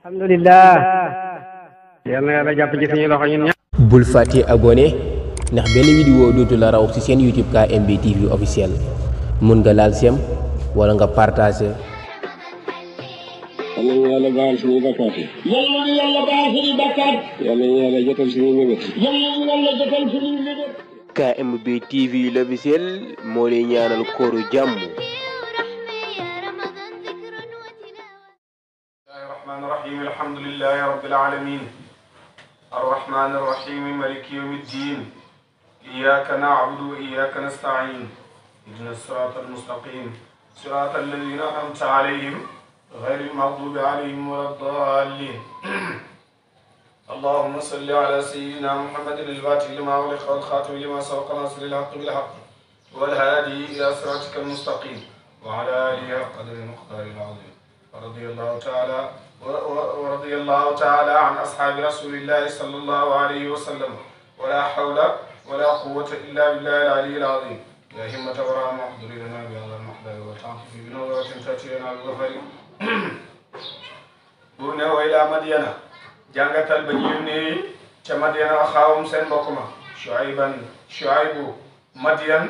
alhamdulillah yal na yàlla jàpp ci suñu loxo ñun ñëpp. bul fàtte abonné ndax benn vidéo dootu la raw ci seen YouTube KMB TV officiel mun nga laal sem wala nga partagé. yal nañu yàlla baal suñuy bakkaat yi. yal nañu yàlla baal suñuy bakkaat. yal nañu yàlla jotal suñuy mébét. yal nañu yàlla jotal suñuy mébét. KMB TV l'officiel moo lay ñaanal kooru jàmm. الرحمن الرحيم الحمد لله رب العالمين الرحمن الرحيم مالك يوم الدين إياك نعبد وإياك نستعين اهدنا الصراط المستقيم صراط الذين أنعمت عليهم غير المغضوب عليهم ولا الضالين اللهم صل على سيدنا محمد الفاتح لما أغلق والخاتم لما سبق ناصر الحق بالحق والهادي إلى صراطك المستقيم وعلى آله قدر المقدار العظيم ورضي الله تعالى عن أصحاب رسول الله صلى الله عليه وسلم ولا حول ولا قوة إلا بالله العلي العظيم يا همة ورام احضر لنا بهذا المحضر وتعطف بنظرة تأتي لنا بظفر بونا وإلى مدينة جانغة البنيوني كمدينة أخاهم سين بكما شعيب مدين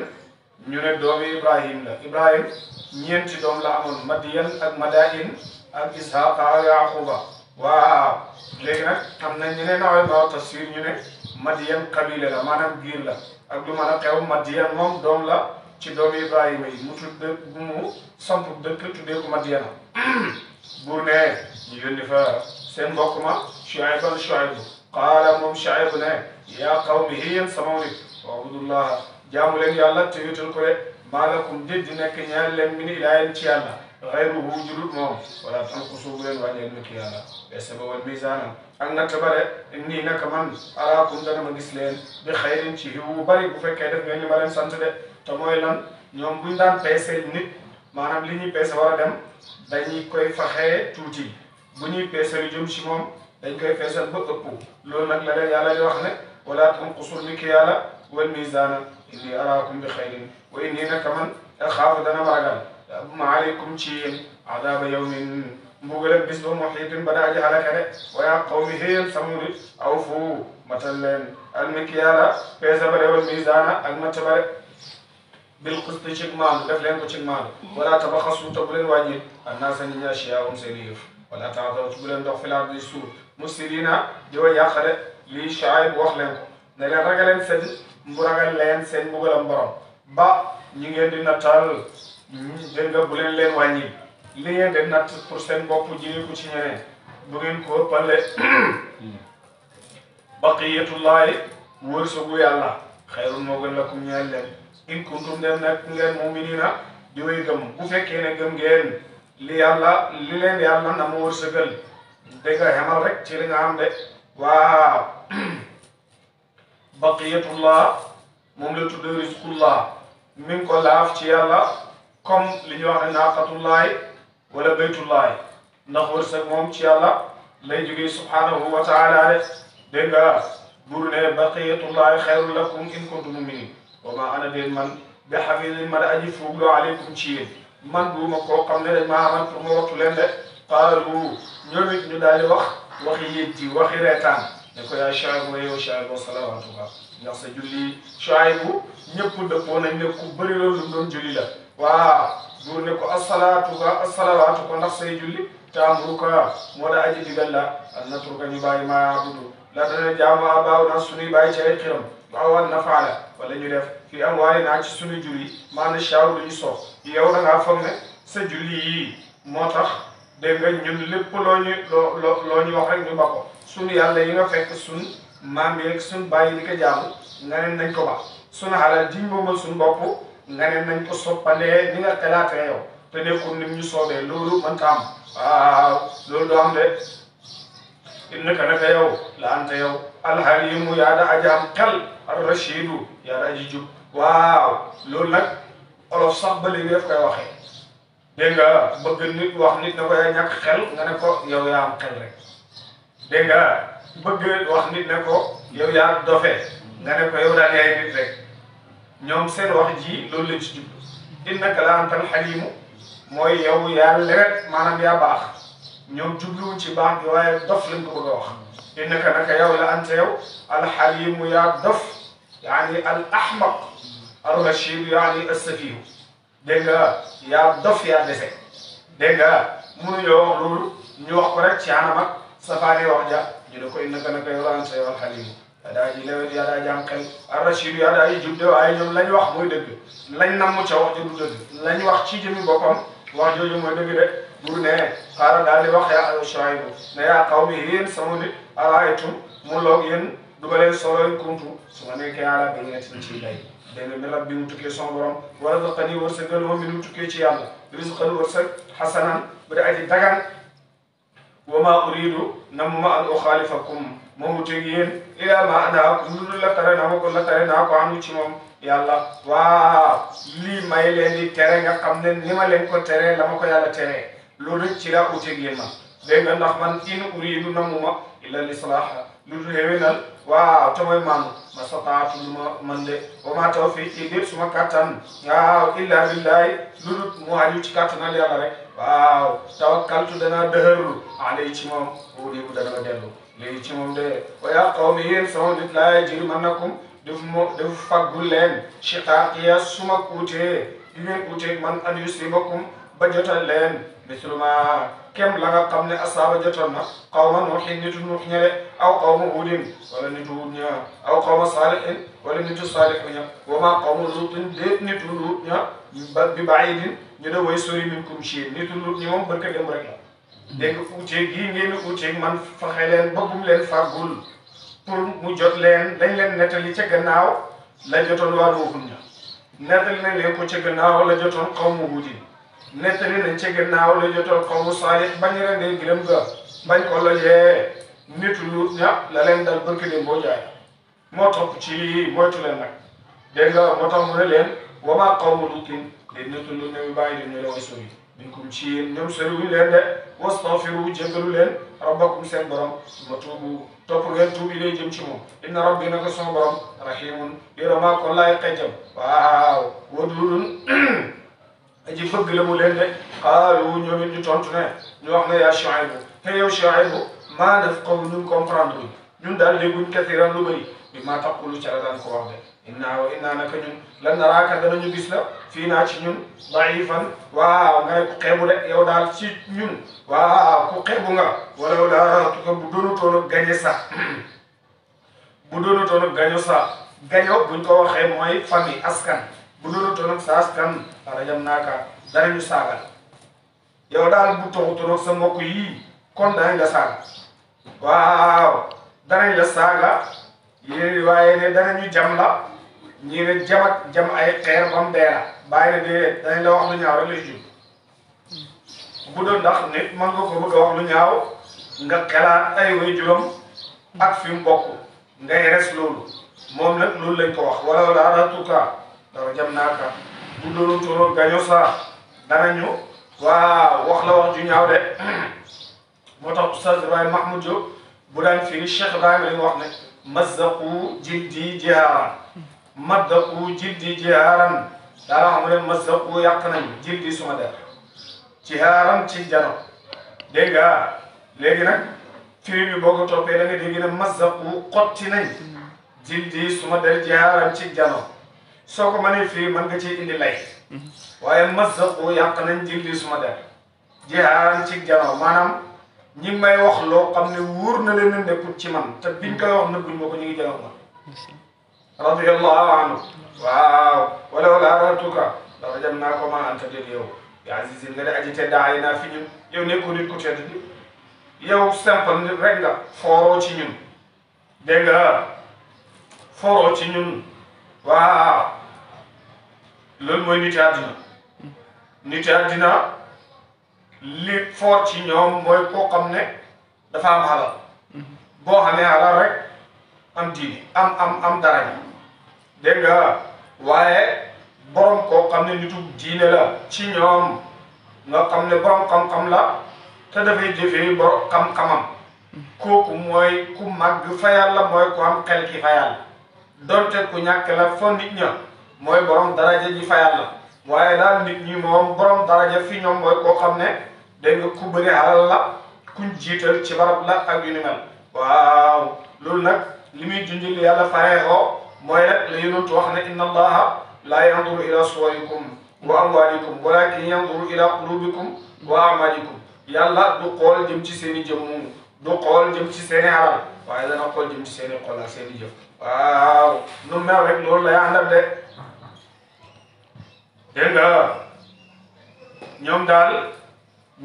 ñu ne doomi Ibrahim la Ibrahim ñeenti doom la amoon Madiyan ak Madain ak Ishaqa ak Yaquba waaw léegi nag am na ñeneen nawet tafsir ñu ne Madiyan kabila la maanaam giir la ak lu mën a xew Madiyan moom doom la ci doomi Ibrahima yi mu samp dëkk tuddee ko Madiyana buur ne ñu yónni fa seen mbokk ma Shuayb qaala moom Shuayb ne yaa qawmi yéen sama nit wa'budullaha jaamu leen yàlla te wéetal ko de maalakum déddi nekk ñaan leen min ilaahin ci yàlla xayruhu jurut moom wala tanqusu bu leen wàññeel mi ki yàlla besaba wal misaana ak natt ba de nii naka man araakum dana ma gis leen bi xayrin ci xiw bu bari bu fekkee def ngeen li ma leen sant de te mooy lan ñoom buñ daan peese nit maanaam li ñuy peese war a dem dañuy koy faxee tuuti bu ñuy peese lu jëm ci moom dañ koy feesal ba ëpp loolu nag la leen yàlla di wax ne wala tanqusu mi ki yàlla wal misaana inni araakum bi xayrin wa inni naka man axaafu dana ma ragal ma aleykum ci yéen adaaba yawmin mbugalam bis ba muhiitin ba daa ji halaka de wa yaa qawmi yéen samudi awfu matal leen almikyaala peese ba de wal misaana ak matt ba de bil qisti cig maandu def leen ko cig maandu wala tabaxasu te bu leen wàññi annaasa nit ñi ashyaahum seen yëf wala taataw bu leen dox fil ardi suuf mufsidiina di wa yàq de lii Shuayb wax leen ko ne leen ragaleen seen mu ragal leen seen mbugalam borom ba ñi ngeen di nattal dégg nga bu leen wàññi li ngeen di natt pour seen bopp jëlee ko ci ñeneen bu ngeen ko ëppale baqiyatullahi wërsëgu yàlla xayrun moo gën lakum ñeel leen in kuntum dem nag ngeen mu'minina di way gëm bu fekkee ne gëm ngeen li leen yàlla na mu wërsëgal dégg nga xemal rek ci li nga am de waaw baqiyatullah moom la tudd rizqullah mi ngi ko laaf ci yàlla comme li ñuy wax ne naaqatullahi wala baytullahi ndax wërsëg moom ci yàlla lay jógee subhanahu wa taala de dégg nga buru ne baqiyatullahi xayrun lakum in kuntum muminin wa ma ana déen man bi xafidin ma da aji fuugloo aleykum ci yéen man duuma koo xam ne dañ maa amal pour ma wattu leen de qaalu ñoom it ñu daal di waxi yétti waxi reetaan ne ko yaa Shuayb ma yow Shuayb wa salawaatuka ndax sa julli Shuayb ñëpp dëppoo nañ ne ku bëri loolu lu doon julli la waaw buur ne ko asalawaatuka ndax say julli taamuruka moo da aji digal la an natruka ñu bàyyi maa yaabudu la dana jaamu abaaw na sunuy bàyyi ci ay xiram waawan na faala wala ñu def fii am waaye naa ci sunuy julli maana shaaw lu ñu soof yow da ngaa foog ne sa julli yii moo tax dégg nga ñun lépp loo ñu wax rek ñu ba ko sunu yàlla yi nga fekk sun maam yeeg sun bàyyi di ko jaamu nga ne nañ ko ba sunu xalal diñ moomal suñu bopp nga ne nañ ko soppalee ni nga xalaatee yow te nekkul nim ñu soobee loolu mënta am waaw loolu doo am de innaka naka yow la anta yow alhalimu yaa da aji am xel arrashidu yaa da aji jub waaw loolu nag olof sax ba léegi daf koy waxee dégg nga bëgg nit wax nit na ko yaa ñàkk xel nga ne ko yow yaa am xel rek dégg nga bëgg wax nit ne ko yow yaa dofee nga ne ko yow daal yaay nit rek ñoom seen wax ji loolu lañ ci jublu innaka la antal xalimu mooy yow yaa lewet maanaam yaa baax ñoom jubluwuñ ci baax gi waaye dof lañ ko bëgg a wax innaka naka yow la anta yow alxalimu yaa dof yaani al ahmaq ar rachid yaani assafihu dégg nga yaa dof yaa dese dégg nga mënuñoo wax loolu ñu wax ko rek ci anam ak safaani wax ja ñu ne ko innaka naka yow la anta yow alxalimu yaa daa ji lewet yaa daa jàm xel ar rachid yaa daa yi jub de waaye ñoom lañ wax mooy dëgg lañ namm ca wax ja du dëgg lañ wax ci jëmi boppam wax jooju mooy dëgg de buur ne xaaral daal di wax yaa Shuayb ne yaa qawmi yéen sama nit araaytum mu loog yéen du ma leen solo in kuntu su ma nekkee ala bayyinatin ci lay dégg nga mi rabbi mu tukkee son borom wa razaqani wërsëgal ma mi mu tukkee ci yàlla rizqan wërsëg xasanan bu dee aji dagan wa ma uridu namuma an uxaalifakum ma wuteeg yéen ila ma anhaakum lu dul la tere naa ko anu ci moom yàlla waaw lii may leen di tere nga xam ne ni ma leen ko tere la ma ko yàlla tere loolu rek ci laa uteeg yéen man dégg nga ndax man in uridu namuma illa lislaaha lu dul xéwénal waaw te mooy maanu ma sataatu lu ma man de wa ma tawfiqi déet suma kattan waaw illa billahi lu dul mu aju ci kattanal yàlla rek waaw tawakkaltu danaa dëhërlu alay ci moom wóodeebu dana ma dellu léegi ci moom de wa yaa qawmi yéen sama nit laa yajrimannakum def faggul leen shiqaaqiya suma kuutee di ngeen kuutee man an yusibakum ba jotal leen mislu ma kem la nga xam ne asaaba jotoon na qawma nuuhin nitu nuux ñele aw qawma huudin wala nitu huud ña aw qawma saalihin wala nitu saalih ña wa ma qawma luutin déet nitu luut ña bi baidin ñu de way sori minkum ci nitu luut ñi moom barka dem rek la dégg nga uutee gii ngeen uutee man fexe leen ba bum leen fàggul pour mu jot leen dañ leen nettali ca gannaaw la jotoon waa nuuhun ña nettali nañ leen ko ca gannaaw la jotoon qawma huudin nettali nañ ca gannaaw la jotoon qawmu saalih bañ rendee gërëm ga bañ ko lojee nitu luut ña la leen dal barka dem boo jaay moo topp ci lii moytu leen nag dégg nga moo tax mu ne leen wa maa qawmu luutin leen nitu luut ne bàyyi di ñu la way sori minkum ci yéen ñoom soriwuñu leen de wastaghfiru jéggalu leen rabbakum seen borom ma tuubu topp ngeen tuub yi lay jëm ci moom inna rabbi naka sama borom rahimun yërëmaa kon laay xejjam waaw wadudun aji bëgg la mu leen de xaalu ñoom it ñu tontu ne ñu wax ne yaa Shuayb te yow Shuayb maa nafqahu ñun comprendre ñun daal dégguñ kasiran lu bëri bi maa taqulu ca la daan ko wax de innaa naka ñun lan naraaka danañu gis la fii naa ci ñun daifan waaw nga ne ku xeebu de yow daal ci ñun waaw ku xeebu nga wala yow daal bu doonutoon a gañe sax bu doonutoon a gaño sax gaño buñ ko waxee mooy famille askan bu doonutoon ak sa askan rajam naaka danañu saagal yow daal bu toxutoon ak sa mbokk yii kon danañ la saaga waaw danañ la saaga yéen waaye ne danañu jam la ñii ne jam ay xeer bam deera bàyyi ne déedéet danañ la wax lu ñaaw rek lay jub bu doon ndax nit mën nga ko bëgg a wax lu ñaaw nga xelaat ay way juróom ak fi mu bokk ngay res loolu moom nag loolu lañ ko wax wala aratuka dafa jam naaka bu doonu tono gaño sa danañu waaw wax la wax ju ñaaw de moo tax Oustaz Ibrahima Mahmoud Diop bu daan firi Cheikh Ibrahima li mu wax ne mazzaqu jildi jihaaran maddaqu jildi jihaaran daala xam ne mazzaqu yàq nañ jildi suma der jihaaran ci jano dégg nga léegi nag firi bi boo ko toppee da nga dégg ne mazzaqu xotti nañ jildi suma der jihaaran ci jano soo ko mënee firi mën nga ci indi lay waaye mazzaqu yàq nañ jildi suma der jihaaran ci jano maanaam ñi ngi may wax loo xam ne wóor na leen ne nekkul ci man te biñ koy wax nëbbuñ ma ko ñu ngi jëloon ma radiyallahu anhu waaw wala aratuka dafa jam naa ko ma anta dégg yow yaa azizin nga de aji te daay naa fi ñun yow nekkoo nit ku tedd di yow simple nit rek nga fooroo ci ñun dégg nga fooroo ci ñun waaw loolu mooy nit àddina nit àddina li foor ci ñoom mooy koo xam ne dafa am xalal boo xamee xalal rek am diini am daraja dégg nga waaye borom koo xam ne nitu diine la ci ñoom nga xam ne borom xam-xam la te dafay jëfee borom xam-xamam kooku mooy ku màgg fa yàlla mooy ku am xel ki fa yàlla donte ku ñàkk la fa nit ña mooy borom daraja ji fa yàlla waaye daal nit ñi moom borom daraja fi ñoom mooy koo xam ne dégg nga ku bëri alal la kuñ jiital ci barab la ak yu ni mel waaw loolu nag li muy junjil yàlla fareexoo mooy rek la yonent wax ne inna allaha la yanduru ila suwarikum wa amwalikum walakin yanduru ila qulubikum wa amalikum yàlla du xool jëm ci seen i jëmm du xool jëm ci seen i alal waaye dana xool jëm ci seen i xol ak seen i jëf waaw nu mel rek loolu lay àndal de dégg nga ñoom daal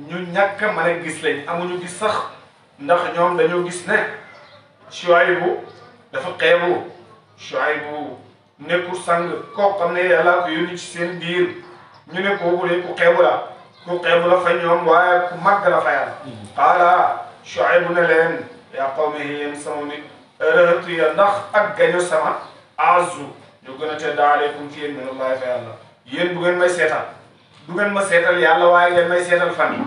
ñu ñàkk mën a gis lañ amuñu gis sax ndax ñoom dañoo gis ne Shuaybu dafa xeebu Shuaybu nekkul sang koo xam ne yàlla ko yónni ci seen biir ñu ne kooku de ku xeebu la fa ñoom waaye ku màgg la fa yàlla qaala Shuaybu ne leen yaa qawmi yéen sama nit rëhatu ya ndax ak gaño sama azu ñu gën a tedd aleykum ci yéen min allahi fa yàlla yéen bu ngeen may seetal du ngeen ma seetal yàlla waaye ngeen may seetal famille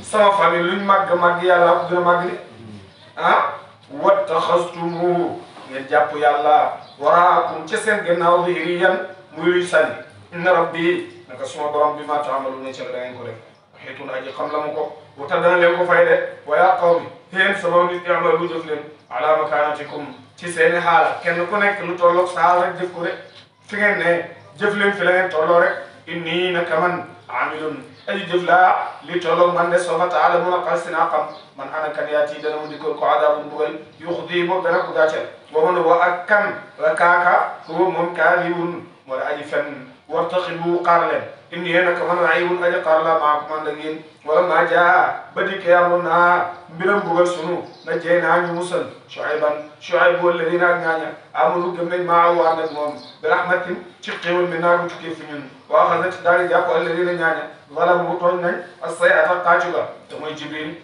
sama famille luñ màgg yàlla ko gën a màgg ni wattaxastumu ngeen jàpp yàlla waraakum ca seen gannaaw zahiriyan muy luy sànni inna rabbi naka suma borom bi ma taamaluuna ca la da ngeen ko def xeetun aji xam la mu ko wata dana leen ko fay de wa yaa qawmi yéen sama nit i'malu jëf leen ala makaanatikum ci seeni xaala kenn ku nekk lu tolloog sa xaal rek jëf ko de fi ngeen ne jëf leen fi la ngeen tolloo rek inni naka man amilun aji jëf laa li tolloog man de sawfa ta'lamuuna xal si naa xam man ana kan yaati dana mu dikkal ko adaabun mbugal yuxdi boobu dana ko gàcceel boobu ne wa ak kan la kaaka huwa moom kaadibun moo la aji fenn wartaxibu xaar leen inni naka man raayibun aji xaar la maa ko man ak yéen wala maa jaa ba dikkee amoon naa mbiram bugal sunu na jey naa ñu musal Shuaybu alladina ak ñaaña amanu gëm nañ maa waar nag moom bi rahmatin ci xéwal mi naa ko tukkee fi ñun waa xasat daal di jàpp alladina ñaaña zalamu tooñ nañ as-sayyi'ata xaacu ga te mooy Jibril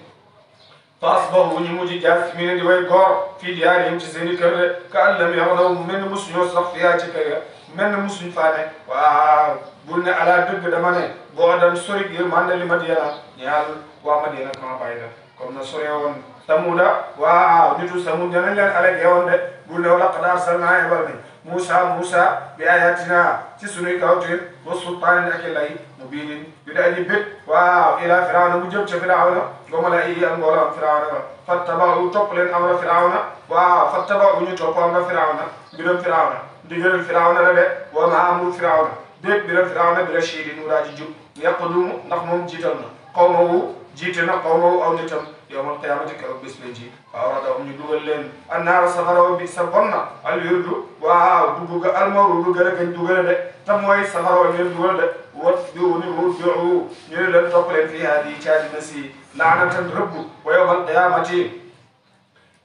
fa asbahu ñu mujj jaasimiina di way góor fii diyaarihim ci seen i kër de ka an lam yaxnaw mel ni musuñoo sax fiyaa ci kër ya mel ni musuñ faa ne waaw bul ne ala dëgg dama ne boo dem sori gi man li Madiyana ñaar waa Madiyana kama bàyyi la comme na sore woon Samuda waaw nitu Samud danañ leen alage woon de bul ne wala qad arsalnaa yebal nañ Musa bi ayatina ci sunuy kawtéef wa sultaanin ak lay mubiinin yu di aji bét waaw ila Firawna mu jëm ca Firawna wa malaa'ihi ak mbooloo Firawna ba fattaba'u topp leen amra Firawna waaw fattaba'u ñu topp amra Firawna mbiram Firawna ndigalal Firawna la de wa maa amru Firawna déet mbiram Firawna bi rashiidin mu daa ji jub yaqdumu ndax moom jiital na qawmahu jiite na qawmahu aw nitam yawmal qiyaamati keroog bés leen ji fa awradahum ñu dugal leen annaara safara wa bi sa bon na al wirdu waaw dugg ga almaru du gën a gañ dugal de te mooy safara wa leen dugal de watbi'uuni ñu ne leen topp leen fii haadihi ci àddina si laanatan rëbb wa yawmal qiyaamati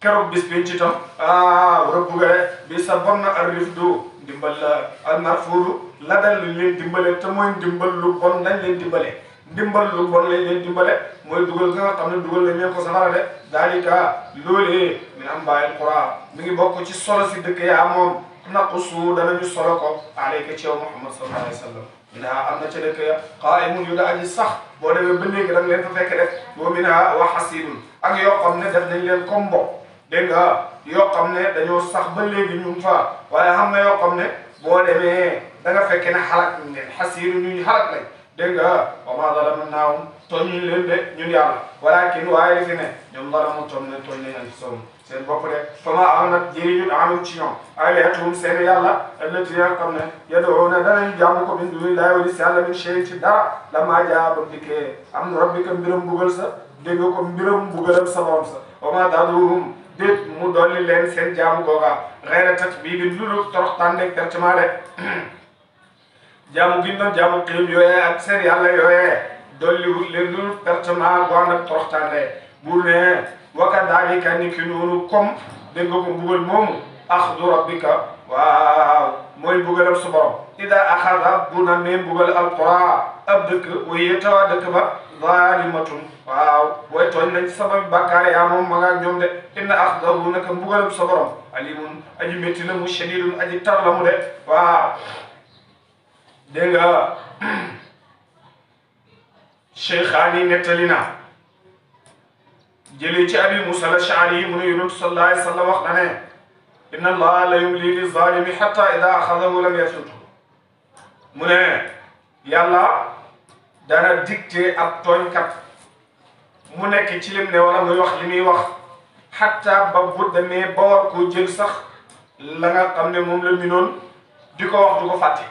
keroog bés leen ci tam rëbb ga de bi sa bon na al rifdu ndimbal la al marfuudu la dal luñ leen dimbale te mooy ndimbal lu bon lañ leen dimbale ndimbal lu bon lañ leen dimbale mooy dugal nga xam ne dugal lañ leen ko safara de daalika loolee min ambaa'il quraa mi ngi bokk ci solo si dëkk yaa moom naqussu danañu solo ko alayka ci yow Muhammad sallallahu alayhi wa sallam minhaa am na ca dëkk ya qaa'imun yu da aji sax boo demee ba léegi da nga leen fa fekk def wa minhaa wa hasiidun ak yoo xam ne def nañ leen comme mbo dégg nga yoo xam ne dañoo sax ba léegi ñu ngi fa waaye xam na yoo xam ne boo demee da nga fekke ne xalak leen hasiidu ñuy xalak lañ dégg nga wa maa zalamnaahum tooñ ñu leen de ñun yàlla walaakin waaye li fi ne ñoom zalamu tooñ nañ anfusahum seen bopp de fa maa aghnat jëriñu anhum ci ñoom aalihatuhum seen yàlla allati nga xam ne yad'uuna danañ jaamu ko min duunillaahi wa si yàlla min shay'in ci dara lammaa jaa ba dikkee am rabbika mbiram bugal sa dégg ko mbiram bugalam sa borom sa wa maa zaaduhum déet mu dolli leen seen jaamu googa ghayra tatbiibin lulu toroxtaandeeg pertement de jaamu gi doon jaamu xiim yooyee ak seen yàlla yooyee dolliwul leen lu pertement bu ànd ak toroxtaande bu ne wa kadaalika ni ki noonu comme dégg nga ko mbugal moomu axdu rabbika waaw mooy mbugalam su borom ida axada bu na mee mbugal alqura ab dëkk waye tawa dëkk ba zalimatun waaw way tooñ nañ sabab bàkkaar yaa moom ma nga ñoom de inna axdahu naka mbugalam sa borom alimun aji métti la mu shadidun aji tar la mu de waaw dégg nga Cheikhaani nettali na jëlee ci Abi Musa al-Ash'ari mu ne Yonent sallallahu alayhi wa sallam wax na ne inna allaha la yumli liz-zaalimi hatta idha akhadhahu lam yafluthu mu ne yàlla dana dicté ab tooñkat mu nekk ci lim ne wala muy wax li muy wax xatta ba bu demee ba war koo jël sax la nga xam ne moom la minoon di ko wax du ko fàtte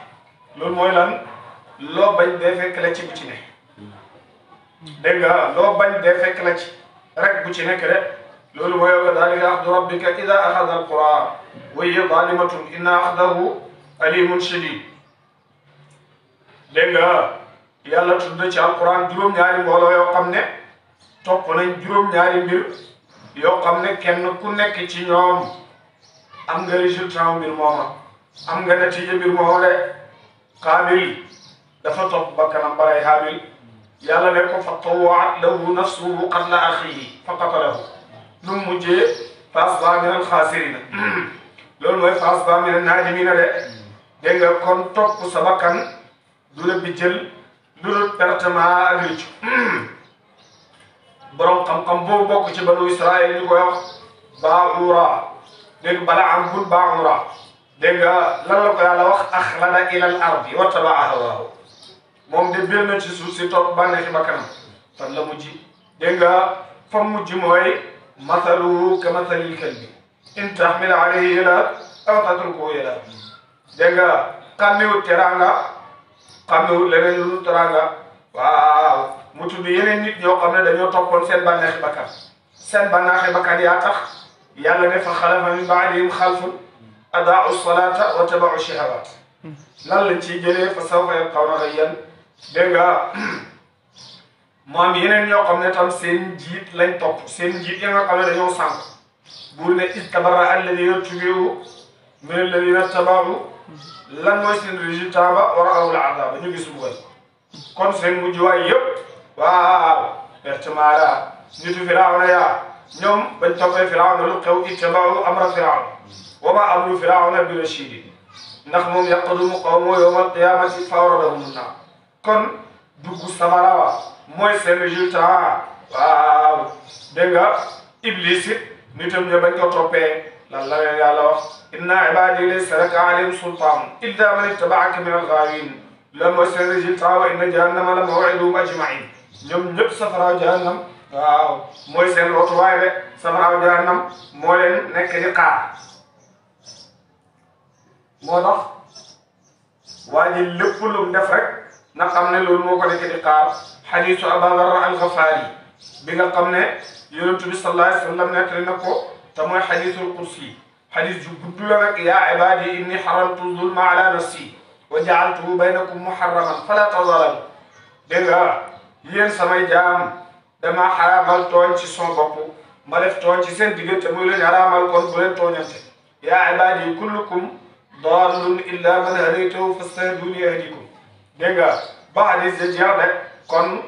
loolu mooy lan loo bañ dee fekk la ci bu ci ne dégg nga loo bañ dee fekk la ci rek bu ci nekk de loolu mooy wa dalika axdu rabbika ida axada alqura wa hiya zalimatun inna axdahu alimun shadid dégg nga yàlla tudd ci alquran juróom-ñaari mbooloo yoo xam ne topp nañ juróom-ñaari mbir yoo xam ne kenn ku nekk ci ñoom am nga résultat mbir mooma am nga natiija mbir mooma de Qaabil dafa topp bakkanam baray Haabil yàlla ne ko fa tawwaat lahu nafsuhu qatla axiihi fa qatalahu nu mu mujjee fa asbaha min alxaasirina loolu mooy fa asbaha min annaadimiina de dégg nga kon topp sa bakkan du la bi jël lu dul pertement ak rëccu borom xam-xam boobu bokk ci banu Israël ñu koy wax Baa'ura dégg Balaam bun Baa'ura dégg nga lan la ko yàlla wax axlada ila al ardi wattabaa hawaahu moom de biir na ci suuf si topp bànneexi bakkanam fan la mujj dégg nga fa mujj mooy mathaluhu ka mathalil kalbi in tahmil alayhi yalhas aw tatrukuhu yalhas dégg nga xàmmewut teraanga xàmmewut leneen lu dul teraanga waaw mu tudd yeneen nit ñoo xam ne dañoo toppoon seen bànneexi bakkan seen bànneexi bakkan yaa tax yàlla ne fa xalafa min baadihim xalfun adaa'u salaata wa taba'u shahawaat lan lañ ciy jëlee fa sawfa yalqawna ghayyan dégg nga moom yeneen ñoo xam ne tam seen njiit lañ topp seen njiit ya nga xam ne dañoo sànq buur ne istabarra alladina tubi'u min alladina taba'u lan mooy seen résultat ba wa ra'aw al-'adaaba ñu gis mbugal kon seen mujjuwaay yëpp waaw pertement la nitu Firawna yaa ñoom bañ toppee Firawna lu xew ittaba'u amra Firawna wa ma amru Firawna bi rashiid ndax moom yaqdumu qawmahu yawma al-qiyaamati fa awradahum an-naar kon dugg safara wa mooy seen résultat waaw dégg nga Iblis it nitam ña bañ ko toppee lan la leen yàlla wax inna ibaadi laysa laka alayhim sultaan illa man ittaba'aka min al-ghaawiin lan mooy seen résultat wa inna jahannama la maw'iduhum ajma'in ñoom ñëpp safaraaw jahannam waaw mooy seen rootuwaay de safaraaw jahannam moo leen nekk di xaar moo tax waa ji lépp lu mu def rek na xam ne loolu moo ko nekk di xaar xadiisu Abaa Zarr al-Ghafaari bi nga xam ne Yonent bi sallallahu alayhi wa sallam nettali na ko te mooy xadiisul qudsi xadiis ju gudd la nag yaa ibaadi inni xaramtu zulma ala nafsi wa ja'altuhu baynakum muharraman fala tazalamu dégg nga yéen samay jaam damaa xaraamal tooñ ci son bopp ma def tooñ ci seen diggante muy leen xaraamal kon bu leen tooñante yaa ibaadi kullukum daalun illa man hadaytahu fastahduni ahdikum dégg nga ba hadis de jeex de kon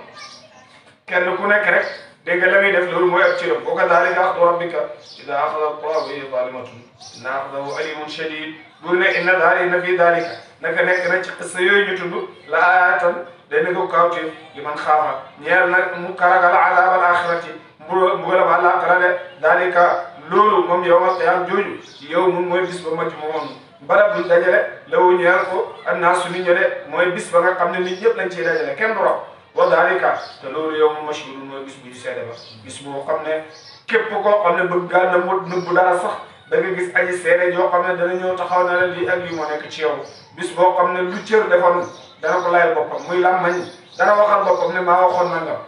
kenn ku nekk rek dégg nga la muy def loolu mooy ak cëram wa kadhalika axdu rabbika idaa axada al-quraa wa hiya zaalimatun inna axdahu aliimun shadiid bu ne inna fi daalika naka nekk na ci xissa yooyu ñu tudd la aayatan day ko kawte li man xaafa ñeel nag mu karagal adaab al-aaxirati mbugalam àllaaxira de daalika loolu moom yawmal qiyaama jooju yow mun mooy bis ba majmuun barab buñ dajale lawu ñeel ko annaasu nit ñi de mooy bis ba nga xam ne nit ñëpp lañ ciy dajale kenn du raw wa daalika te loolu yow mu mashhuudun mooy bis bu ñu seede ba bis boo xam ne képp koo xam ne bëgg gaa na mu nëbbu dara sax da nga gis aji seede yoo xam ne dana ñëw taxaw na la lii ak lii moo nekk ci yow bis boo xam ne lu cër defoon dana ko layal boppam muy làmmañ dana waxal boppam ne maa waxoon nangam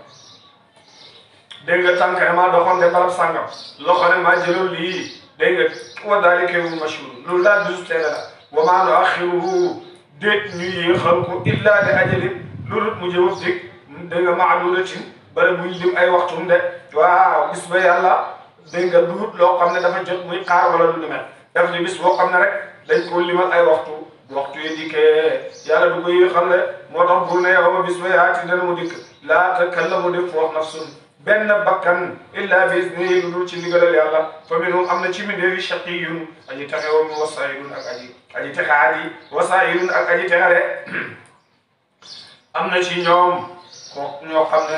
dégg nga tànk ne maa doxoon de barab sàngam loxo ne maa jëloon lii dégg nga wa daalika yawmun mashhuud loolu daal bisu seede la wa maa nu'axxiruhu déet ñu yéexal ko illaa li ajalin loolu mu jëwab dégg dégg nga ma'duudatin bala muy lim ay waxtum de waaw bis ba yàlla dégg nga duut loo xam ne dafa jot muy xaar wala lu ni mel daf di bis boo xam ne rek dañ ko limal ay waxtu bu waxtu yi dikkee yàlla du ko yéexal de moo tax bur ne yow ma bis ba yaati dana mu dikk laa takallamu def foof nafsun benn bakkan illa bi iznihi lu dul ci ndigalal yàlla fa minhum am na ci mbindeefi shaqiyyun aji texe wa saa'idun ak aji texaadi wa saa'idun ak aji texale am na ci ñoom ko ñoo xam ne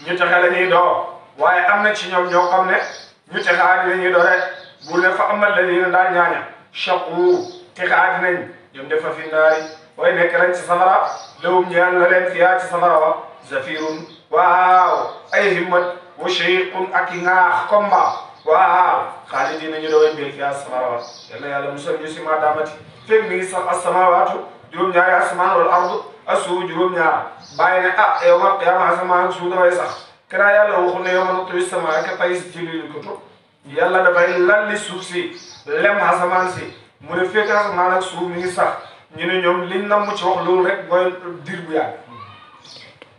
ñu texe la ñuy doo waaye am na ci ñoom ñoo xam ne ñu texaadi la ñuy doo rek bu ne fa amal ladina daal ñaaña shaqu texaadi nañ ñoom defa fi naari waaye nekk nañ ci safara lawum ñeel na leen fiyaa ci safara wa zafirun waaw ay himmat wa shayqun ak ngaax combat waaw xaalidina ñu doon bil fi as-samawat yàlla yàlla musal ñu si ma daamati fekk mi ngi sax as-samawatu juróom-ñaari asamaan wal ardu as-suuf juróom-ñaar bàyyi ne yawmal qiyaama asamaan suuf dafay sax kanaa yàlla waxul ne yawma natwi as-samaa ka tayyi sijilli kutub yàlla dafay lalli suuf si lem asamaan si mu ne fekk asamaan ak suuf mi ngi sax ñu ne ñoom liñ namm ci wax loolu rek mooy dir bu yàgg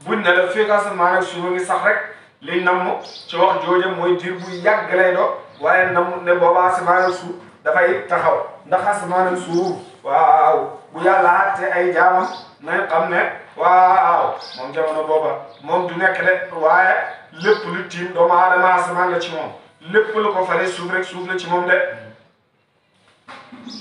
buñ ne la fekk asamaan ak suuf mi ngi sax rek liñ namm ci wax jooje mooy dir bu yàgg lay do waaye namm ne booba asamaan ak suuf dafay taxaw ndax asamaan ak suuf waaw bu yàlla àtte ay jaamam nañ xam ne waaw moom jamono booba moom du nekk de waaye lépp lu tiim doomu aadama asamaan la ci moom lépp lu ko fare suuf rek suuf la ci moom de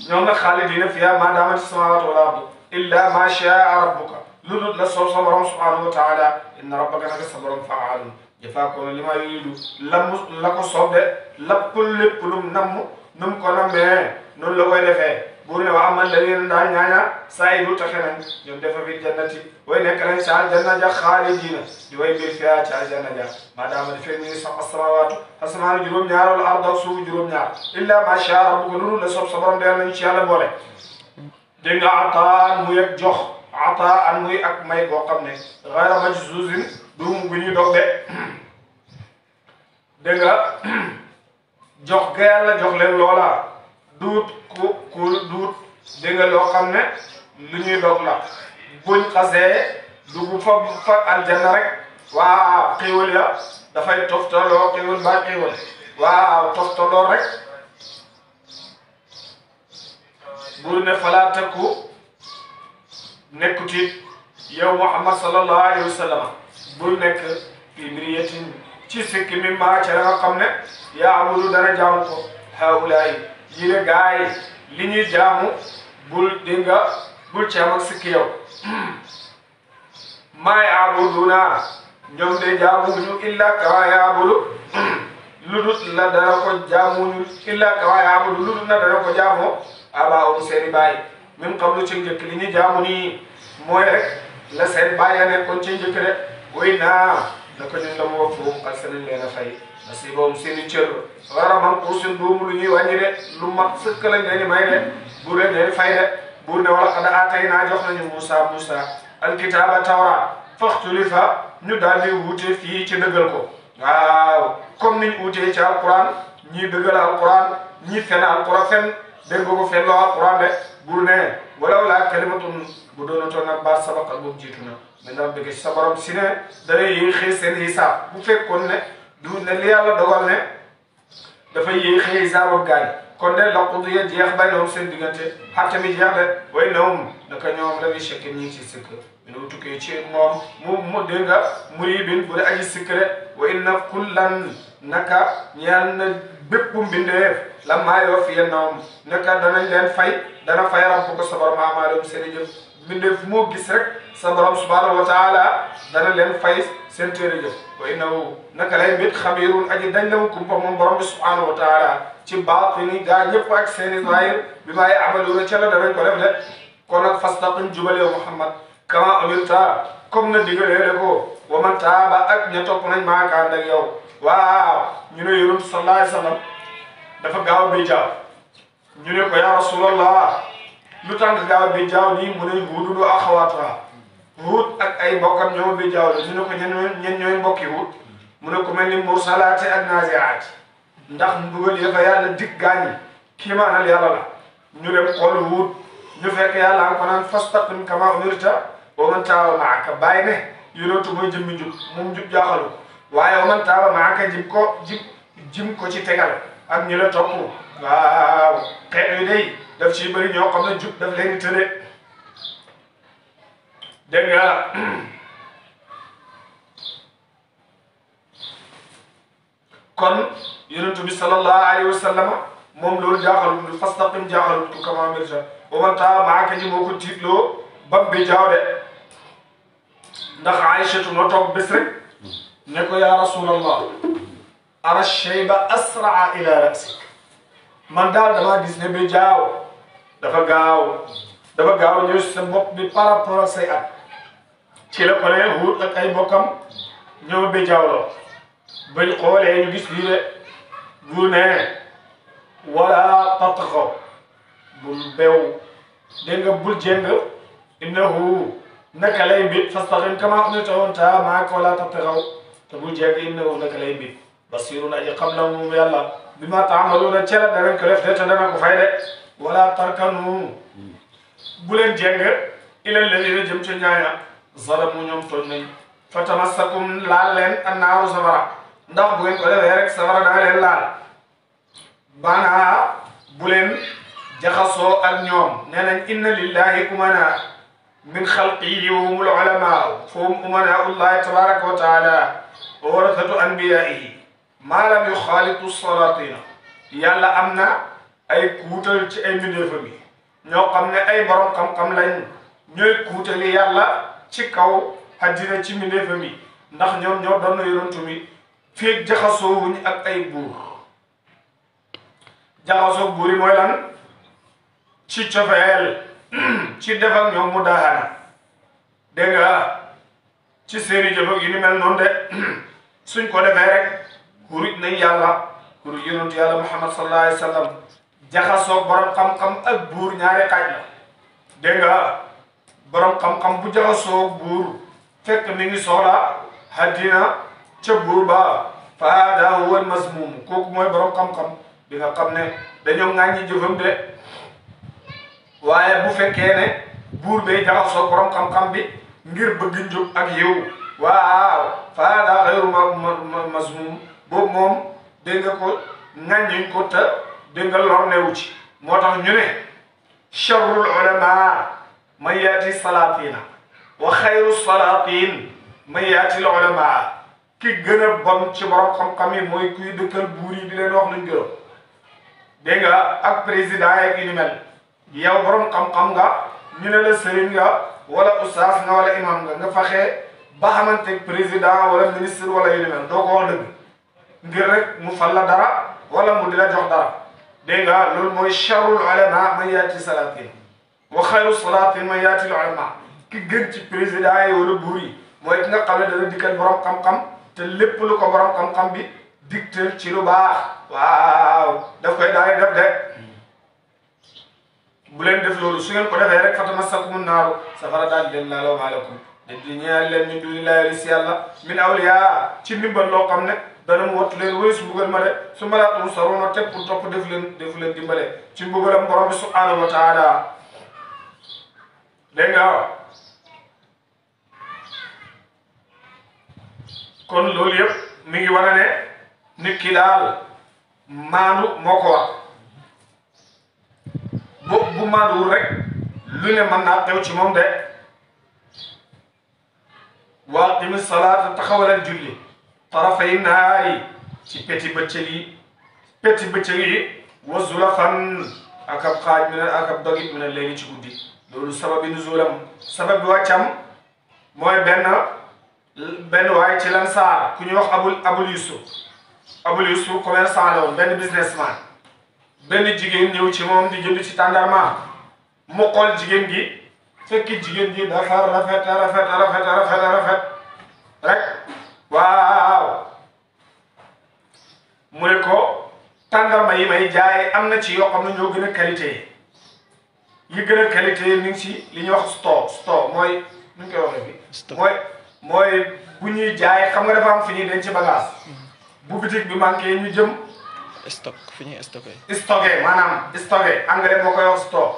ñoom nag xaalidina fiha ma daamati samawatu wal ardu illa ma shaa rabbuka lu dul la soob sa borom subhanahu wa taala inna rabbaka naka sa borom faalun jëfaakoona li ma yuridu la ko soob de lépp lum namm nu mu ko nammee noonu la koy defee buur ne wa amal ladina daal ñaaña saa yi du taxe nañ ñoom defa fi jannati way nekk nañ ca aljanna ja xaalidina di way biir fiha ca aljanna ja maadaama dafee mi ngi sax asamawaatu asamaanu juróom-ñaar wala arda suuf juróom-ñaar illa ma sha rabbuka lu la soob sa borom deel nañu ci yàlla boole dégg nga ataan muy ak jox ataan muy ak may boo xam ne gayra majzuzin duum gu ñuy dog de dégg nga jox ga yàlla jox leen loola duut ku duut dégg nga loo xam ne lu ñuy dog la buñ xasee dugg fa aljanna rek waaw xéewal ya dafay toftaloo xéewal ba xéewal waaw toftaloo rek bu ne falaa takku nekkutit yow Muhammad sallallahu alayhi wa sallam bul nekk fi miriyatin ci sikki mi maa ca la nga xam ne yaa abudu dana jaamu ko haawulaay yi ne gaay li ñuy jaamu bul dégg nga bul ci am ak sikki yow maa yaabuduna ñoom de jaamuñu illa kama yaabudu lu dul la dana ko jaamuñu illa kama yaabudu lu dul la dana ko jaamoo abaahum seeni baay min qablu ci njëkk li ñuy jaamu nii mooy rek la seen baay ya nekkoon ci njëkk de way naa naka ñun la mu wax foofu ak seen leen a fay nasiibahum seeni cër wara man kursin doomu lu ñuy wàññi de lu mat sëkk lañ leen di may de buur leen leen fay de buur ne wala xad aataynaa jox nañu Muusa alkitaaba tawraat faxtulifa ñu daal di wuute fii ci dëggal ko waaw comme niñ wuutee ci alquran ñii dëggal alquran ñii fen alquran fen dégg nga ko fen loo alquran de buur ne walaw laa kalimatun bu doonutoon nag baat sabaq ak boobu jiitu na min rabbika sa borom si ne danay yéexee seen hisaab bu fekkoon ne du ne li yàlla dogal ne dafay yéexee hisaabam gaañ kon de la qudiya jeex baynahum seen diggante xatte mi jeex de way nahum naka ñoom la ñuy chekk ñi ngi ci sikk minu tukkee ci moom mu dégg nga muribin bu de aji sikk de wa inna kullan naka ñeel na bépp mbindeef la maa yoo fi yennawam naka danañ leen fay dana fay rabbuka sa borom amaalum seen i jëf mbindeef moo gis rek sa borom subhanahu wa taala dana leen fay seen téere jëf wa innahu naka lay mbit xabirun aji dañ la kumpa moom borom bi subhanahu wa taala ci baatini gaa ñëpp ak seeni zahir bi maa ya'maluuna ca la danañ ko def de kon nag fastaqim jubal yow Muhammad kama umirta comme na digalee ko wa man taaba ak ña topp nañ maakaan ak yow waaw ñu ne yonent sallallahu alayhi wa sallam dafa gaaw bi jaaw ñu ne ko ya rasulallah lu tax gaaw bi jaaw nii mu ne Huud du axawaatuha Huud ak ay mbokkam ñoo bi jaaw la ñu ne ko ñen ñooy mbokki Huud mu ne ko mel ni mursalaati ak naaziaati ndax mbugal yi dafa yàlla dig gaañi kiimaanal yàlla la ñu dem xool Huud ñu fekk yàlla an ko naan fastaqim kama umirta wa man taaba maaka bàyyi ne yonentu mooy jëmmi njub moom njub jaaxalu waaye wa man taaba maaka jim ko ci tegal ak ñu la topp waaw xeet yu day daf ci bëri ñoo xam ne jub daf leen di tële dégg nga kon yonentu bi sallallahu alayhi wa sallam moom loolu jaaxalut fastaqim jaaxalut ko kama umirta wa man taaba maaka ji moo ko tiitloo bam bi jaaw de ndax Aïchatu moo toog bés rek ne ko ya rasulallah ara shayba asraa ila rasik man daal damaa gis ne bi jaaw dafa gaaw ñëw sa bopp bi par rapport ak say at ci la ko ne Huud ak ay bokkam ñëw bi jaaw la bañ xoolee ñu gis lii de buur ne wala tatxaw bul beew dégg nga bul jéng innahu naka lay mbit fastaqim kama umirta ta maak wala tatxaw te bul jéng innahu naka lay mbit basirun aji xam la moom yàlla bi ma taamaluuna cela danañ ko def de te dana ko fay de wala tarkanu bu leen jéng ila alladina jëm ca ñaaña zalamu ñoom tooñ nañ fa tamassakum laal leen annaaru safara ndax bu ngeen ko defee rek safara danga leen laal banaa bu leen jaxasoo ak ñoom nee nañ inna lillahi umana min xalqihi wa humul ulama fa hum umanaullahi tabaraka wa taala wa warathatu anbiyaihi maa lam yuxaalitu salatina yàlla am na ay kuutal ci ay mbindeefam yi ñoo xam ne ay borom xam-xam lañ ñooy kuutali yàlla ci kaw àddina ci mbindeefam yi ndax ñoom ñoo doon yonantu mi feeg jaxasoowuñ ak ay buur jaxasoo buur yi mooy lan ci cofeel ci def ak ñoom mu daahana dégg nga ci seeni jëf ak yu ni mel noonu de suñ ko defee rek xuruj nañ yàlla xuruj yonantu yàlla Muhammad sallallahu alayhi wa sallam jaxasoo borom xam-xam ak buur ñaari xaaj la dégg nga borom xam-xam bu jaxasoo buur fekk mi ngi soxla àddina ca buur ba fa hada huwa al-mazmum kooku mooy borom xam-xam bi nga xam ne dañoo ŋàññi jëfam de waaye bu fekkee ne buur bee jaxasoo borom xam-xam bi ngir bëgg njub ak yiw waaw fa hada ghayru mazmum boobu moom dégg nga ko ŋàññuñ ko te dégg nga lor newu ci moo tax ñu ne charrul ulama man yaati salatina wa xayru salatin man yaati l ulama ki gën a bon ci borom xam-xam yi mooy kuy dëkkal buur yi di leen wax luñ gërëm dégg nga ak président yeeg yu ni mel yow borom xam-xam nga ñu ne la sëriñ nga wala ustaas nga wala imam nga faxee ba xamante président wala ministre wala yu ni mel doo ko wax dëgg ngir rek mu fal la dara wala mu di la jox dara dégg nga loolu mooy charrul ulama man yaati salatin wa xayru salatin man yaati l ulama ki gën ci président yi wala buur yi mooy ki nga xam ne dana dikkal borom xam-xam te lépp lu ko borom xam-xam bi dicteur ci lu baax waaw daf koy daal di def de bu leen def loolu su ngeen ko defee rek fatamassakumun naaru safara daal di leen laaloo maalakum di ñeel leen min dunillahi si yàlla min awliya ci ndimbal loo xam ne dana mu wattu leen wéy su mbugal ma de su ma laa tunsaruuna teg pour topp def leen dimbale ci mbugalam borom bi subhanahu wa taala dégg nga kon loolu yëpp mi ngi wane ne nit ki daal maandu moo ko wax bu maanduwul rek lu ne mën naa xew ci moom de wa aqimi salaata taxawalal julli tarafay naari ci peti bëccëg yi wa zulafan ak ab xaaj mi ne ak ab dogit mi ne léegi ci guddi loolu sababi nuzulam sabab bi wàccam mooy benn waaye ci lan saar ku ñuy wax abul yusuf commerçant la woon benn businessman benn jigéen ñëw ci moom di jënd ci tàndarma mu xool jigéen gi fekki jigéen gi dafa rafet rek waaw mu ne ko tàndarma yi may jaay am na ci yoo xam ne ñoo gën a qualité yi gën a qualité mi ngi ci li ñuy wax store mooy nu ñu koy waxee bi mooy bu ñuy jaay xam nga dafa am fi ñuy denc bagage bu bitig bi manqué ñu jëm stock fi ñuy stocké maanaam stocké anglais moo koy wax store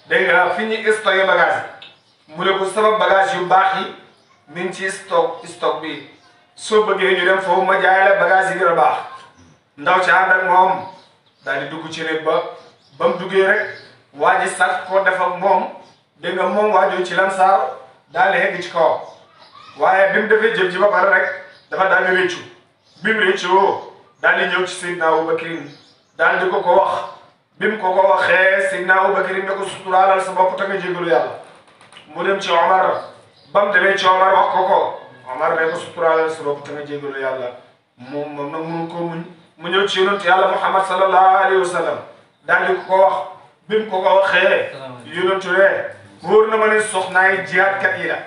dégg nga fi ñuy stocké bagage yi mu ne ko sama bagage yu baax yi mi ngi ci stock bi soo bëggee ñu dem foofu ma jaay la bagage yi gën a baax ndaw ci ànd ak moom daal di dugg ci néeg ba mu duggee rek waa ji sax ko def ak moom dégg nga moom waajoo ci lan saar daal di hegg ci kaw waaye bi mu defee jëf ji ba pare rek dafa daal di réccu bi mu réccoo daal di ñëw ci Seydina Abubakrin daal di ko wax bi mu ko waxee Seydina Abubakrin ne ko suturaalal sa bopp te nga jégalu yàlla mu dem ci Omar ba mu demee ci Omar wax ko Omar ne ko suturaalal sa bopp te nga jégalu yàlla moom nag mënu ko muñ mu ñëw ci yonent yàlla Muhammad sallallahu alayhi wa sallam daal di ko wax bi mu ko waxee yonentu ne wóor na ma ne soxnaay jihaadkat yi la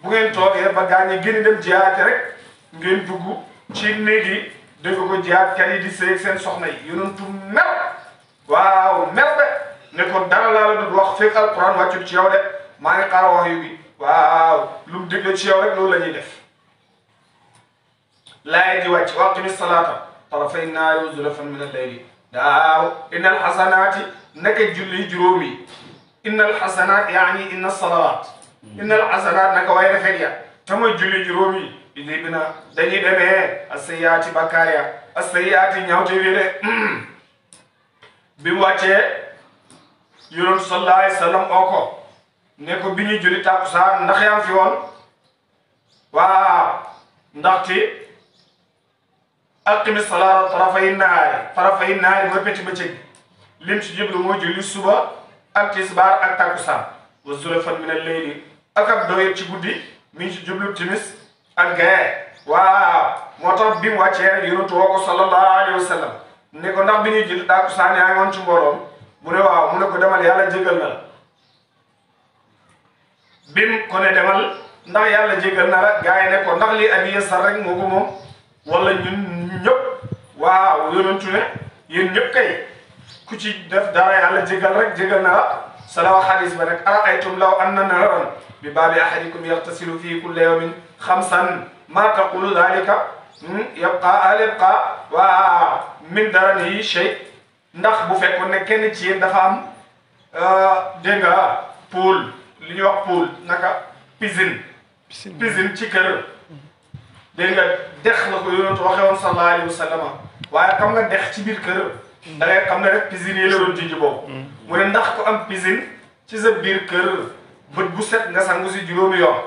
bu ngeen toogee ba gaañe gën dem jihaad rek ngeen dugg ci néegi dégg ko jihaadkat yi di sëy seen soxna yi yonentu mer waaw mer de ne ko dara laa la dut wax fekk alquran wàccul ci yow de maa ngi xaar wax yu bi waaw lu mu digle ci yow rek loolu la ñuy def laay di wàcc wa aqimi salaata tarafay naari wa zulafan min al-layli daaw inna alxasanaati naka julli juróomi inna alxasanaat yaani inna salawaat inna alxasanaat naka way rafet ya te mooy julli juróomi idi bina dañuy demee as-sayyiaati bakkaar ya as-sayyiaati ñaawte wi de bi mu wàccee yonent sallallahu alayhi wa sallam oo ko ne ko bi ñuy julli tàkkusaan ndax yaa ngi fi woon waaw ndaxte aqimi salaata tarafay naari mooy pétti bëccëg lim ci jublu mooy julli suba ak tisbaar ak takkusaan wa zulafan min al-layli ak doyet ci guddi mi ngi ci jublu timis ak gaye waaw moo tax bi mu wàccee yonent woo ko sallallahu alayhi wa sallam ne ko ndax bi ñuy julli takkusaan yaa ngi woon ci mbooloom mu ne waaw mu ne ko demal yàlla jégal na la bim ko ne demal ndax yàlla jégal na la gaa yi ne ko ndax lii abi yasar rek moo ko moom wala ñun ñëpp waaw yonentu ne yéen ñëpp kay ku ci def dara yàlla jégal rek jégal na la salawa xadis ba rek ara aytum law anna naharan bi baabi ahadikum yaxtasilu fii kulli yawmin xamsan ma taqulu dalika yabqa waaw min daranihi shay ndax bu fekkoon ne kenn ci yéen dafa am dégg nga pool li ñuy wax pool naka piscine ci kër dégg nga dex la ko yonent waxe woon sallallahu alayhi wa sallam waaye xam nga dex ci biir kër da ngay xam ne rek piscine yi la doon junj boobu mu ne ndax ko am piscine ci sa biir kër bët bu set nga sangu si juróomi yoon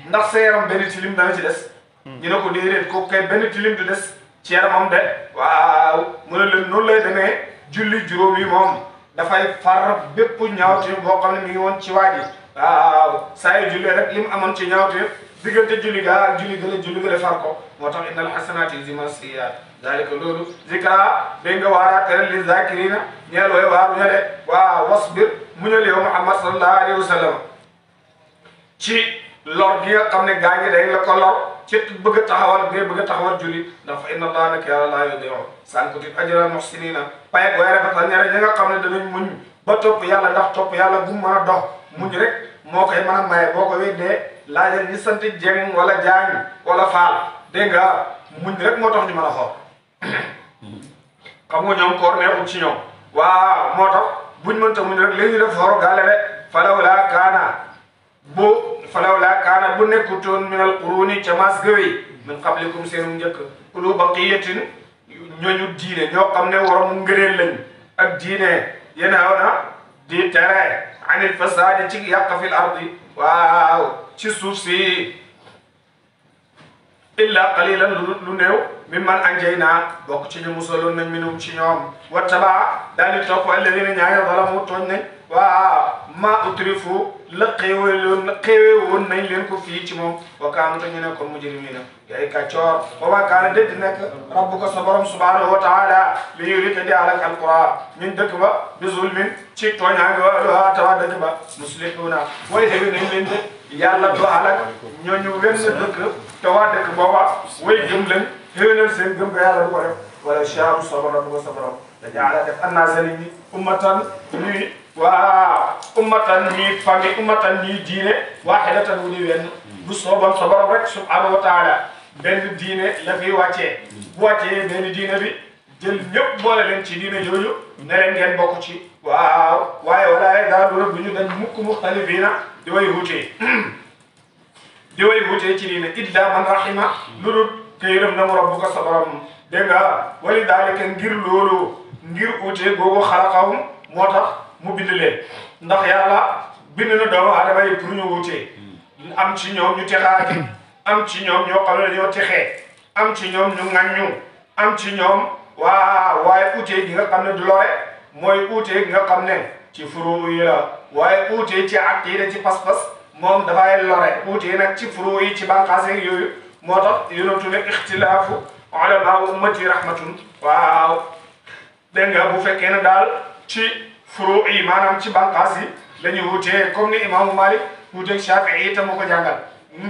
ndax sa yaram benn tilim dana ci des ñu ne ko déedéet kooku kay benn tilim du des ci yaramam de waaw mu ne leen noonu lay demee julli juróomi moom dafay far bépp ñaawte boo xam ne mi ngi woon ci waa ji waaw saa yu jullee rek li mu amoon ci ñaawte diggante julli gaa ak julli gële far ko moo tax innal xasanaati yuzhibna sayyi'aat zaalika loolu zikraa dégg nga waaraate li zaakiriina ñeel way waaru ña de waaw wasbir muñal yow Muhammad sallallahu alayhi wa sallam ci lor gi nga xam ne gaa ngi day la ko lor ci bëgg a taxawal julli ndax fa inna Allaha nag yàlla laa yudii'u sànkuti ajral muhsiniina paye way rafetal ñare ñi nga xam ne danañ muñ ba topp yàlla ndax topp yàlla bu mu mën a dox muñ rek moo koy mën a maye boo ko weddee laajal ñi sant Jeng wala Jaañ wala Faal dégg nga muñ rek moo tax ñu mën a xool xam nga ñoom koor neexul ci ñoom waaw moo tax buñ mënta muñ rek léegi ñu def xoro gaale de falawlaa kaana bu nekkutoon min al quruni ca maas gëwee min qablikum seenu njëkk ulu baqiyatin ñooñu diine ñoo xam ne waroon ngëneel lañ ak diine yanhawna di tere anil fasaadi ci yàq fil ardi waaw ci suuf si illa qalilan lu néew mimman anjaynaa bokk ci ñu musaloon nañ minum ci ñoom wattabaa daal di topp alladina ñaari zalamu tooñ nañ waaw ma utrifu la xéewee woon nañ leen ko fii ci moom wa kaanu te ñu nekkoon mujrimina yaay kàccoor wa ma kaana déet nekk rabbuka sa borom subhanahu wa taala li yurika di alak alqura min dëkk ba bi zulmin ci tooñaange wa tawa dëkk ba muslihuna way xewi nañ leen de yàlla do alak ñooñu wenn dëkk te waa dëkk booba way gëm lañ xéwénal seen gëm ga yàlla du ko def wala shaabu sabara bu ko sabara da jaala def annaasa nit ñi ummatan ñuy waaw ummatan ñuy famille ummatan ñuy diine waahidatan wu ñu wenn bu sooban sa borom rek subhanahu wa taala benn diine la fiy wàccee bu wàccee benn diine bi jël ñëpp boole leen ci diine jooju ne leen ngeen bokk ci waaw waaye walaay daal du ñu dañ mukk muxtalifiina di way wutee di way wutee ci diine illa man rahima lu dul ke yërëm na mu rabbuka sa borom dégg nga wali daalika ngir loolu ngir wutee googu xalaqahum moo tax mu bind leen ndax yàlla bind na doomu aadama yi pour ñu wutee am ci ñoom ñu texaati am ci ñoom ñoo xam ne dañoo texee am ci ñoom ñu ŋaññu am ci ñoom waaye utee gi nga xam ne du lore mooy utee gi nga xam ne ci furu yi la waaye utee ci aqida ci pas-pas moom dafay lore utee nag ci furu yi ci bànqaas yi yooyu moo tax yonentu ne ixtilaafu ulama ummati rahmatun waaw dégg nga bu fekkee ne daal ci furu yi maanaam ci bànqaas yi la ñu wutee comme ni imaamu Malik wuteeg Shafii yi te moo ko jàngal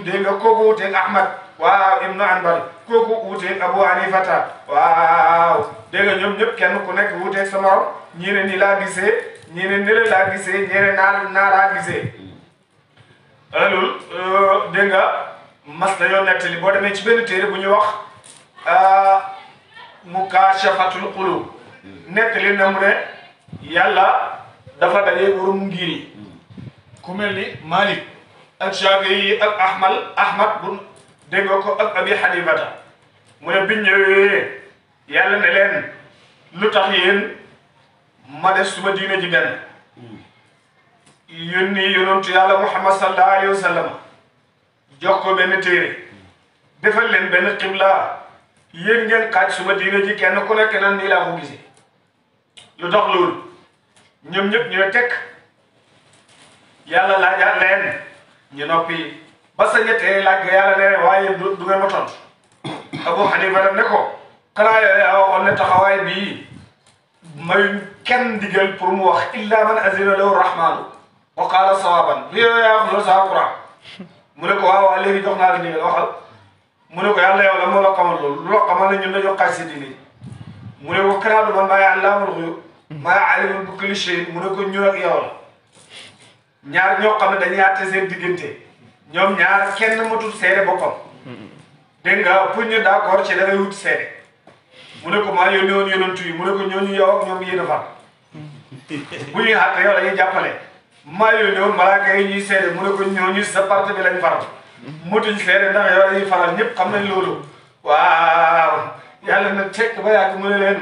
dégg nga kooku wuteeg Ahmad waaw ibnu Hanbal kooku wuuteeg Abu Hanifata waaw dégg nga ñoom ñëpp kenn ku nekk wuuteeg sa morom ñii ne nii laa gisee ñii ne nii laa gisee ñii ne naa laa gisee loolu dégg nga mas na yoo nettali boo demee ci benn téere bu ñuy wax Mukashafatul Qulub nettali na mu ne yàlla dafa daje borom ngir yi ku mel ni Malik ak Shafi'i ak Ahmad bu dégg nga ko ak Abi Hanifata mu ne biñ ñëwee yàlla ne leen lu tax yéen ma def suma diine ji benn yónni yonentu yàlla Muhammad sallallahu alayhi wa sallam jox ko benn téere defal leen benn xibla yéen ngeen xaaj suma diine ji kenn ku nekk nan nii laa ko gisee lu tax loolu ñoom ñëpp ñooy tekk yàlla laajaat leen ñu noppi ba sa ñettee laaj ga yàlla ne waaye du ngeen ma tontu Abu Hanifa daf ne ko xanaa yaa waxoon ne taxawaay bii mayuñ kenn digal pour mu wax illa man azina lahu rahmanu wa qaala sawaban li yow yaa wax loolu sa Alquran mu ne ko waaw léegi jox naa la ndigal waxal mu ne ko yàlla yow la moo la xamal loolu lu la xamal ne ñun dañoo xaaj si diine mu ne ko kanaa du man maay allaamul ghuyuub maay alimul bi kulli shay mu ne ko ñun ak yow la ñaar ñoo xam ne dañuy àtte seen diggante ñoom ñaar kenn matul seede boppam dégg nga pour ñu d'accord ci da ngay wut seede mu ne ko maa yónni woon yonantu yi mu ne ko ñooñu yow ak ñoom yéen a far bu ñuy àtte yow dañuy jàppale maa yónni woon malaaka yi ñuy seede mu ne ko ñooñu sa parti bi lañ faral motuñ seede ndax yow dañuy faral ñëpp xam nañ loolu waaw yàlla na tekk ba yàgg mu ne leen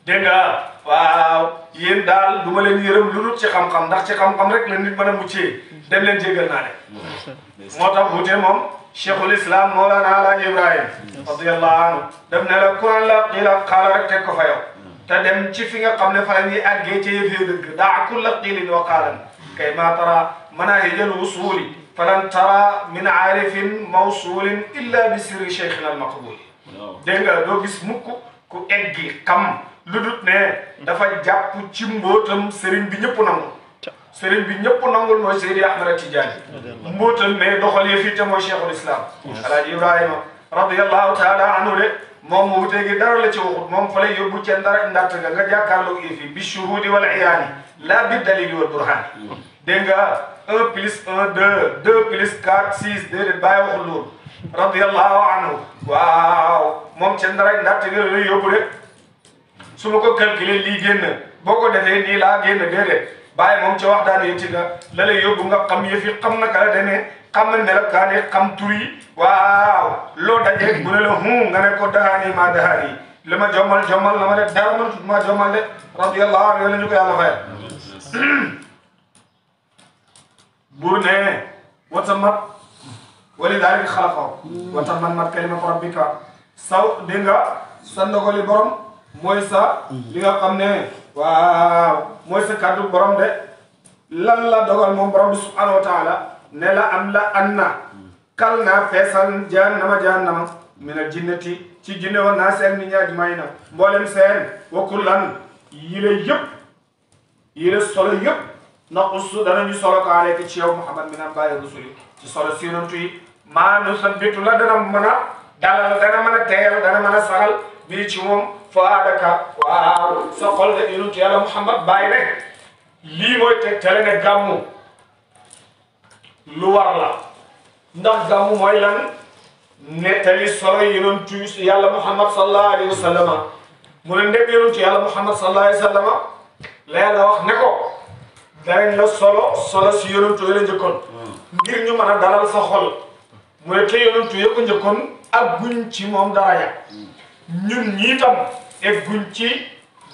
dégg nga waaw yéen daal du ma leen yërëm lu dul ci xam-xam ndax ci xam-xam rek la nit mën a muccee dem leen jéggal naa leen moo tax wuute moom cheikhul islam Mawlana Alaaji Ibrahim radiyallahu anhu def ne la kuran la qiila xaala rek teg ko fa yow te dem ci fi nga xam ne fa la ñuy àggee ca yëfee dëgg daa kulla qiilin wa qaalan kay ma tara manahijal wusuli falan tara min aarifin mawsulin illa bi sirri cheikhina al maqbuli dégg nga doo gis mukk ku eggi xam lu dut ne dafa jàpp ci mbootam sëriñ bi ñëpp nangul sëriñ bi ñëpp nangul mooy Seydi Ahmad Tidiane mbootam mais doxalee fii te mooy cheikhul islam Alaaji Ibrahima radiyallahu taala anhu de moom mu wutee gi dara la ci waxut moom fa lay yóbbu ca dara ndatt nga jàkkaarloo fii bi shuhudi wal iyaani la bi dalili wal burhan dégg nga 1 plus 1 2 2 plus 4 6 déedéet bàyyi waxul loolu radiyallahu anhu waaw moom ca dara ndatt nga lay yóbbu de su ma ko calculer lii génn boo ko defee nii laa génn déedéet bàyyi moom ca wax daan yëtti nga la lay yóbbu nga xam yëfi xam naka la demee xam na melokaani xam tur yi waaw loo dajee bu ne la nga ne ko dahaani maa dahaani li ma jommal la ma de dara man ma jommal de radiyallahu anhu la ñu ko yàlla fayal buur ne watamat wali daalika xalaqahu watamat kalimatu rabbika saw dégg nga sa ndogali borom mooy sa li nga xam ne waaw mooy sa kàddu borom de lan la dogal moom borom bi subhanahu wa taala ne la am la an na kal naa feesal jahannama mina jinnati ci jinne woon naa seen nit ñi ajmaïna mboolem seen wa kullan yile yëpp yile solo yëpp naqussu danañu solo ko aleyka ci yow Muhammad min anbaa'i rusuli ci solo si yonantu yi maa nusabbitu la dana mën a dalal dana mën a teeyal dana mën a saxal bii ci moom fuaadaka waaw sa xol de yonantu yàlla Muhammad bàyyi ne lii mooy tegtale ne gàmmu lu war la ndax gàmmu mooy lan nettali solo yonantu yàlla Muhammad sallallahu alayhi wa sallam mu ne ndem yonantu yàlla Muhammad sallallahu alayhi wa sallam la yàlla wax ne ko danañ la solo si yonantu yi la njëkkoon ngir ñu mën a dalal sa xol mu ne te yonantu yi ko njëkkoon ak guñ ci moom daraja ñun ñii tam ak guñ ci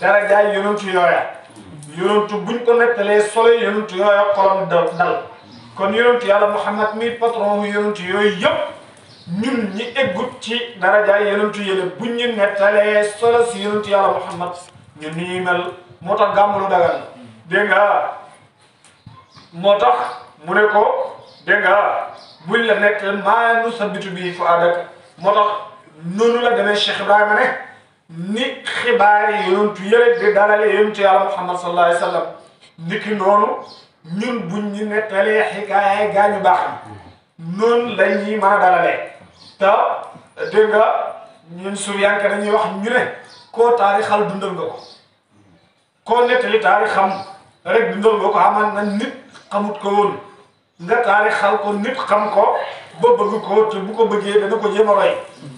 darajaay yonantu yooya yonantu buñ ko nettalee solo yonantu yooya xolam dal kon yonantu yàlla Muhammad mi patron wu yonantu yooyu yëpp ñun ñi eggut ci darajaay yonantu yële buñ ñu nettalee solo si yonantu yàlla Muhammad ñun ni ñuy mel moo tax gàmmu lu dagal dégg nga moo tax mu ne ko dégg nga buñ la nekk maa nusabbitu bii fu'aadak moo tax noonu la demee Cheikh Ibrahima ne ni xibaar yi yonantu yële di dalale yonantu yàlla Muhammad sallallahu alayhi wa sallam niki noonu ñun buñ ñu nettalee xikaayaay gaañu baax noonu la ñuy mën a dalalee te dégg nga ñun suufiyanke dañuy wax ñu ne koo taarixal dundal nga ko koo nettali taarixam rek dundal nga ko aman na nit xamut ko woon nga taarixal ko nit xam ko ba bëgg ko te bu ko bëggee dana ko jéem a roy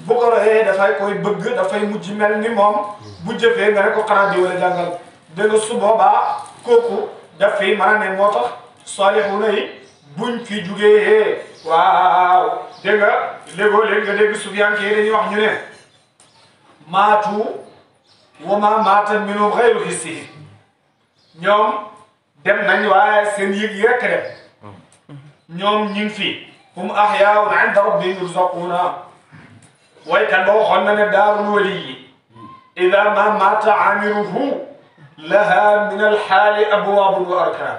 bu ko royee dafay koy bëgg dafay mujj mel ni moom bu jëfee nga ne ko xanaa di wala jàngal dégg nga su boobaa kooku daf fi mën a ne moo tax saalixuuna yi buñ fi jugee waaw dégg nga léegoo-léeg nga dégg sufiyanke yi dañuy wax ñu ne maatu wa ma maata minhum xayru hissihi ñoom dem nañ waaye seen yëg yi rekk dem ñoom ñu ngi fi hum ahyaun inda rabbihim yurzaquuna waykat ba waxoon na ne daarul waliyi ida ma maata aamiruhu laha min alxaali abwaabun wa arkaan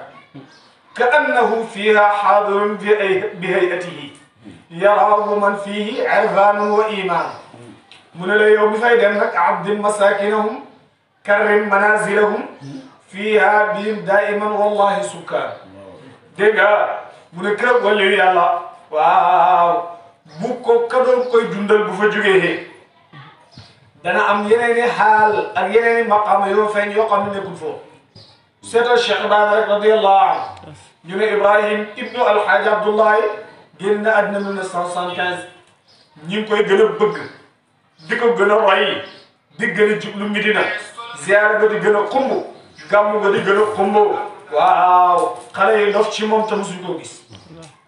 ka annahu fiha xaadirun bi hayatihi yaraahu man fihi irfaanun wa imaan mu ne la yow mi fay dem nag abdim masakinahum karrim manazilahum fiha bihim daiman wallahi sukkaan dégg nga mu ne kër waliyu yàlla waaw bu ko kadoon koy dundal bu fa jógee dana am yeneen i xaal ak yeneen i maqaama yoo feeñ yoo xam ne nekkul foofu seetal Cheikh Ibrahima rek radiyallahu anhu ñu ne Ibrahim ibnu alxaaji Abdullahi génn na àddina 1975 ñi ngi koy gën a bëgg di ko gën a roy di gën a jublu Medina ziyaara ga di gën a xumb gàmmu ga di gën a xumb waaw xale yi dof ci moom te musuñ koo gis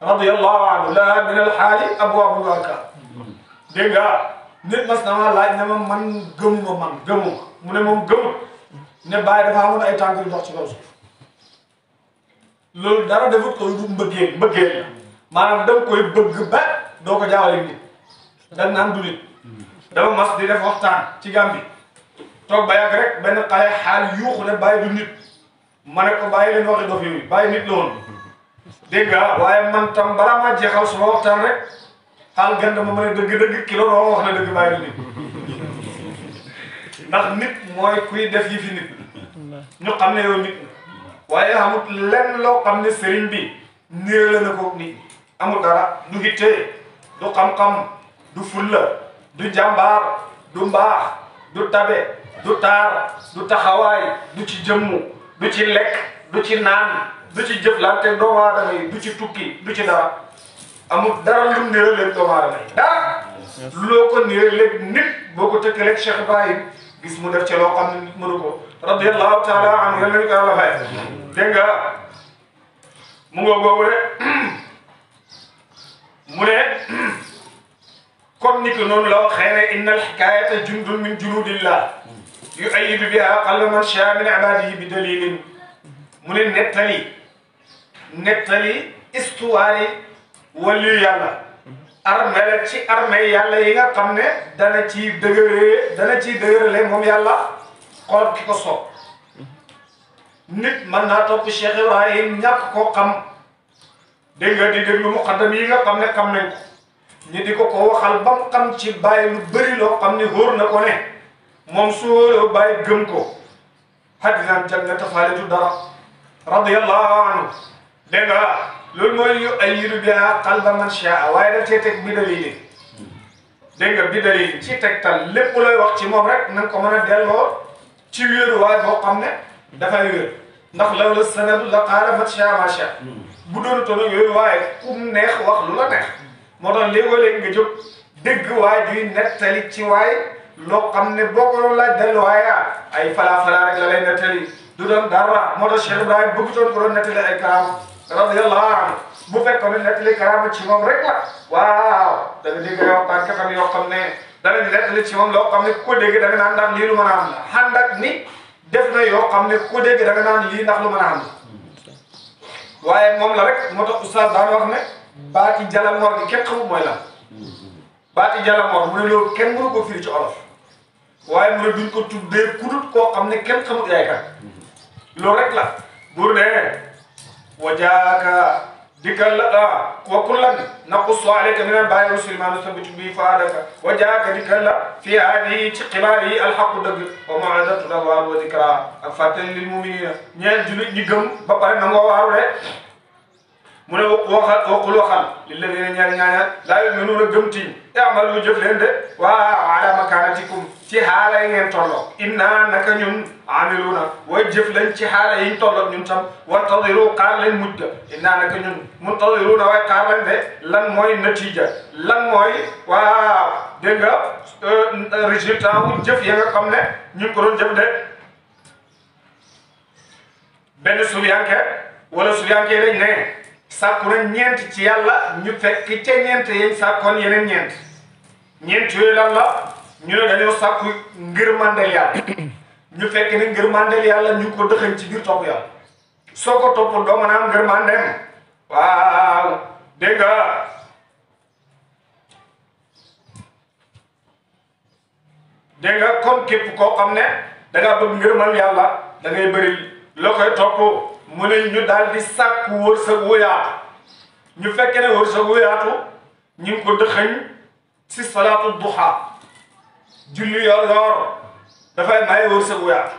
radiyallahu anhu la min alxaali abwaabun wa arkaan dégg nga nit mas na ma laaj ne ma man gëmuma mu ne moom gëmut ne bàyyi dafa amoon ay tànk yu dox ci kaw suuf loolu dara defut ko du mbëggeel la maanaam da nga koy bëgg ba doo ko jaawale nit dañ naan du nit dama mas di def waxtaan ci Gàmbi toog ba yàgg rek benn xale xaal yuuxu ne bàyyi du nit ma ne ko bàyyi leen waxi dof yooyu bàyyi nit la woon dégg nga waaye man tam balaa maa jeexal suma waxtaan rek xaal gën ma mën a dëgg-dëgg kilo noo wax ne dëgg bàyyi du nit ndax nit mooy kuy def yi fi nit ñu xam ne yow nit waaye amut lenn loo xam ne sëriñ bi néer na ko nit amul dara du hittee du xam-xam du fulla du jàmbaar du mbaax du tabe du taar du taxawaay du ci jëmmu du ci lekk du ci naan du ci jëflante doomu aadama yi du ci tukki du ci dara amul dara lu niraleeg doomu aadama yi dara loo ko niraleeg nit boo ko tëkkaleeg Cheikh Ibrahim gis mu def ci loo xam ne nit mënu ko radiyallahu taala anhu yal nañu ko yàlla fay dégg nga mu nga boobu de mu ne comme ni ko noonu la waxee ne inna alxikaayata jundun min junudillah yu'ayyidu biha qalba man shaa min ibadihi bi dalilin mu ne nettali histoire yi wàllu yàlla armée la ci armée yàlla yi nga xam ne dana ciy dëgërale moom yàlla xool ki ko soob nit mën naa topp Cheikh Ibrahim ñàkk koo xam dégg nga di déglu muqaddam yi nga xam ne xam nañ ko ñu di ko waxal ba mu xam ci bàyyi lu bëri loo xam ne wóor na ko ne moom su wóoree bàyyi gëm ko hadisan jannata faalitu dara radiyallahu anhu dégg nga loolu mooy yu ayyidu biha qalba man shaa waaye daf cee teg bi dalil dégg nga bi dalil ci tegtal lépp looy wax ci moom rek na nga ko mën a delloo ci wéeruwaay boo xam ne dafay wér ndax law la sanadu la qaala man shaa ma shaa bu doon tono yooyu waaye kum neex wax lu la neex moo tax léegoo-léeg nga jóg dégg waay juy nettali ci waay loo xam ne boo ko laaj delluwaaya ay falaa rek la lay nettali du doon dara moo tax Cheikh Ibrahim bëggutoon ko doon nettali ay karaama radiyallahu anhu bu fekkoon ne nettali karaama ci moom rek la waaw da nga dégg yoo xam ne yoo xam ne danañ nettali ci moom loo xam ne ku ko dégg da nga naan ndax lii lu mën a am la ànd ak ni def na yoo xam ne ku ko dégg da nga naan lii ndax lu mën a am la waaye moom la rek moo tax oustaz daan wax ne baati jalamoor gi kenn xamul mooy lan baati jalamoor mu ne loolu kenn mënu ko firi ci olof waaye mu ne duñ ko tuddee kudut koo xam ne kenn xamul yaay kan loolu rek la buur ne wajaaka dikkal la wa kullan naqussu alayka min anbaa'i rusuli maa nusabbitu bihi fu'aadaka wajaaka dikkal la fii haadihi ci xibaar yi alxaqu dëgg wa maw'izatun wa zikraa ak fàttali lil mu'miniina ñeel jullit ñi gëm ba pare nangoo waaru de mu ne waqul waxal lilladina ñaari ñaanal laa yuminuuna gëmtiñ i'malu jëf leen de waaw ala makanatikum ci xaala yi ngeen tolloo inna naka ñun amiluna way jëf lañ ci xaala yi ñu tolloo ñun tam wantadiru xaar leen mujj ga inna naka ñun muntadiruna way xaar lañ de lan mooy natija lan mooy waaw dégg nga résultat wu jëf ya nga xam ne ñu ngi ko doon jëf de benn subiyanke wala subiyanke dañ ne sàkku nañ ñeent ci yàlla ñu fekk ca ñeent yañ sàkkoon yeneen ñeent yooyu lan la ñu ne dañoo sàkku ngërmandeel yàlla ñu fekk ne ngërmandeel yàlla ñu ko dëxañ ci biir topp yàlla soo ko topp doo mën a am ngërmandeem waaw dégg nga dégg nga kon képp koo xam ne da ngaa bëgg ngërmal yàlla da ngay bëri loo koy topp mu ne ñu daal di sàkku wërsëg wu yaatu ñu fekkee ne wërsëg wu yaatu ñu ngi ko dëxañ si salaatu duha julli yor dafay may wërsëg wu yaatu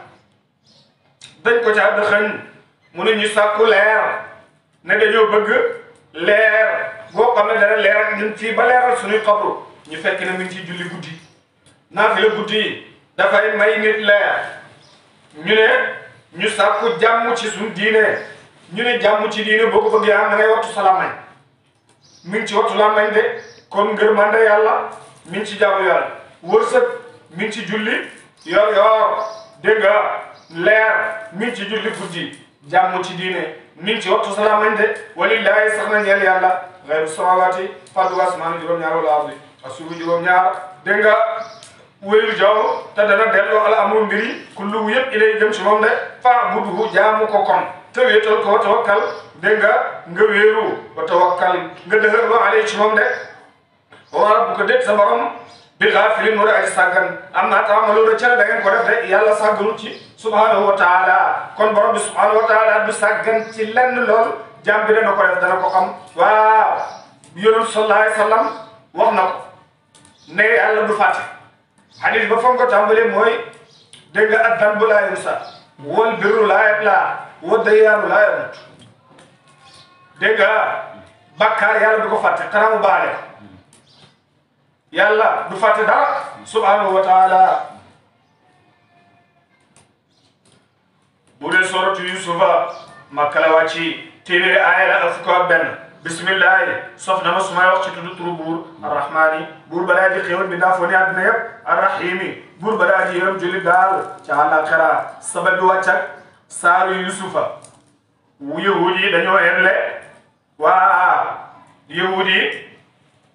dañ ko caa dëxañ mu ne ñu sàkku leer ne dañoo bëgg leer boo xam ne dana leer ak ñun fii ba leeral suñuy xabru ñu fekk ne mi ngi ciy julli guddi naafila guddi dafay may nit leer ñu ne ñu sàkku jàmm ci suñu diine ñu ne jàmm ci diine boo ko bëggee am da ngay wattu sa làmmañ mi ngi ci wattu làmmañ de kon ngërmande yàlla mi ngi ci jaamu yàlla wërsëg mi ngi ci julli yor dégg nga leer mi ngi ci julli guddi jàmm ci diine mi ngi ci wattu sa làmmañ de walillahi sax na ñeel yàlla xayru samawaati faddu asmaani juróom-ñaar wala ardi ak suufu juróom-ñaar dégg nga wéyul jaww te dana delloo ala amul mbiri kullu yëpp ilay jëm si moom de fa'budhu jaamu ko kon te wéetal ko wa tawakkal dégg nga wéeru wa tawakkal nga dëgër loo alay ci moom de wa rabbuka déet sa borom bi gaafilin mu ay sàggan am naa ta'maluuna ca da ngeen ko def de yàlla sàgganut ci subhanahu wa taala kon borom bi subhanahu wa taala du sàggan ci lenn lool jaam bi dana ko def dana ko xam waaw yonent sallallahu alayhi wa sallam wax na ko ne yàlla du fàtte hadis ba fa nga ko tàmbalee mooy dégg nga ad-danbu laa yunsa wal birru laa yablaa wa dayyaanu laa yamut dégg nga bàkkaar yàlla du ko fàtte xanaa mu baale yàlla du fàtte dara subhanahu wa taala bu dee soratu yusufa makka la wàcci téeméeri aaya la ak fukk ak benn bismillahi sof na ma su may wax ci tuddu turu buur arrahmaani buur ba daa ji xéwal bi daa foo ne àddina yëpp arrahimi buur ba daa ji yërëm julli daal ca àllaaxira sabab bi wàccak saaru yusufa yahud yi dañoo emle yahud yi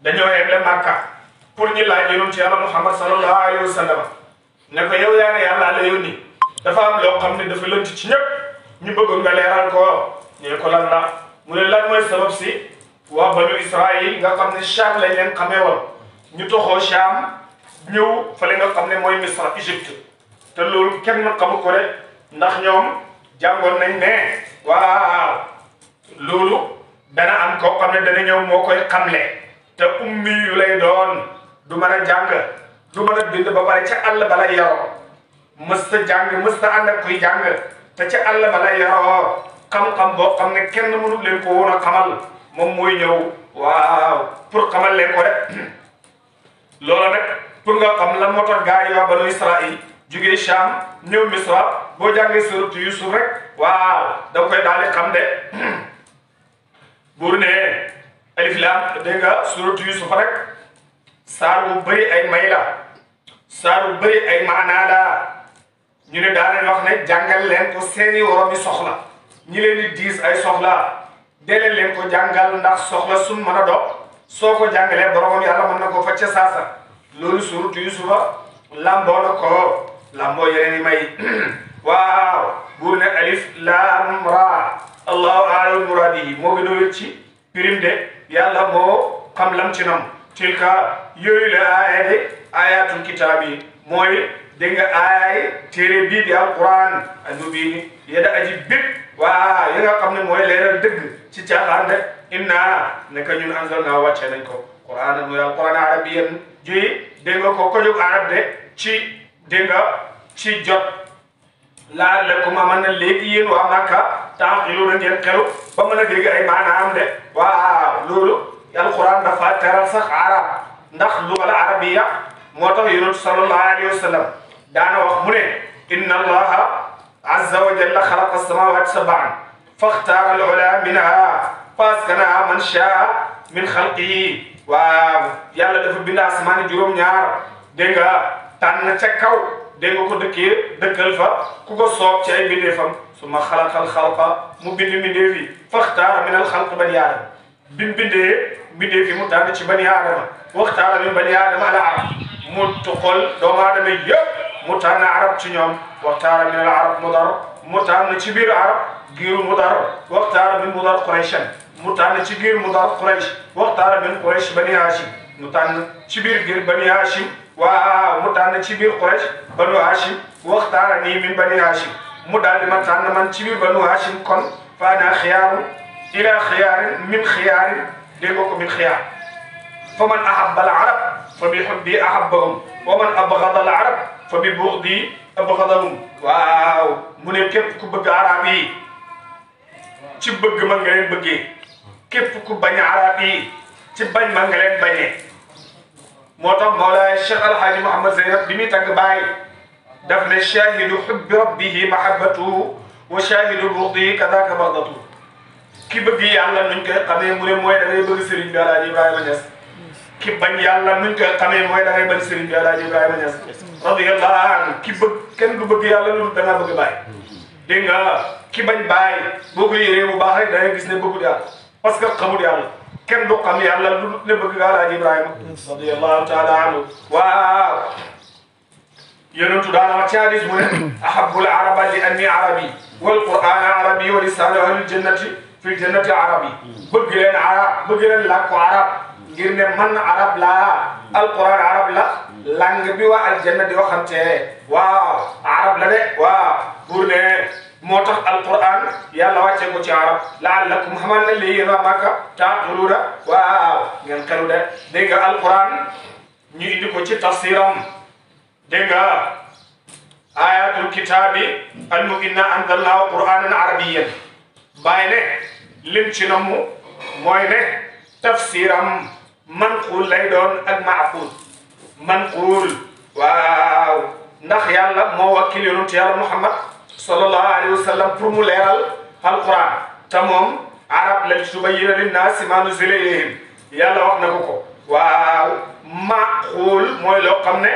dañoo emle makka pour ñu laaj yonent ci yàlla muhammad sallallahu alayhi wa sallam ne ko yow yaa ne yàlla la yónni dafa am loo xam ne dafa lënt ci ñëpp ñu bëggoon nga leeral ko ñu ne ko lan la mu ne lan mooy sabab si waa banu Israël nga xam ne Cham lañ leen xamee woon ñu toxoo Cham ñëw fale nga xam ne mooy Misra Égypte te loolu kenn xamu ko rek ndax ñoom jàngoon nañ ne waaw loolu dana am koo xam ne dana ñëw moo koy xamle te ummi yu lay doon du mën a jàng du mën a bind ba pare ca àll ba lay yaroo mësta jàng mësta ànd ak kuy jàng te ca àll ba lay yaroo xam-xam boo xam ne kenn mënut leen ko woon a xamal moom mooy ñëw waaw pour xamal leen ko rek loola nag pour nga xam lan moo tax gaa yi waa banu Israël jugee Cham ñëw Misra boo jàngee suratu Yusuf rek waaw da koy daal di xam de buur ne alif laam dégg nga suratu Yusuf rek saar bu bëri ay may la saar bu bëri ay maanaa la ñu ne daanañ wax ne jàngal leen ko seeni worom yi soxla ñi leen di diis ay soxla deleen leen ko jàngal ndax soxla sun mën a dox soo ko jàngalee boromam yàlla mën na ko fa ca saasa loolu suratu Yusufa lamboo na ko lamboo yeneen i may waaw buur ne alif laam ra allahu a'lamu muraadihi moo gën a wér ci pirim de yàlla moo xam lam ci nam tilka yooyu la aaya de ayatul kitaab yi mooy dégg nga aay téere bii di alquran anu bii yeda aji bég waa yi nga xam ne mooy leeral dëgg ci caaxaan de inna neka ñun anzalna wàcce nañ ko quran muy alquran arabiyan ji dégg nga ko jóg arab de ci dégg nga ci jot laa la ko ma mën na léegi yéen waa Makka taaqiluuna ngeen xelu ba mën a dégg ay maanaam de waaw loolu alquran dafa teral sax arab ndax lugal arabiya moo tax yonent sallallahu alayhi wa sallam daana wax mu ne inna allaha azza wa jalla xalaqa samawati sab'an faxtaara al ula minha faskanaha man shaa min xalqihi waaw yàlla dafa bind asamaani juróom-ñaar dégg nga tànn ca kaw dégg nga ko dëkkal fa ku ko soob ci ay bindeefam summa xalaqal xalqa mu bind mbindeef yi faxtaara min al xalq bani aadama bi mu bindee mbindeef yi mu tànn ci bani aadama waxtaara min bani aadama al arab mu tuxal doomu aadama yëpp mu tànn arab ci ñoom waxtaara min al arab mudar mu tànn ci biir arab giiru mudar waxtaara min mudar qurayshan mu tànn ci biir mudar quraysh waxtaara min quraysh bani hashim mu tànn ci biir giir bani hashim waaw mu tànn ci biir quraysh banu hashim waxtaara nii min bani hashim mu daal di ma tànn man ci biir banu hashim kon fa ana xiyaaru ila xiyaarin min xiyaarin dégg nga ko min xiyaar fa man ahabba al arab fa bi hubbi ahabbahum wa man abghada al arab fa bi bughdi abghadahum waaw mu ne képp ku bëgg arab yi ci bëgg ma nga leen bëggee képp ku bañ arab yi ci bañ ma nga leen bañee moo tax Mawlaay Cheikh Alhaaji Mouhamed Zeynab bi muy tagg Baay daf ne shahidu hubbi rabbihi mahabbatuhu wa shahidu bughdihi kadaka baghdatuhu ki bëgg yàlla nuñ koy xamee mu ne mooy da ngay bëgg Serigne bi Alaaji Ibrahima Niass ki bañ yàlla nuñ koy xamee mooy da ngay bañ Serigne bi Alaaji Ibrahima Niass radiyallahu anhu ki bëgg kenn du bëgg yàlla lu da nga bëgg Baay dégg nga ki bañ Baay boo ko yéree bu baax rek da ngay gis ne bëggul yàlla parce que xamul yàlla kenn du xam yàlla lu ne bëgg nga Alaaji Ibrahima radiyallahu taala anhu waaw yonentu daana wax ci hadis mu ne ahabbul araba li anni arabi wal qur'ana arabi wa lisanu ahlil jannati fil jannati arabi bëgg leen arab bëgg leen làkku arab ngir ne man arab laa alquran arab la langue bi waa aljanna di waxante waaw arab la de waaw pour ne moo tax alquran yàlla wàcce ko ci arab laallakum xamal na lii yéen waa Makka taaqiluuna waaw ngeen xelu de dégg nga alquran ñu indi ko ci tafsiram dégg nga ayatul kitaabi almu inna anzalnaahu qur'aanan arabiyyan bàyyi ne lim ci namu mooy ne tafsiram manquul lay doon ak maaquul manquul waaw ndax yàlla moo wakkil yonent yàlla Muhammad sallallahu alayhi wa sallam pour mu leeral alquran te moom arab la tubayyina linnaasi maa nuzila ilayhim yàlla wax na ko waaw maaquul mooy loo xam ne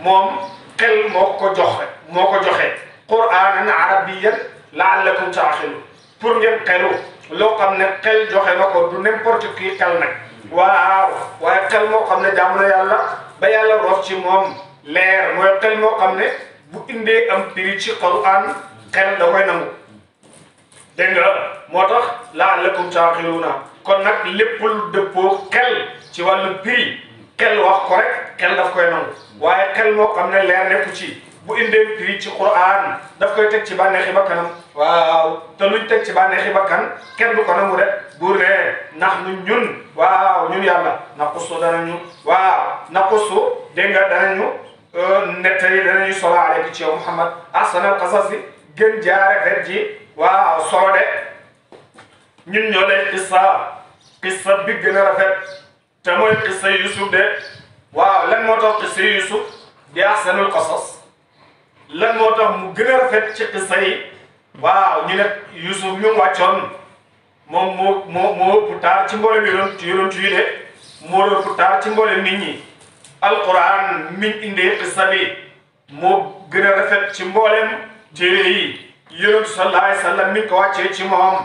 moom xel moo ko joxe qur'aanan arabiyyan la'allakum ta'qiluun pour ngeen xelu loo xam ne xel joxe na ko du n'importe qui xel nag waaw waaye xel moo xam ne jàmm na yàlla ba yàlla roof ci moom leer mooy xel moo xam ne bu indee am prix ci Qur'an xel da koy nangu dégg nga moo tax la'allakum ta'qiluuna kon nag lépp lu dëppoo xel ci wàllu prix xel wax ko rek xel daf koy nangu waaye xel moo xam ne leer nekku ci bu indee prix ci Qur'an daf koy teg ci bànneexi bakkanam waaw te luñ teg ci bànneexi bakkan kenn du ko nangu de buur ne ndax ñun waaw ñun yàlla naqussu danañu waaw naqussu dégg nga danañu nettali danañu solo aleyka ci yow Muhammad ahsanal qasasi gën jaare fet ji waaw solo de ñun ñoo lay qissa bi gën a rafet te mooy qissa Yusuf de waaw lan moo tax qissa Yusuf di ahsanul qasas lan moo tax mu gën a rafet ci qissa yi waaw ñu ne Yusuf ñu wàccoon moom moo ëpp taar ci mboolem yonent yi de moo ëpp taar ci mboolem nit ñi alquran miñ indee qissa bi moo gën a rafet ci mboolem téere yi yonent sallallahu alayhi wa sallam miñ ko wàccee ci moom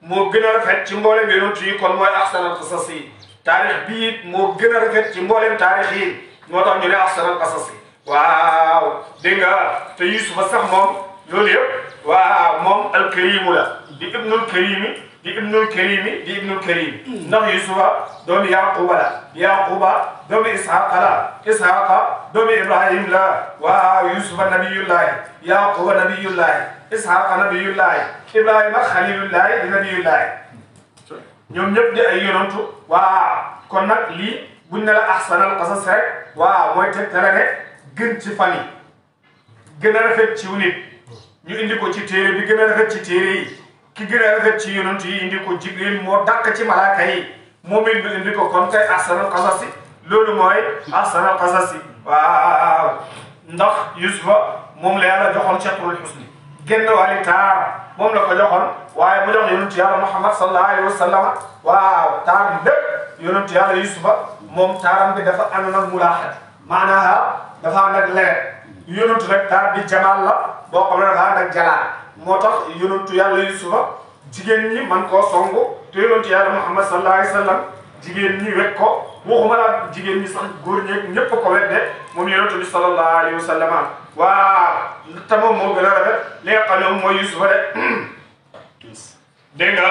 moo gën a rafet ci mboolem yonent yi kon mooy ahsanal qasas yi taarix bi it moo gën a rafet ci mboolem taarix yi moo tax ñu ne ahsanal qasas yi waaw dégg nga te Yusufa sax moom loolu yëpp waaw moom alkarimu la di ibnul karimi di ibnul karimi di ibnul karimi ndax Yusufa doomi Yaquba la Yaquba doomi Ishaqa la Ishaqa doomi Ibrahim la waaw Yusufa nabiyullahi Yaquba nabiyullahi Ishaqa nabiyullahi Ibrahima xalilullahi di nabiyullahi ñoom ñëpp di ay yonantu waaw kon nag lii buñ ne la ahsanal qasas rek waaw mooy tegtale ne gën ci fan yi gën a rafet ci nit ñu indi ko ci téere bi gën a rafet ci téere yi ki gën a rafet ci yonent yi indi ko Jibril moo dàq ci malaaka yi moom it mu indi ko kon kay ahsanal qasasi loolu mooy ahsanal qasasi waaw ndax Yusufa moom la yàlla joxoon chatrul husni génn wàlli taar moom la ko joxoon waaye mu jox yonent yàlla Muhammad sallallahu alayhi wa sallam waaw taar bi lépp yonent yàlla Yusufa moom taaram bi dafa ànd nag mulaaxat maanaam dafa ànd ak leer yonent nag taar bi jamaal la boo xam ne dafa ànd ak jalaal moo tax yonentu yàlla Yusufa jigéen ñi man koo songu te yonentu yàlla Muhammad sallallahu alayhi wa sallam jigéen ñi wekk ko waxuma la jigéen ñi sax góor ñeeg ñëpp ko wedde moom yonentu bi sallallahu alayhi wa sallam waaw te moom moo gën a rafet li nga xam ne moom mooy Yusufa de dégg nga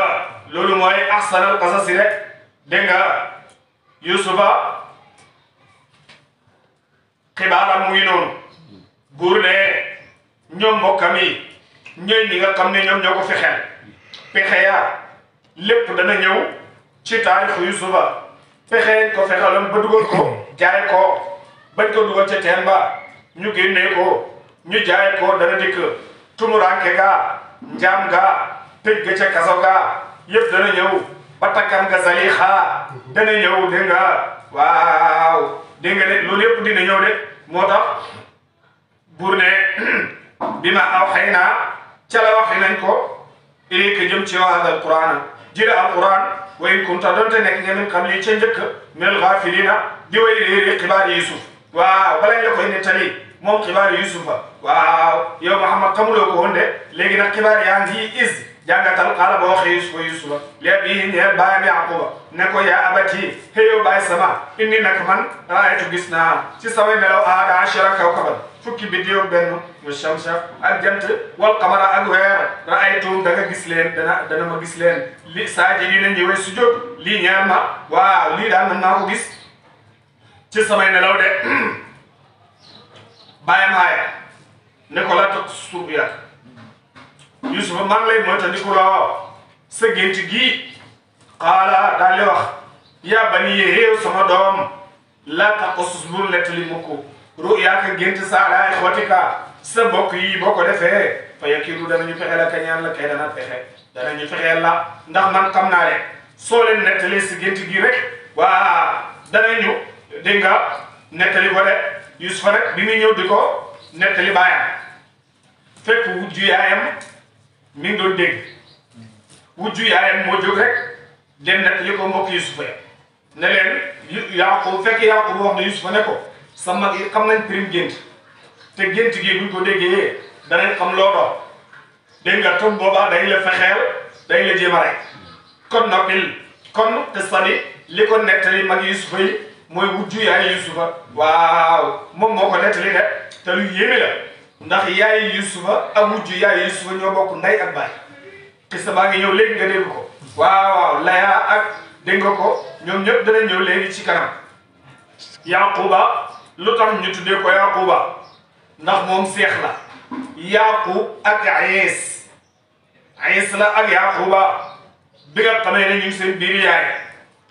loolu mooy ahsanal qasasi rek dégg nga Yusufa xibaaram mu ngi noonu buur ne ñoom mbokkam yi ñooy ñi nga xam ne ñoom ñoo ko fexeel pexe ya lépp dana ñëw ci taarixu Yusufa pexe ko fexeeloon ba dugal ko jaay ko bañ ko dugal ca teen ba ñu génnee ko ñu jaay ko dana dikk tumuranke ga njaam ga tëj ga ca kaso ga yëpp dana ñëw ba takkam ga Zalixa dana ñëw dégg nga waaw dégg nga de loolu yëpp dina ñëw de moo tax buur ne bi ma aw xëy naa ca la waxi nañ ko ilayka jëm ci hada alquran jële alquran wa in kunta doonte nekk nga min qabli ca njëkk minal gaafilina di way réeri xibaar Yusuf waaw balañ la koy nettali moom xibaar Yusufa waaw yow Muhammad xamuloo ko woon de léegi nag xibaar yaa ngi is jàngatal xaala ba waxee Yusufa léeb yi ñeel baayam Yaquba ne ko yaa abati xëyow baay sama inni nag man raaytu gis naa ci samay melaw aada ashara kawkaban fukki biddiw benn wa shamsa ak jant wal qamara ak weer raaytum da nga gis leen dana ma gis leen li saajidiina ñëwee sujjóot lii ñeel ma waaw lii daal man maa ko gis ci samay nelaw de bàyyam haaya ne ko la toog suuf ya Yusufa man lay moytandiku loo sa gént gi xaala daal di wax yaa bani yéew sama doom la taqasus bul nettali mukk ru'yaaka gént sa ala ixwatika sa bokk yi boo ko defee fa yakiidu danañu fexe la ka ñaan la kay dana fexe danañu fexeel la ndax man xam naa leen soo leen nettali si gént gi rek waa danañu dégg nga nettali ko de Yusufa rek bi muy ñëw di ko nettali baayam fekk wujju yaayam mi ngi doon dégg wujju yaayam moo jóg rek dem nettali ko mbokk Yusufa ya ne leen Yaaqub fekk Yaaqub wax na Yusufa ne ko sa mag yi xam nañ prime gént te gént gi buñ ko déggee danañ xam loo doon dégg nga toog boobaa dañ la fexeel dañ la jéem a rek kon noppil kon te sani li ko nettali mag Yusufa yi mooy wujju yaay Yusufa waaw moom moo ko nettali de te lu yéeme la ndax yaay Yusufa ak wujju yaay Yusufa ñoo bokk ndey ak baay xisa baa ngi ñëw léegi nga dégg ko waaw Laya ak dégg nga ko ñoom ñëpp dana ñëw léegi ci kanam Yaquba lu tax ñu tuddee ko Yaquba ndax moom seex la Yaqub ak Ays la ak Yaquba bi nga xamee ne ñu ngi seen biir yaay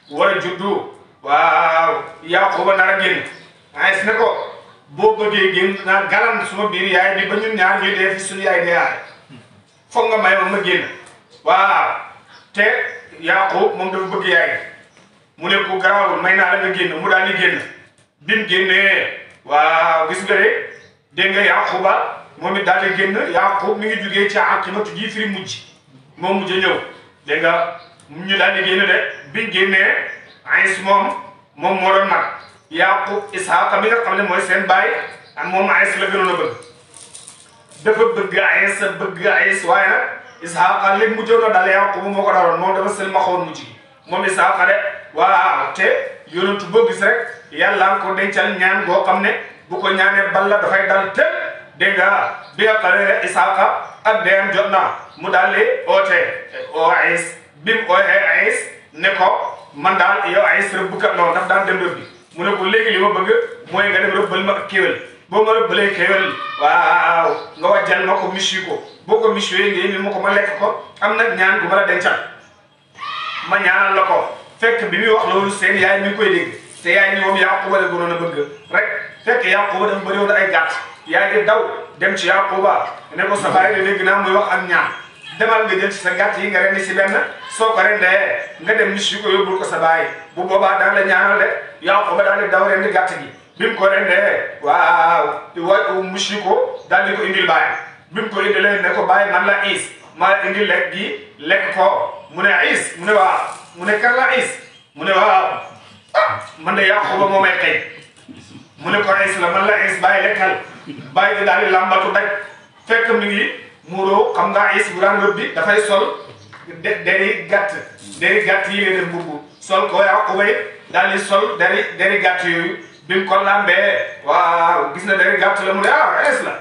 war a juddu waaw Yaquba nar a génn Ays ne ko boo bëggee génn naa galan suma biir yaay bi ba ñun ñaar ñuy dee fi suñu yaay de yaay foog nga may ma génn waaw te Yaqub moom dafa bëgg yaay mu ne ko garaawul may naa la nga génn mu daal di génn bi mu génnee waaw gis nga de dégg nga Yaquba moom it daal di génn Yaqub mi ngi jugee ci Aqibatu ji firi mujj moom mujj a ñëw dégg nga ñu daal di génn de biñ génnee Ays moom moo doon mag Yaqub Isaaqa mi nga xam ne mooy seen baay ak moom Ays la gënoon a bëgg dafa bëgg Ays waaye nag Isaaqa léegi mujjoon na daal Yaqub moo ko daaloon moom dafa sel ma xawoon mujj moom Isaaqa de waaw te yonentu boo gis rek yàlla ko dencal ñaan boo xam ne bu ko ñaanee balla dafay dal te dégg nga bi nga xam ne Isaaqa ak deyam jot na mu daal di oote oo Ays bi mu ooyee Ays ne ko man daal yow Ays rëbbkat noonu daf daan dem rëbbi mu ne ko léegi li ma bëgg mooy nga dem rëbbal ma ak kéwél boo ma rëbbalee kéwél waaw nga wàjjal ma ko michu ko boo ko michu yi nga indi ma ko ma lekk ko am nag ñaan gu ma la dencal ma ñaanal la ko fekk bi muy wax loolu seen yaay mi ngi koy dégg te yaay ni moom Yaquba la gënoon a bëgg rek fekk Yaquba dafa bëri woon ay gàtt yaay di daw dem ci Yaquba ne ko sa baay de dégg naa muy wax ak ñaan demal nga jël ci sa gàtt yi nga rendi si benn soo ko rendee nga dem mission ko yóbbul ko sa baay bu boobaa daan la ñaanal de Yaquba daal di daw rendi gàtt gi bi mu ko rendee waaw mission ko daal di ko indil baay bi mu ko indilee ne ko baay man la Is maa indi lekk gi lekk ko mu ne Is mu ne waaw mu ne kan la Is mu ne waaw man de Yaquba moo may xëy mu ne ko Is la man la Is bàyyi lekkal bàyyi daal di làmbatu daj fekk mi ngi muuroo xam nga Is bu daan bi dafay sol deri gàtt yi lay def mbubb sol ko Yaquba daal di sol deri gàtt yooyu bi mu ko lambee waaw gis na deri gàtt la mu ne Is la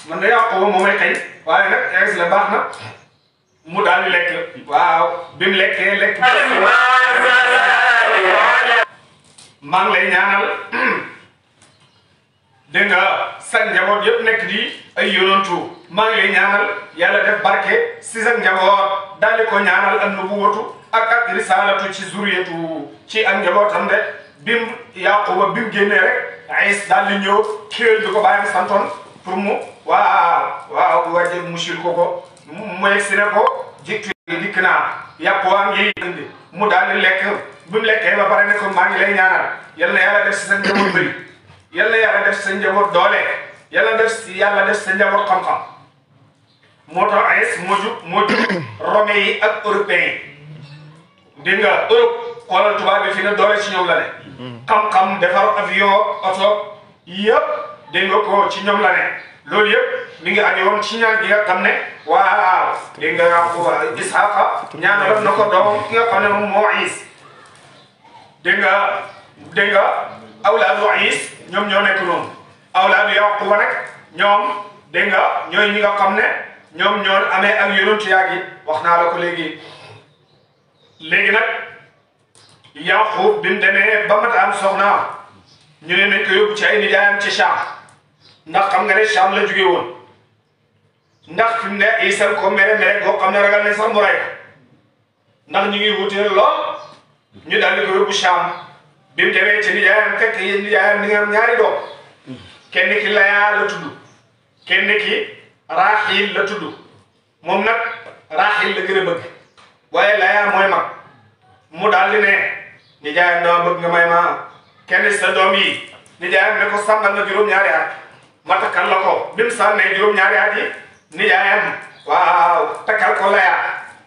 man de Yaquba moo may xëy waaye nag Is la baax na mu daal di lekk waaw bi mu lekkee lekk maa ngi lay ñaanal dégg nga sa njaboot yëpp nekk di ay yonantu maa ngi lay ñaanal yàlla def barke si sa njaboot daal di ko ñaanal an nubuwatu ak risalatu ci zuriyatu ci ak njabootam de bim Yaquba bim génnee rek Is daal di ñëw kéwél bi ko bàyyam santoon pour mu waaw waje musil ko mu yegg si ne ko dikk naa yàpp waa ngi indi mu daal di lekk bi mu lekkee ba pare ne ko maa ngi lay ñaanal yal na yàlla def si sa njaboot bëri yal na yàlla def si sa njaboot doole yàlla def si sa njaboot xam-xam moo tax Is moo jug Romain yi ak européen yi dégg nga Europe xoolal tubaab bi fi ne doole ci ñoom la ne xam-xam defar avion oto yëpp dégg nga ko ci ñoom la ne loolu yëpp mi ngi aju woon ci ñaan gi nga xam ne waaw dégg nga Isaaqa ñaanaloon na ko doom ki nga xam ne moom moo Is dégg nga awlaadu Is ñoom ñoo nekk noonu awlaadu Yaquba nag ñoom dégg nga ñooy ñi nga xam ne ñoom ñoo amee ak yonent yaa gi wax naa la ko léegi nag Yaqub bi mu demee ba mat am soxna ñu ne nañ ko yóbbu ci ay nijaayam ci Sham ndax xam nga ne Sham la jóge woon ndax fi mu ne Isa ko mere boo xam ne ragal ne sax mu rey ndax ñu ngi wutee lool ñu daal di ko yóbbu Sham bi mu demee ci nijaayam fekk yéen nijaayam ni nga am ñaari doom kenn ki Laya la tudd kenn ki Raxil la tudd moom nag Raxil la gën a bëgg waaye Laya mooy mag mu daal di ne nijaayam dama bëgg nga may ma kenn sa doom yi nijaayam ne ko sàmmal na juróom-ñaari at ma takkal la ko bi mu sànnee juróom-ñaari at yi nijaayam waaw takkal ko Laya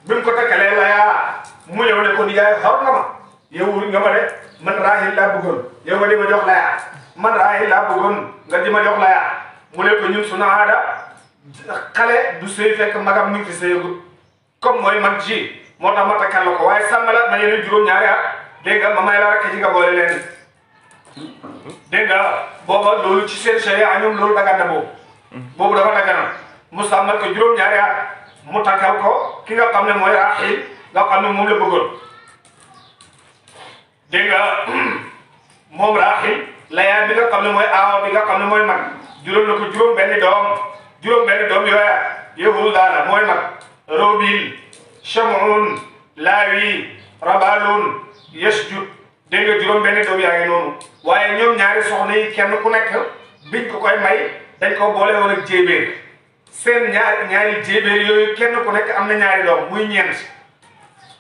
bi mu ko takkalee Laya mu ñëw ne ko nijaay xor nga ma yow nga ma de man Raxil laa bëggoon yow nga di ma jox Laya man Raxil laa bëggoon nga di ma jox Laya mu ne ko ñun sunu aada xale du sëy fekk magam mi ngi fi sëyagut comme mooy man ci moo tax ma takkal la ko waaye sàmmalaat ma yeneen juróom-ñaari at dégg nga ma may la rek ci nga boole leen dégg nga booba loolu ci seen sharia ñoom loolu dagan na boobu dafa dagana mu sàmmal ko juróom-ñaari at mu takkal ko ki nga xam ne mooy Raxil nga xam ne moom la bëggoon dégg nga moom Raxil Laya bi nga xam ne mooy aaw bi nga xam ne mooy mag juróom na ko juróom-benni doom yooya Yahuda la mooy mag Robil Shamun Lawi Rabalun Yasjud dégg nga juróom-benni doom yaa ngi noonu waaye ñoom ñaari soxna yi kenn ku nekk biñ ko koy may dañ ko boole woon ak jéebéer seen ñaari jéebéer yooyu kenn ku nekk am na ñaari doom muy ñeent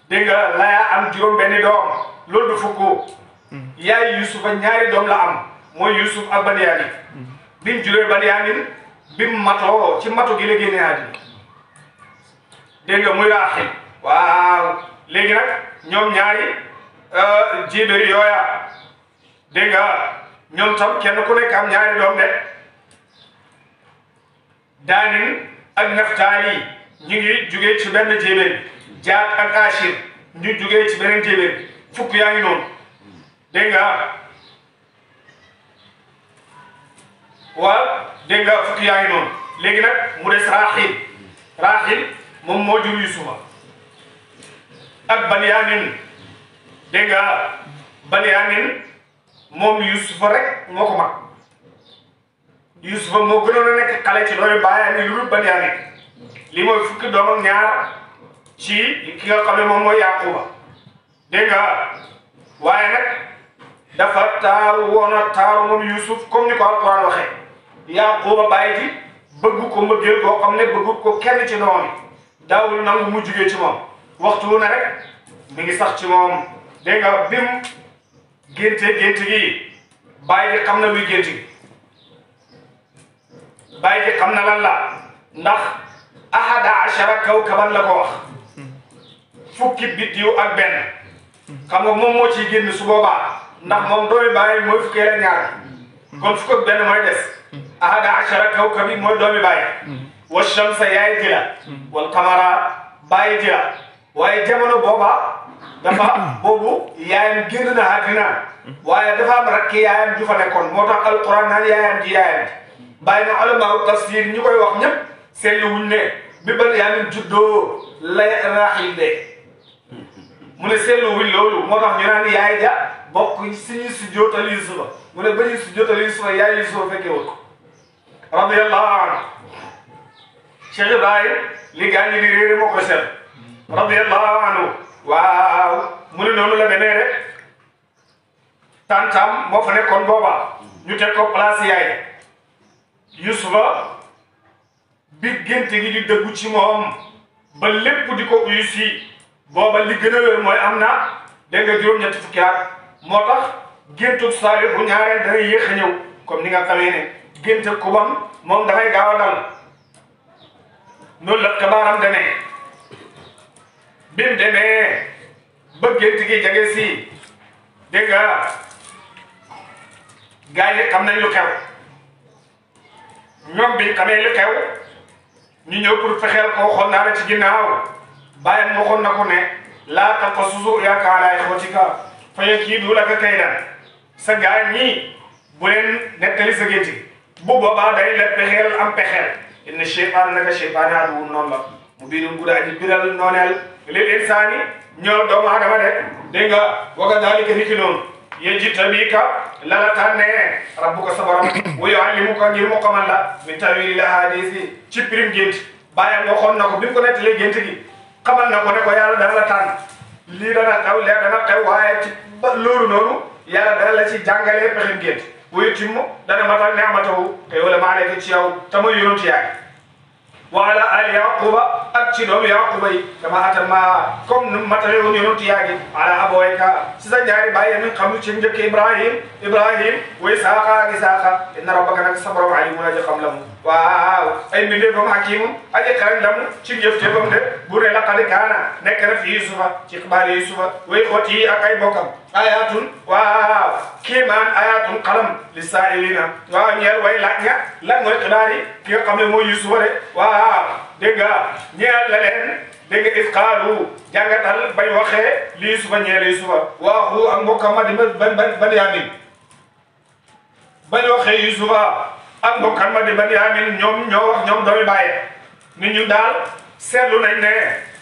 dégg nga Laya am juróom-benni doom loolu du fukk yaay Yusufa ñaari doom la am mooy Yusuf ak Banyamin bi mu juree Banyamin bi mu matoo ci matu gi la génne àddina dégg nga muy Raxil waaw léegi nag ñoom ñaari jéebéeri yooya dégg nga ñoom tam kenn ku nekk am ñaari doom de Daanin ak Naftaali ñu ngi jugee ci benn jéebéer Jaat ak Ashir ñu jugee ci beneen jéebéer fukk yaa ngi noonu dégg nga waaw dégg nga fukk yaa ngi noonu léegi nag mu des Raxil moom moo jur Yusufa ak Banyamin dégg nga Banyamin moom Yusufa rek moo ko mag Yusufa moo gënoon a nekk xale ci doomi baayam yi lu dul Banyamin li mooy fukki doom ak ñaar ci ki nga xam ne moom mooy Yaquba dégg nga waaye nag dafa taaru woon a taaru moom Yusuf comme ni ko Alquran waxee Yaquba bàyyi ji bëgg ko mbëggeel koo xam ne bëggut ko kenn ci noonu daawul nangu mu jugee ci moom waxtu wu ne rek mi ngi sax ci moom dégg nga bim gént gi bàyyi ji xam na luy gént gi bàyyi ji xam na lan la ndax ahada ashara kawkaban la ko wax fukki biddiw ak benn xam nga moom moo ciy génn su boobaa ndax moom doomi bàyyi mooy fukkee la ñaar kon fukk ak benn mooy des ahada ashara kawkabi mooy doomi bàyyi wa shamsa yaay ji la wal qamara bàyyi ji la waaye jamono booba dafa boobu yaayam génn na àddina waaye dafa am rakki yaayam ju fa nekkoon moo tax alquran naan yaayam ji bàyyi na ulamaaw tafsir ñu koy wax ñëpp seetlu wuñ ne bi Binyaamin juddoo la Raaxiil de mu ne seetlu wuñ loolu moo tax ñu naan yaay ja bokk si ñuy sujjootal Yuusufa mu ne ba ñuy sujjootal Yuusufa yaay Yuusufa fekkee wut ko radiyallahu anhu Cheikh Ibrahim li gaa ñi di réere moo ko seet radiyallahu anhu waaw mu ne noonu la demee rek tantam moo fa nekkoon booba ñu teg ko place yaay Yuusufa bi gént gi di dëggu ci moom ba lépp di ko uyu si booba li gën a wér mooy am na dégg nga juróom-ñetti fukki at moo tax géntug Saalih bu ñaareel dana yéex a ñëw comme ni nga xamee ne gént ku bon moom dafay gaaw a dal noonu la xabaaram demee bim demee ba gént gi jege si dégg nga gars yi xam nañ lu xew ñoom biñ xamee lu xew ñu ñëw pour fexeel ko waxoon naa la ci ginnaaw bàyyam waxoon na ko ne laa taqassusu ru'yaaka alaa ixwatika fa yakiidu laka kaydan sa gars ñii bu leen nettali sa gént bu boobaa day la pexeel am pexeel inna shaytaan naka shaytaan aduwwun noonu la mu biirum guddaa ji biral nooneel lil insaani ñoo doomu adama de dégg nga wa kadaalika ni ki noonu yajtabika la la tànnee rabbuka sa borom wa yuallimuka ngir mu xamal la min tawilil ahadisi ci pirim gént bàyyam waxoon na ko bi mu ko nettalee gént gi xamal na ko ne ko yàlla dana la tànn lii dana xew lee dana xew waaye ci ba loolu noonu yàlla dana la ci jàngalee pexim gént wuyu timmu dana matal neamatawu te wala maa nekk ci yow te muy yonent yaay wa ala ali yaquba ak ci doomu yaquba yi dama atama comme nu matale woon yonent yaa gi ala abawayka si sa ñaari bàyyi mi xamul ci njëkk ibrahim wa isaaqa ak isaaqa inna rabbaka nag sa borom alimun aji xam la mu waaw ay mbindeefam hakimun aji xarañ la mu ci jëfteefam de bu ne laqad kaana nekk na fi yusufa ci xibaar yusufa way xoti ak ay bokkam ayatun waaw kéemaan ayatun xalam li saa'ilina waaw ñeel way laaj nga lan mooy xibaar yi ki nga xam ne mooy yusufa de waaw dégg nga ñeel la leen dégg nga isqaalu jàngatal bañ waxee li yusufa ñeel yusufa waaxu ak mbokkam ma di Binyaamin bañ waxee yusufa ak mbokkam ma di Binyaamin ñoom ñoo wax ñoom doomi bàyyi ni ñu daal seetlu nañ ne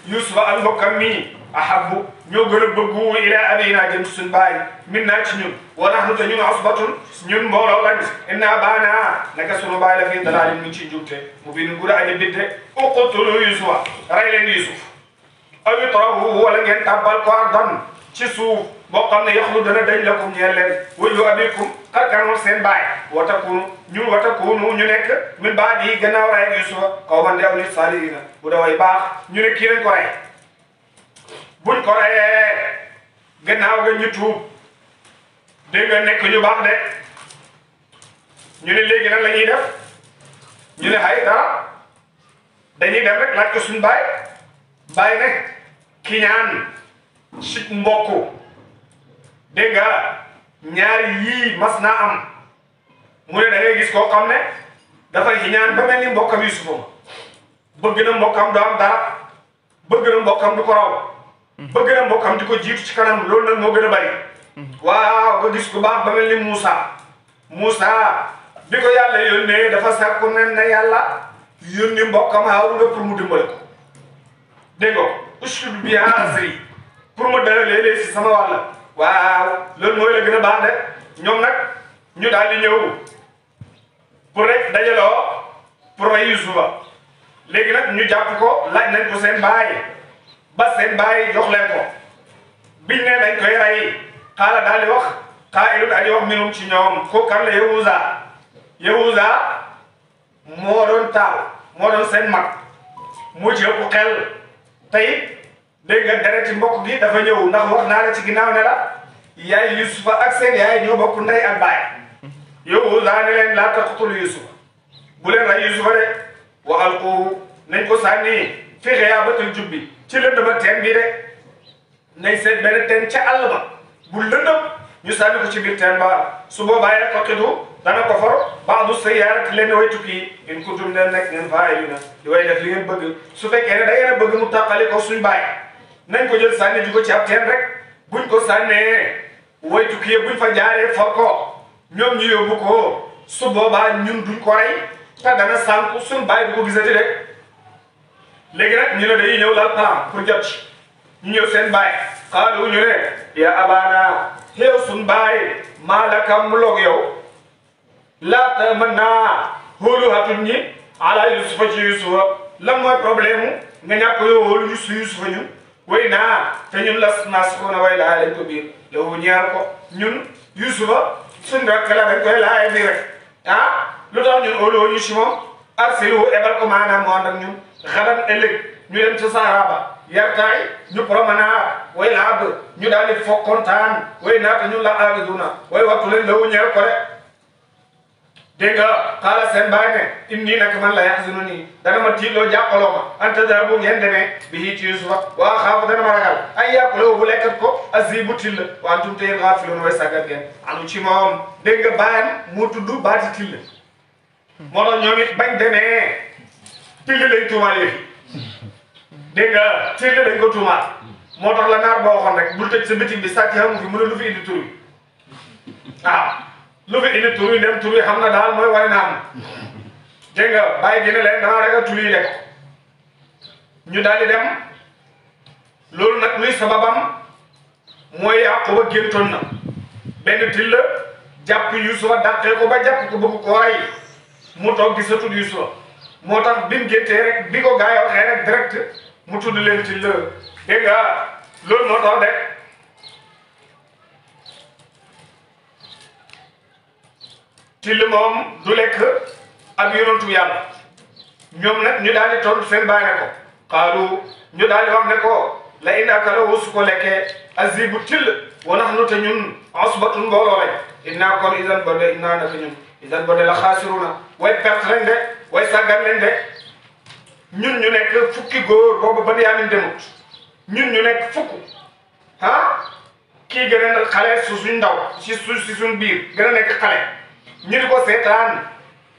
yusufa ak mbokkam mi ahabbu ñoo gën a bëggu ila abina jëm suñ baay min naa ci ñun wa nahnu te ñun asbatun ñun mbooloo lañ inna baana naka sunu baay la fii dalaalin mu ci njubte mu biin gura aji bidde uqtulu yusufa rey leen yusuf aw itrahu wala ngeen tàbbal ko ardan ci suuf boo xam ne yaxlu dana dañ lakum ñeel leen waju abikum xarkanul seen baay watakunu ñu nekk min baadi gannaaw rey yusufa qawman di aw nit saalihina bu daway baax ñu ne kii lañ ko rey buñ ko reyee gannaaw nga ñu tuub dégg nga nekk ñu baax de ñu ne léegi nag la ñuy def ñu ne hay dara dañuy dem rek laaj ko suñu baay ne ki ñaan si mbokk dégg nga ñaari yii mas naa am mu ne da ngay gis koo xam ne dafay ci ñaan ba mel ni mbokkam Yusufa bëgg na mbokkam du am dara bëgg na mbokkam du ko raw bëgg na mbokkam di ko jiitu ci kanam loolu nag moo gën a bari waaw nga gis ku baax ba mel ni Moussa bi ko yàlla yónnee dafa sàkku nen ne yàlla yónni mbokkam Haaruna pour mu dimbale ko dégg nga ushdud bihi azri pour ma dalalee si sama wàll waaw loolu mooy la gën a baax de ñoom nag ñu daal di ñëw pour rek dajaloo pour rey Yusufa léegi nag ñu jàpp ko laaj nañ ko seen baay ba seen baay jox leen ko biñ ne dañ koy rey xaala daal di wax qaa'ilun aji wax minum ci ñoom ko kan la Yahuza moo doon taaw moo doon seen mag mu ci ëpp xel tey dégg nga dereti mbokk gi dafa ñëw ndax wax naa la ci ginnaaw ne la yaay Yusufa ak seen yaay ñoo bokk ndey ak baay yow laa ne leen laa taqtulu Yusufa bu leen rey Yusufa de wa alqu nañ ko sànni fi ghayaabatil jubbi ci lëndëma teen bi de nañ seet benn teen ca àll ba bu lëndëm ñu sànni ko ci biir teen ba su boobaa yaqitu dana ko for ba'du sayyaarati leen way tukki in kuntum ne nekk ngeen faa'iluuna di way def li ngeen bëgg su fekkee ne da ngeen a bëgg mu tàqali ko suñ baay nañ ko jël sànni ji ko ci ab teen rek buñ ko sànnee way tukki yëpp buñ fa jaaree for ko ñoom ñu yóbbu ko su boobaa ñun duñ ko rey te dana sànku suñ baay bu ko gisati rek léegi nag ñu ne dañuy ñëw lal plan pour jot ci ñu ñëw seen baay xaalu ñu ne ya abana xeew suñ baay maalaka mu loog yow laata mën naa hóolu hatun ñi ala Yusufa ci Yusufa lan mooy problème nga ñàkk yow hóolu Yusufa ñun way naa te ñun las naasikoona way laa lañ ko biir loolu ñaar ko ñun Yusufa suñ rakk la dañ koy laay bi rek ah lu tax ñun óoloo ñu si moom arsilu ebal ko maanaam moo ànd ak ñun xadan ëllëg ñu dem ca Saaraba yartaay ñu promenade way laab ñu daal di foog kontaan way naata ñun la aabiduna way wattu leen loolu ñaar ko rek dégg nga xaala seen baay ne inni nag man la yaxzununi dana ma tiitloo jàppaloo ma an tadhabu ngeen demee bihi ci Yusufa waa xaafu dana ma ragal ay yàquloo bu lekkat ko azibu till wa antum te yéen xaafiluun way sàggat ngeen anu ci moom dégg nga baayam mu tudd baati till moo tax ñoom it bañ demee till lañ tuumaal yëfi dégg nga till lañ ko tuumaal moo tax la naar boo waxoon rek bul tëj sa bitig bi sàcc xamu fi mu ne lu fi indi tur yi waaw lu fi indi tur yi dem tur yi xam na daal mooy wane naa am dégg nga bàyyi dina leen dama ragal tur yi lekk ñu daal di dem loolu nag luy sababam mooy Yaquba géntoon na benn till jàpp Yusufa dàqee ko ba jàpp ko bëgg koo rey mu toog gisatul Yusufa moo tax bi mu géntee rek bi ko gaa yi waxee rek direct mu tudd leen till dégg nga loolu moo tax de till moom du lekk ak yonantu yàlla ñoom nag ñu daal di tontu seen baay ne ko xaalu ñu daal di wax ne ko la in akalahu su ko lekkee azibu till wa nahnu te ñun asbatun mbooloo lañ innaa kon idan bode innaa naka ñun idan bode la xaasiruna way perte lañ de way sàggan lañ de ñun ñu nekk fukki góor boobu Benyamin demut ñun ñu nekk fukk ah kii gën a xale su suñ ndaw si suñ biir gën a nekk xale ñu di ko seetaan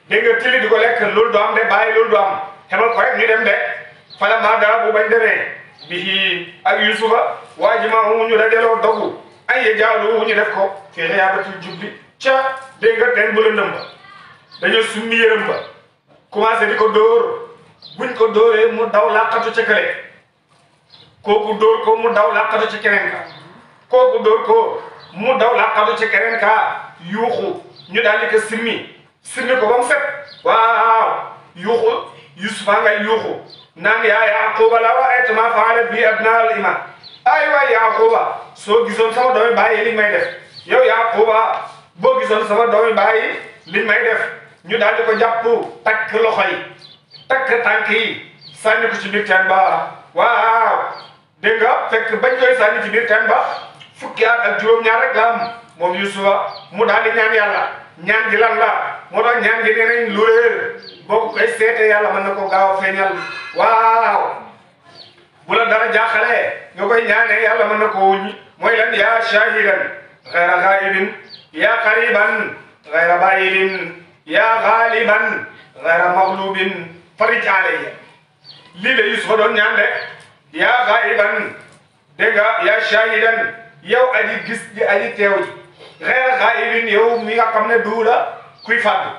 dégg nga tili di ko lekk loolu du am de bàyyi loolu du am xamal ko rek ñu dem de fala maa daa bu bañ demee bihi ak Yusufa waa ji maa ñu dajaloo dogu ay ye jaalu ñu def ko fii xiyaabatul jubbi ca dégg nga teen bu lëndëm ba dañoo summi yërëm ba commencé di ko dóor buñ ko dóoree mu daw làqatu ca kële kooku dóor ko mu daw làqatu ci keneen ka kooku dóor ko mu daw làqatu ci keneen ka yuuxu ñu daal di ko simmi ko ba mu set waaw yuuxu Yusufa ngay yuuxu naan yaa Yaquba la ra'ayta maa fa'ala bi abnaa'il iman ay waay Yaquba soo gisoon sama doomi bàyyi liñ may def yow Yaquba boo gisoon sama doomi bàyyi liñ may def ñu daal di ko jàpp takk loxo yi takk tànk yi sànni ko ci biir teen ba waaw dégg nga fekk bañ koy sànni ci biir teen ba fukki at ak juróom-ñaar rek la am moom Yusufa mu daal di ñaan yàlla ñaan gi lan la moo tax ñaan gi nee nañ lu réer boo ko koy seetee yàlla mën na ko gaaw a feeñal waaw bu la dara jaaxalee nga koy ñaanee yàlla mën na ko wuññi mooy lan yaa shahidan ghayra ghaibin yaa qariban ghayra ba'idin yaa ghaliban ghayra maghlubin farij alayya lii la Yusufa doon ñaan de yaa ghaiban dégg nga yaa shahidan yow aji gis di aji teew ji ghayra ghaibin yow mi nga xam ne du la kuy fàddu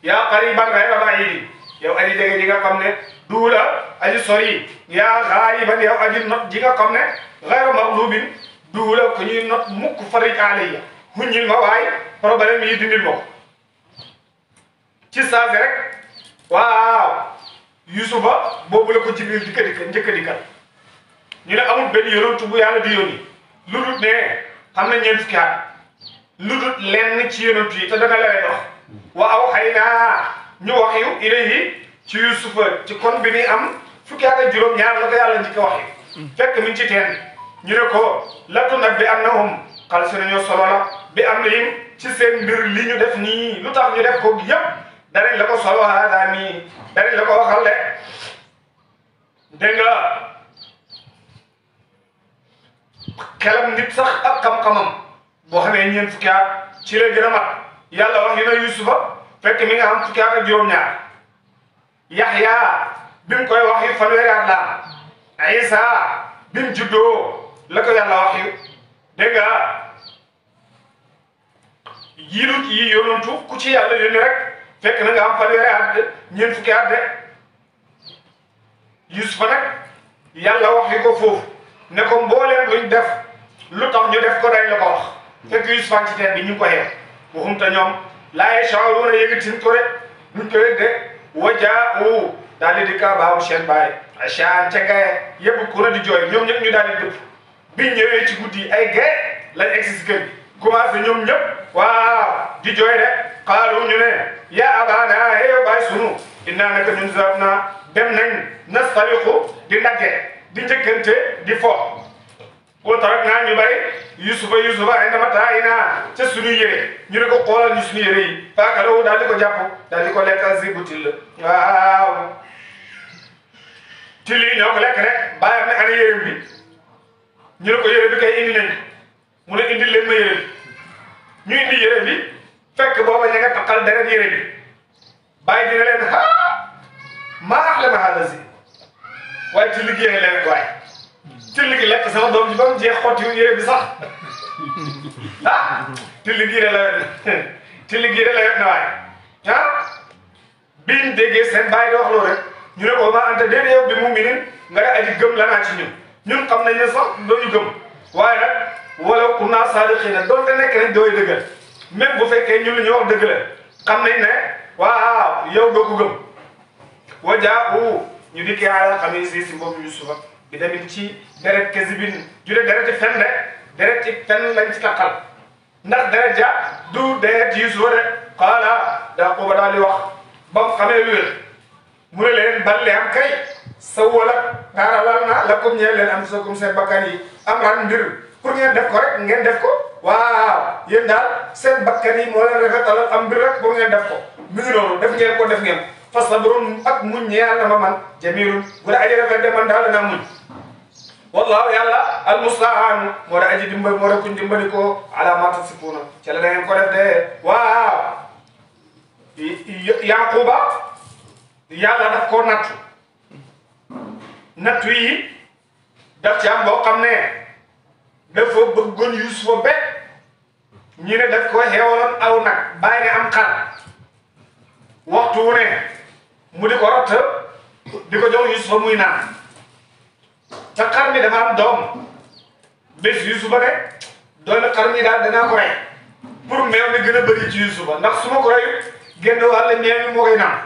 yaa qariban ghayra ba'idin yow aji jege ji nga xam ne du la aji sori yaa ghaliban yow aji not ji nga xam ne ghayra maghlubin du la ku ñuy not mukk farij alayya huññil ma waay problème yi dindil ma ko ci saasi rek waaw Yusufa boobu la ko Jibril njëkk a dikkal ñu ne amul benn yonent bu yàlla di yónni lu dul ne xam na ñeent fukki at lu dul lenn ci yonent yi te dana lay dox wa awhaynaa ñu wax yu ilayhi ci Yusufa ci kon bi muy am fukki at ak juróom-ñaar la ko yàlla njëkk a waxee fekk mi ngi ci teen ñu ne ko latu nag bi annahum xal si nañoo solo la bi am lim ci seen mbir li ñu def nii lu tax ñu def ko yëpp danañ la ko solo haada nii danañ la ko waxal de dégg nga xelam nit sax ak xam-xamam boo xamee ñeent fukki at ci la gën a mat yàlla wax yu ne Yusufa fekk mi nga am fukki at ak juróom-ñaar Yaxya bi mu koy wax yu fanweeri at la Isa bi mu juddoo la ko yàlla wax yu dégg nga yilut yi yonantu ku ci yàlla yónni rek fekk na nga am fanweeri at ñeent fukki at de Yusufa nag yàlla wax yu ko foofu ne ko mbooleem luñ def lu tax ñu def ko dañ la ko wax fekk Yusufa ci teen bi ñu ko xeex waxum te ñoom laa yash'uruuna yëgatin ko de duñ ko yëg de wajaa'u daal di ka baaw seen baay achan ca gaye yëpp ku na di jooy ñoom ñëpp ñu daal di dëpp biñ ñëwee ci guddi ay gaye lañ egsi si kër gi commencé ñoom ñëpp waaw di jooy de qaalu ñu ne yaa abaana yow baay sunu innaa naka ñun zahabnaa dem nañ nastaliqu di ndagge di njëkkante di fo wa taraknaa ñu bari Yusufa inda mataa'inaa ca sunu yére ñu ne ko xoolal ñu sunu yére yi faakalahu daal di ko jàpp daal di ko lekk azibu till waaw till yi ñoo ko lekk rek bàyyam ne ana yére bi ñu ne ko yére bi kay indi nañ mu ne indi leen ma yére bi ñu indi yére bi fekk booba ña nga taqal deret yére bi bàyyi dina leen maa axlama haada zi waaye till gi leen waaye till gi lekk sama doom ji ba mu jeex xotti yére bi sax till gi la yor na waaye biñ déggee seen bàyyi di wax loolu rek ñu ne ko ma anta déedéet yow bi mu'minin nga ne aji gëm la naa ci ñun xam nañ ne sax dooñu gëm waaye nag wala kunna saadiqiina doonte nekk nañ dooy dëggal même bu fekkee ñun li ñu wax dëgg la xam nañ ne waaw yow doo ko gëm wa jaa'u ñu dikkee ala xamiisi si mboobu Yusufa bi tamit ci deret kasibin jude dereti fen de deret ci fen lañ ci takkal ndax deret ja du deret Yusufa de qaala Yaquuba daal di wax ba mu xamee lu wér mu ne leen bal am kay sawwalat taaralal na lakum ñeel leen anfusakum seen bakkan yi amran mbir pour ngeen def ko rek ngeen def ko waaw yéen daal seen bakkan yi moo leen rafetalal am mbir rek pour ngeen def ko mi ngi noonu def ngeen fa sabrun ak muñ ñeel na ma man jamilun bu da aji rafet de man daal danaa muñ wallahu yàlla almustaanu moo da aji dimbal moo da kuñ dimbali ko ala ma tasifuna ca la da ngeen ko def de waaw Yaquba yàlla daf koo nattu yi daf ci am boo xam ne dafa bëggoon Yusufa be ñu ne daf ko xeewaloon aw nag bàyyi ne am xar waxtu wu ne mu di ko ratt di ko jox Yusufa muy naan te xar mi dafa am doom bés Yusufa ne doon xar mi daal danaa ko rey pour meew mi gën a bëri ci Yusufa ndax su ma ko rey génn wàll meew mi moo koy naan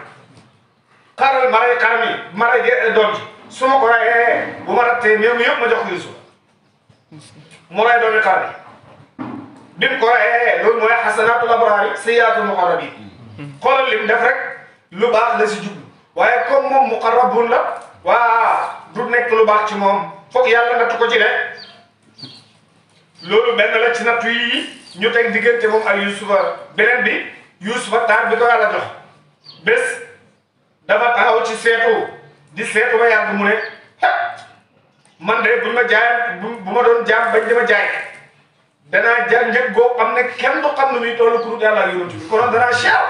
xaaral ma rey xar mi ma rey doom ji su ma ko reyee bu ma rattee meew mi yëpp ma jox ko Yusufa mu rey doomi xar mi bi mu ko reyee loolu mooy xasanaatul abraari sayyiaatul muqarrabiin xoolal lim def rek lu baax la si jublu waaye comme moom muqarrabun la waa du nekk lu baax ci moom foog yàlla nattu ko ci de loolu benn la ci nattu yi ñu teg diggante moom ak Yusufa beneen bi Yusufa taar bi ko yàlla jox bés dafa taxaw ci seetu di seetu ba yàgg mu ne man de buñ ma jaay bu ma doon jaam bañ dama jaay danaa jar njëg goo xam ne kenn du xam ne muy tollu pour yàlla ak yonent bi konoon danaa cher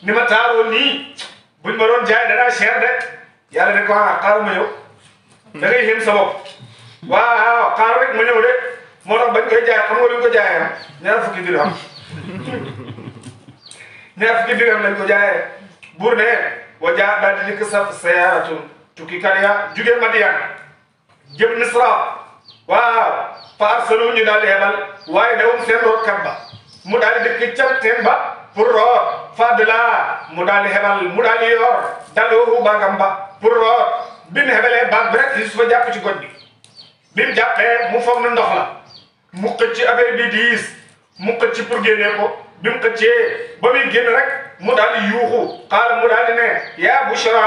ni ma taaroo nii buñ ma doon jaay danaa cher de yàlla ne ko xaaral ma ñëw da ngay xim sa bopp waaw xaaral rek ma ñëw de moo tax bañ koy jaay xam nga luñ ko jaayee ñaar fukki dirham lañ ko jaayee buur ne wa jaa daal di dikk sayaaratun tukkikat ya jugee Madiyan jëm Misra waaw fa arsalu ñu daal di hebal waaye dawum seen rootkat ba mu daal di dikk ca teen ba pour root fadla mu daal di hebal mu daal di yor daloohu baagam ba pour root bi mu hebalee baag bi rek Yusufa jàpp ci goj bi mu jàppee mu foog na ndox la mu xëcc affaire bi diis mu xëcc pour génnee ko bi mu xëccee ba muy génn rek mu daal di yuuxu qaala mu daal di ne yaa bushra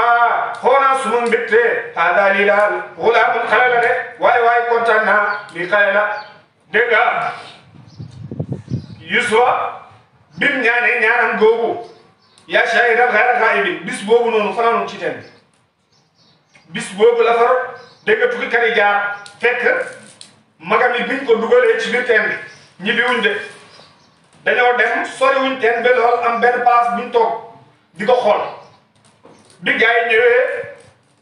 xoonaa suma mbégte hada lii daal xulaamun xale la de waaye kontaan naa lii xale la dégg nga Yusufa bim ñaanee ñaanam googu yaa shahidan xayra xaayibi bis boobu noonu fanaanu ci teen bis boobu la far dégg nga tukkikat yi jaar fekk magam yi biñ ko dugalee ci biir teen bi ñibbiwuñ de dañoo dem soriwuñ teen ba lool am benn place buñ toog di ko xool bi gars yi ñëwee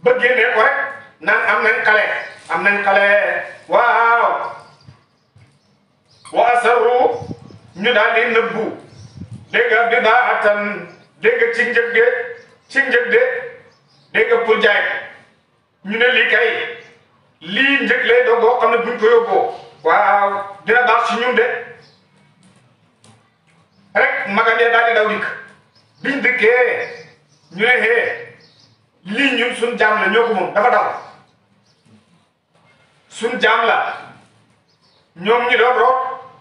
ba génnee ko rek naan am nañ xale waaw wa asarru ñu daal di nëbbu dégg nga bidaatan dégg nga ci njëg de dégg nga pour jaay ñu ne lii njëg lay doon boo xam ne buñ ko yóbboo waaw dina baax ci ñun de rek magam ya daal di daw dikk biñ dikkee ñu ne lii ñun suñ jaam la ñoo ko moom dafa daw suñ jaam la ñoom ñi doon root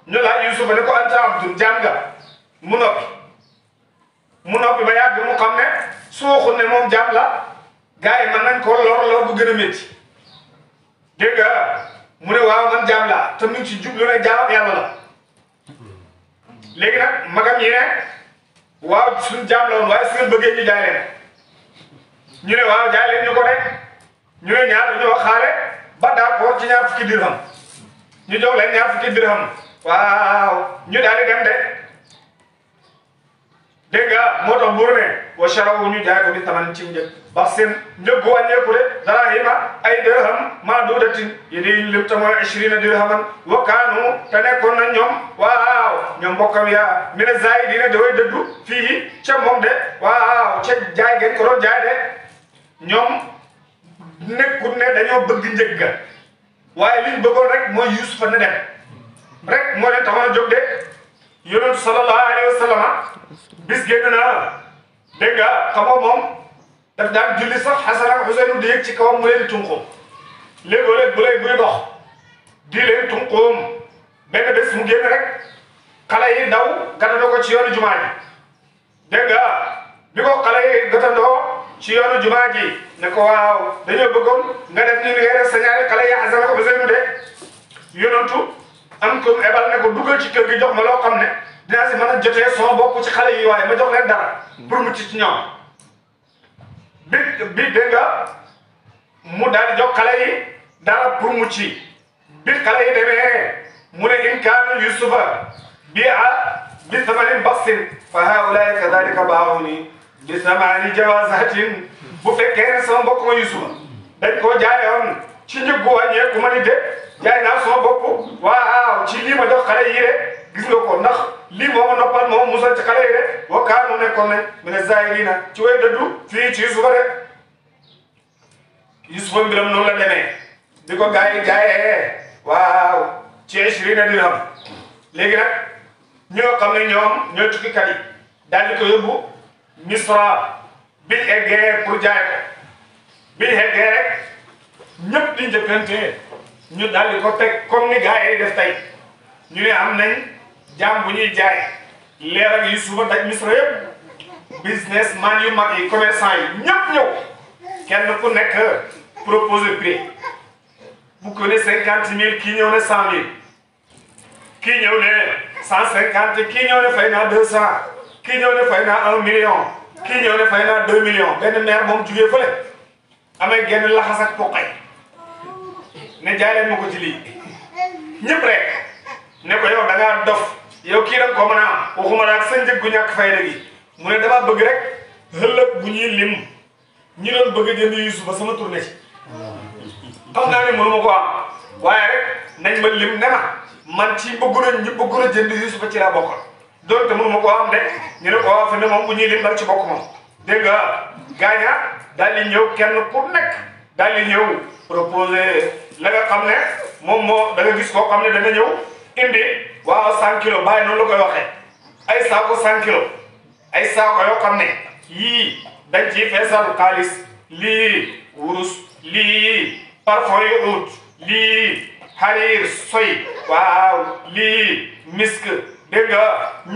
ñu laaj Yusufa ne ko anta abdun jaam nga mu noppi ba yàgg mu xam ne su waxul ne moom jaam la gars yi mën nañ ko lor bu gën a métti dégg nga mu ne waaw man jaam la te mu ngi ci jublu ne jaamam yàlla la léegi nag magam yi ne waaw suñ jaam la woon waaye su ngeen bëggee ñu jaay leen ñu ne waaw jaay leen ñu ko rek ñu ne ñaar ñu wax xaale ba d'accord ci ñaar fukki dirham ñu jox leen ñaar fukki dirham waaw ñu daal di dem de dégg nga moo tax buur ne wa sharawu ñu jaay ko bi taman ci njëg ba seen njëg gu wàññeeku de darahima ay dirham maa duudatin yi di lim ta mooy 20 dirhaman wa kaanu te nekkoon na ñoom waaw ñoom mbokkam yaa mi ne zaay dina daway dëddu fii ca moom de waaw ca jaay ngeen ko doon jaay de ñoom nekkul ne dañoo bëgg njëg ga waaye liñ bëggoon rek mooy Yusufa ne dem rek moo leen taxoon a jóg de yonent sallallahu alayhi wa sallam bis génn na dégg nga xam nga moom daf daan julli sax Xasan ak Xuseynu di yëg ci kawam mu leen di tunqoom léegoo-léeg buy dox di leen tunqoom benn bés mu génn rek xale yi daw gàttandoo ko ci yoonu jumaa ji dégg nga bi ko xale yi gàttandoo ci yoonu jumaa ji ne ko waaw dañoo bëggoon nga def ni nga def sa ñaari xale yi Xasan ak Xuseynu de yonentu am ko ebal ne ko duggal ci kër gi jox ma loo xam ne dinaa si mën a jotee sama bopp ci xale yi waaye ma jox leen dara pour mu ci ñoom bi dégg nga mu daal di jox xale yi dara pour mu ci bi xale yi demee mu ne in kaana Yusufa bi thamanin baxsin fa haulaai kadalika baawuni bi samani jawazatin bu fekkee ne sama mbokk ma Yusufa dañ koo jaayoon ci njëggu wàññeeku ma ni de jaay naa sama bopp waaw ci lii ma jox xale yi de gis nga ko ndax lii moo ma noppal moo musal ci xale yi de wa kaanu nekkoon nañ mu ne zaahiriina ci way dëddu fii ci Yusufa de Yusufa mbiram noonu la demee di ko gars yi jaayee waaw ci 20 dirham léegi nag ñoo xam ne ñoom ñooy tukkikat yi daal di ko yóbbu Misra biñ eggee pour jaay ko biñ eggee rek ñëpp di njëkkante ñu daal di ko teg comme ni gars yi def tey ñu ne am nañ jaam bu ñuy jaay leer ak Yusufa daj Misra yëpp businessman yu mag yi commerçant yi ñëpp ñëw kenn ku nekk proposé prix bu ko ne 50 000 kii ñëw ne 100 000 kii ñëw ne 150 kii ñëw ne fay naa 200 kii ñëw ne fay naa 1 million kii ñëw ne fay naa 2 millions benn maire moom jugee fële amee genn laxas ak poqay ne jaay leen ma ko ci lii ñëpp rek ne ko yow da ngaa dof yow kii da nga ko mën a am waxuma la ak sa njëg gu ñàkk fayda gi mu ne dama bëgg rek ëllëg bu ñuy lim ñi doon bëgg a jënd Yusufa sama tournée ci xam naa ne mënuma ko am waaye rek nañ ma lim ne ma man ci bëggoon a jënd Yusufa ci laa bokkoon donte mënuma ko am de ñu ne ko waaw fi ne moom bu ñuy lim dal ci bokk moom dégg nga gaaña daal di ñëw kenn ku nekk daal di ñëw proposé la nga xam ne moom moo da nga gis koo xam ne dana ñëw indi waaw 100 kilos bàyyi noonu la koy waxee ay saako 100 kilos ay saako yoo xam ne yii dañ ciy feesal xaalis lii wurus lii parfum yu ut lii xariir soy waaw lii misk dégg nga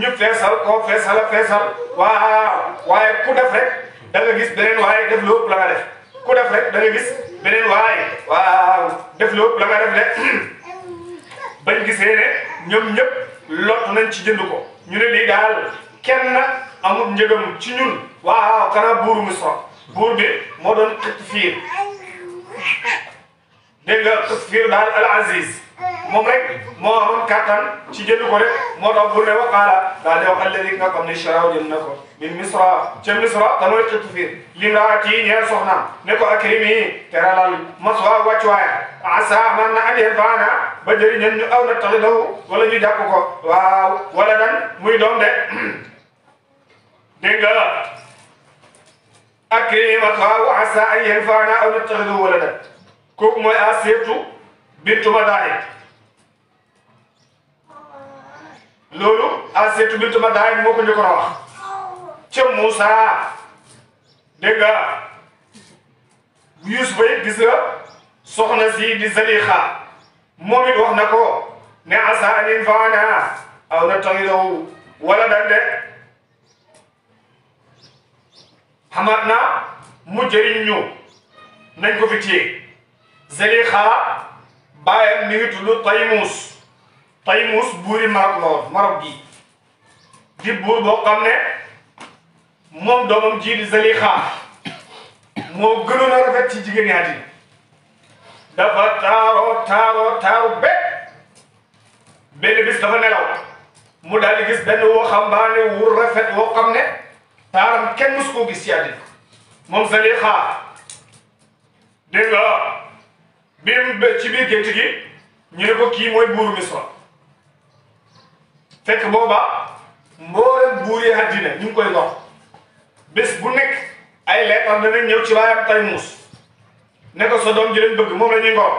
ñu feesal ko feesal waaye ku def rek da nga gis beneen waaye def lu ëpp la nga def ku def rek da nga gis beneen waaye def lu ëpp la nga def de bañ gisee ne ñoom ñëpp lott nañ ci jënd ko ñu ne lii daal kenn amul njëgam ci ñun xanaa buuru Misra buur bi moo doon Qitfiir dégg nga Qitfiir daal al Aziz moom rek moo amoon kattan ci jënd ko rek moo tax buur ne waqaala daal di wax alladi nga xam ne sharaw jënd na ko min Misra ca Misra te mooy Qitfiir limraati ñeel soxnaam ne ko akrimi teralal maswa wàccuwaay asa man na an yanfaana ba jëriñan ñu aw na taxidahu wala ñu jàpp ko wala dan muy doom de dégg nga akrimi maswa asa an yanfaana aw na taxidahu wala dan kooku mooy Asiyatu bintu Madaahib loolu Asiyatu bintu Madaahib moo ko njëkkoon a wax ca Muusa dégg nga Yuusufa it gis nga soxna si di Zalixa moom it wax na ko ne asa an yanfaana aw nattaxidahu waladan de xamaat na mu jëriñ ñu nañ ko fi téye Zalixa baayam mi ngi tudd Taymuus buuri Marok la woon Marok gi di buur boo xam ne moom doomam ji di Zalixa moo gënoon a rafet ci jigéen ñi àddina dafa taaru benn bis dafa nelaw mu daal di gis benn waxambaane wu rafet woo xam ne taaram kenn musu koo gis ci àddina moom Zalixa dégg nga ci biir gént gi ñu ne ko kii mooy buuru Misra fekk booba mboolem buur yi àddina ñu ngi koy ngor bés bu nekk ay leetar danañ ñëw ci waayam Taymuus ne ko sa doom ji lañ bëgg moom la ñuy ngor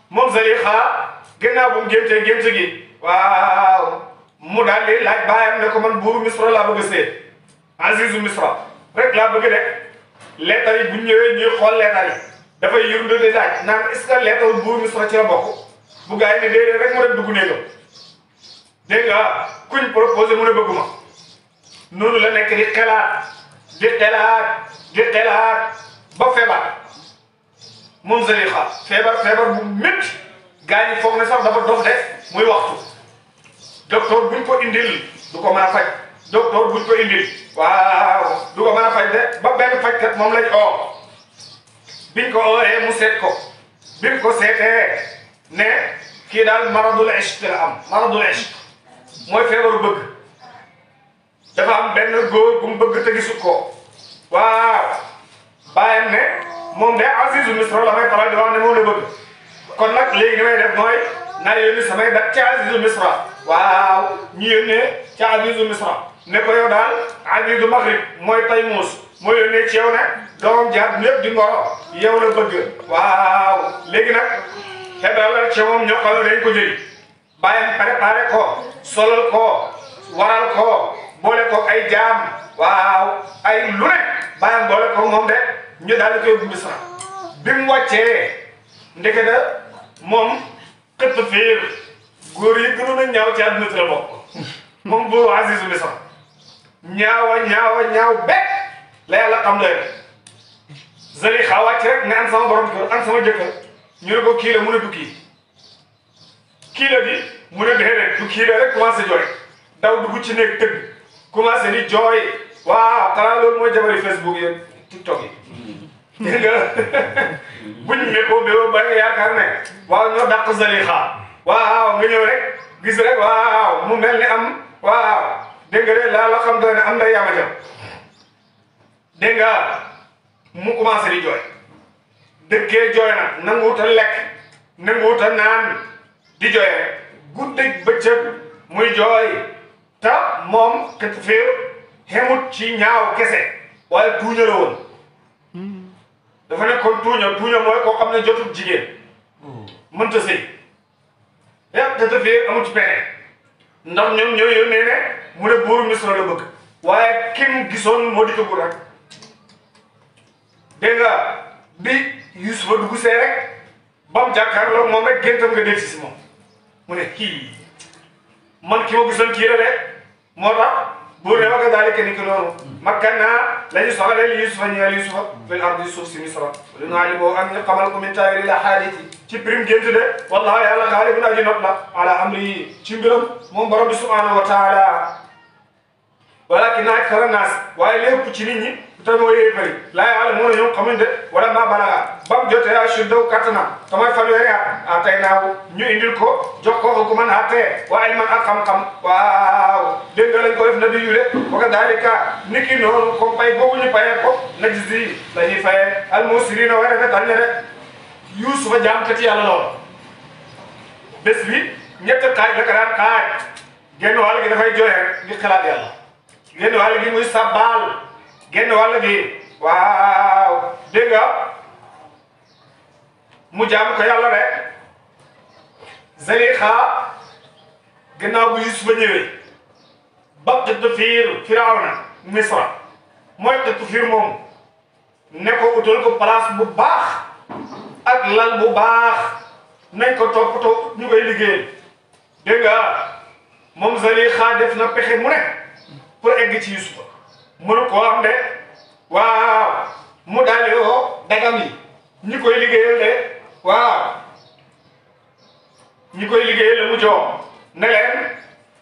moom Zalixa gannaaw bu mu géntee gént gi mu daal di laaj baayam ne ko man buuru Misra laa bëgg a seet Azizu Misra rek laa bëgg de leetar yi bu ñëwee ñuy xool leetar yi dafay yërndu di laaj naan est-ce que leetar buuru Misra ci la bokk bu gaa yi ne déedéet rek mu dem dugg néegam dégg nga kuñ proposé mu ne bëgguma noonu la nekk di xelaat ba feebar moom Zalixa feebar bu métti gaa yi foog ne sax dafa dof de muy waxtu docteur buñ ko indil du ko mën a faj docteur buñ ko indil du ko mën a faj de ba benn fajkat moom lañ biñ ko ooyee mu seet ko biñ ko seetee ne kii daal maradul ishq la am maradul ishq mooy feebaru bëgg dafa am benn góor bu mu bëgg te gisu ko bàyyam ne moom de Azizu Misra la may faral di wax ne moom la bëgg kon nag léegi ni may def mooy naa yónni samay dat ca Azizu Misra ñu yónnee ca Azizu Misra ne ko yow daal Azizu Maghrib mooy Taymuus moo yónnee ci yow ne doomam jaar ñëpp di ngoro yow la bëgg léegi nag xebalal ci moom ñoo xam ne dañ ko jëli bàyyam préparé ko solal ko waral ko boole ko ay jaam ay lu ne bàyyam boole ko moom de ñu daal di koy yóbbu Misra bi mu wàccee ndekete moom Qitfiir góor yi gënoon a ñaaw ci àdduna la bokk moom buuru Azizu Misra ñaaw bekk la yàlla xam leen Zalixa wàcc rek ne an sama borom kër an sama jëkkër ñu ne ko kii la mu ne du kii la di mu ne déedéet du kii la rek commencé jooy daw dugg ci néeg tëgg commencé di jooy xanaa loolu mooy jabari Facebook yéen TikTok yi dégg nga buñ mékoo béo ba nga yaakaar ne ñoo dàq Zalixa nga ñëw rek gis rek mu mel ni am dégg nga de la xam doone am nday yama jam dégg nga mu commencé di jooy dëkkee jooy nag nanguwut a lekk nanguwut a naan di jooy rek guddeeg bëccëg muy jooy te moom Qitfiir xemut ci ñaaw kese waaye tuuña la woon dafa nekkoon tuuña mooy koo xam ne jotut jigéen mënta sëy Qitfiir amut ci pexe ndax ñoom ñoo yónnee ne mu ne buuru Misra la bëgg waaye kim gisoon moo di ko rek dégg nga bi Yuusufa dugg see rek ba mu jàkkaarloo moom rek géntam nga del si moom mu ne man ki ma gisoon kii la de moo tax buur ne wa kadaalika ni ki noonu makkannaa la ñu soxla li Yuusufa ñeel Yuusufa fil ardi suuf si Misra li nu'allimahu ak ñu xamal ko min taawili l-ahaadiisi ci pirim gént de wallaahu yàlla gaalibun aji not la ala amri ci mbiram moom borom bi subhaanahu wa taala walaakinna aksara naas waaye lépp ci nit ñi te moo yéefari laa ya'lamuuna ñoom xamuñ de wala maa balaga ba mu jotee ashuddahu kattanam tamay fanweeri at aataynaahu ñu indil ko jox ko hukuman àtte wa ilman ak xam-xam waaw dégg nga lañ ko def nabi yu de wa kadaalika niki noonu comme pay boobu ñu payee ko najzi la ñuy fayee al-muhsiniina way rafetal ne de Yuusufa jaamkati yàlla lool bés bi ñett xaaj la ka daan xaaj genn wàll gi dafay jooy rek di xalaat yàlla genn wàll gi muy sabbaal genn wàll gi waaw dégg nga mu jaam ko yàlla rek Zalixa gannaaw bu Yuusufa ñëwee ba Qitfiir Firawna Misra mooy Qitfiir moom ne ko utal ko place bu baax ak lal bu baax nañ ko toppatoo ñu koy liggéeyal dégg nga moom Zalixa def na pexe mu ne pour egg ci Yuusufa mënu koo am de waaw mu daal yoo dagam yi ñi koy liggéeyal de waaw ñi koy liggéeyal la mu jox ne leen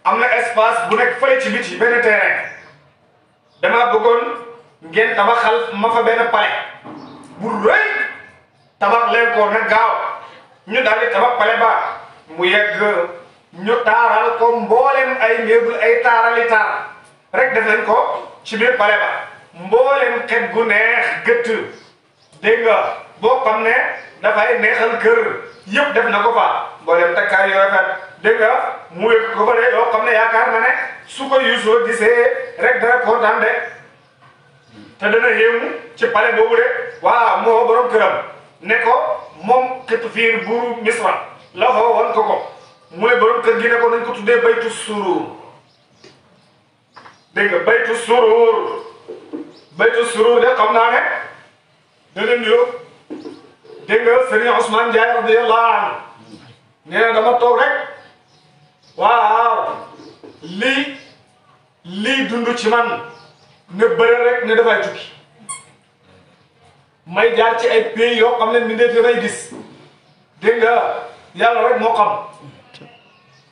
am na espace bu nekk fële ci biti benn terrain dama bëggoon ngeen tabaxal ma fa benn palais bu rëy tabax leen ko nag gaaw ñu daal di tabax palais ba mu yegg ñu taaral ko mboolem ay meuble ay taarali taar rek def nañ ko ci biir palais ba mboolem xet gu neex gëtt dégg nga boo xam ne dafay neexal kër yëpp def na ko fa mboolem takkaay yu rafet dégg nga mu yëg ko ba de yoo xam ne yaakaar na ne su ko Yuusufa gisee rek dana kontaan de te dana yéemu ci palais boobu de waaw moo borom këram ne ko moom Qitfiir buuru Misra la xoo woon ko mu ne borom kër gi ne ko nañ ko tuddee baytu suruur dégg nga baytu suruur de xam naa ne dana nuyoo dégg nga Serigne Ousmane Ndiaye radiyallahu anhu nee na dama toog rek waaw lii dund ci man ne bëre rek ne dafay tukki may jaar ci ay pays yoo xam ne mbindeef damay gis dégg nga yàlla rek moo xam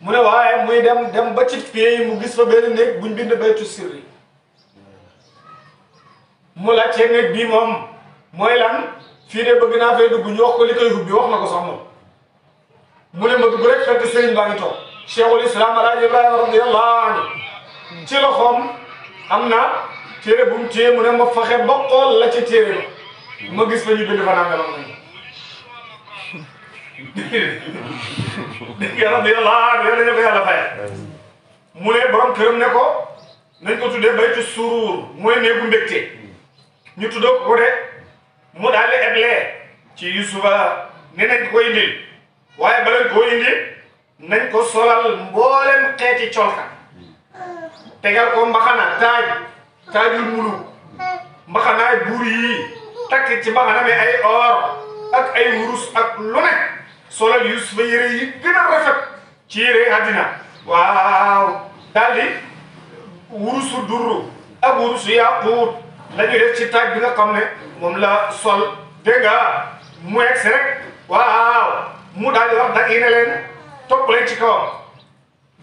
mu ne waaye muy dem ba ci pays mu gis fa benn néeg buñ bind baytu sirri mu laajte néeg bii moom mooy lan fii de bëgg naa fay dugg ñu wax ko li koy hubbi wax na ko sax moom mu ne ma dugg rek fekk sëriñ baa ngi toog Cheikhul Islam Alaaji Ibrahima radiyallahu anhu ci loxoom am na téere bu mu téye mu ne ma fexe ba xool la ci téere ma gis fa ñu bind fa nangam nañ dégg nga radiyallahu anhu yal nañu ko yàlla fay mu ne borom këram ne ko nañ ko tuddee baytu suruur mooy néegu mbégte ñu tuddoo ko de mu daal di eblee ci Yuusufa ne nañ ko indil waaye bala koo indi nañ ko solal mboolem xeeti colka tegal ko mbaxana taajul muluk mbaxanaay buur yi takk ci mbaxana mi ay or ak ay wurus ak lu ne solal Yuusufa yére yi gën a rafet ci yére àddina waaw daal di wurusu durru ak wurusu yaquut la ñu def ci taaj bi nga xam ne moom la sol dégg nga mu egsi rek waaw mu daal di wax dag yi ne leen topp leen ci kawam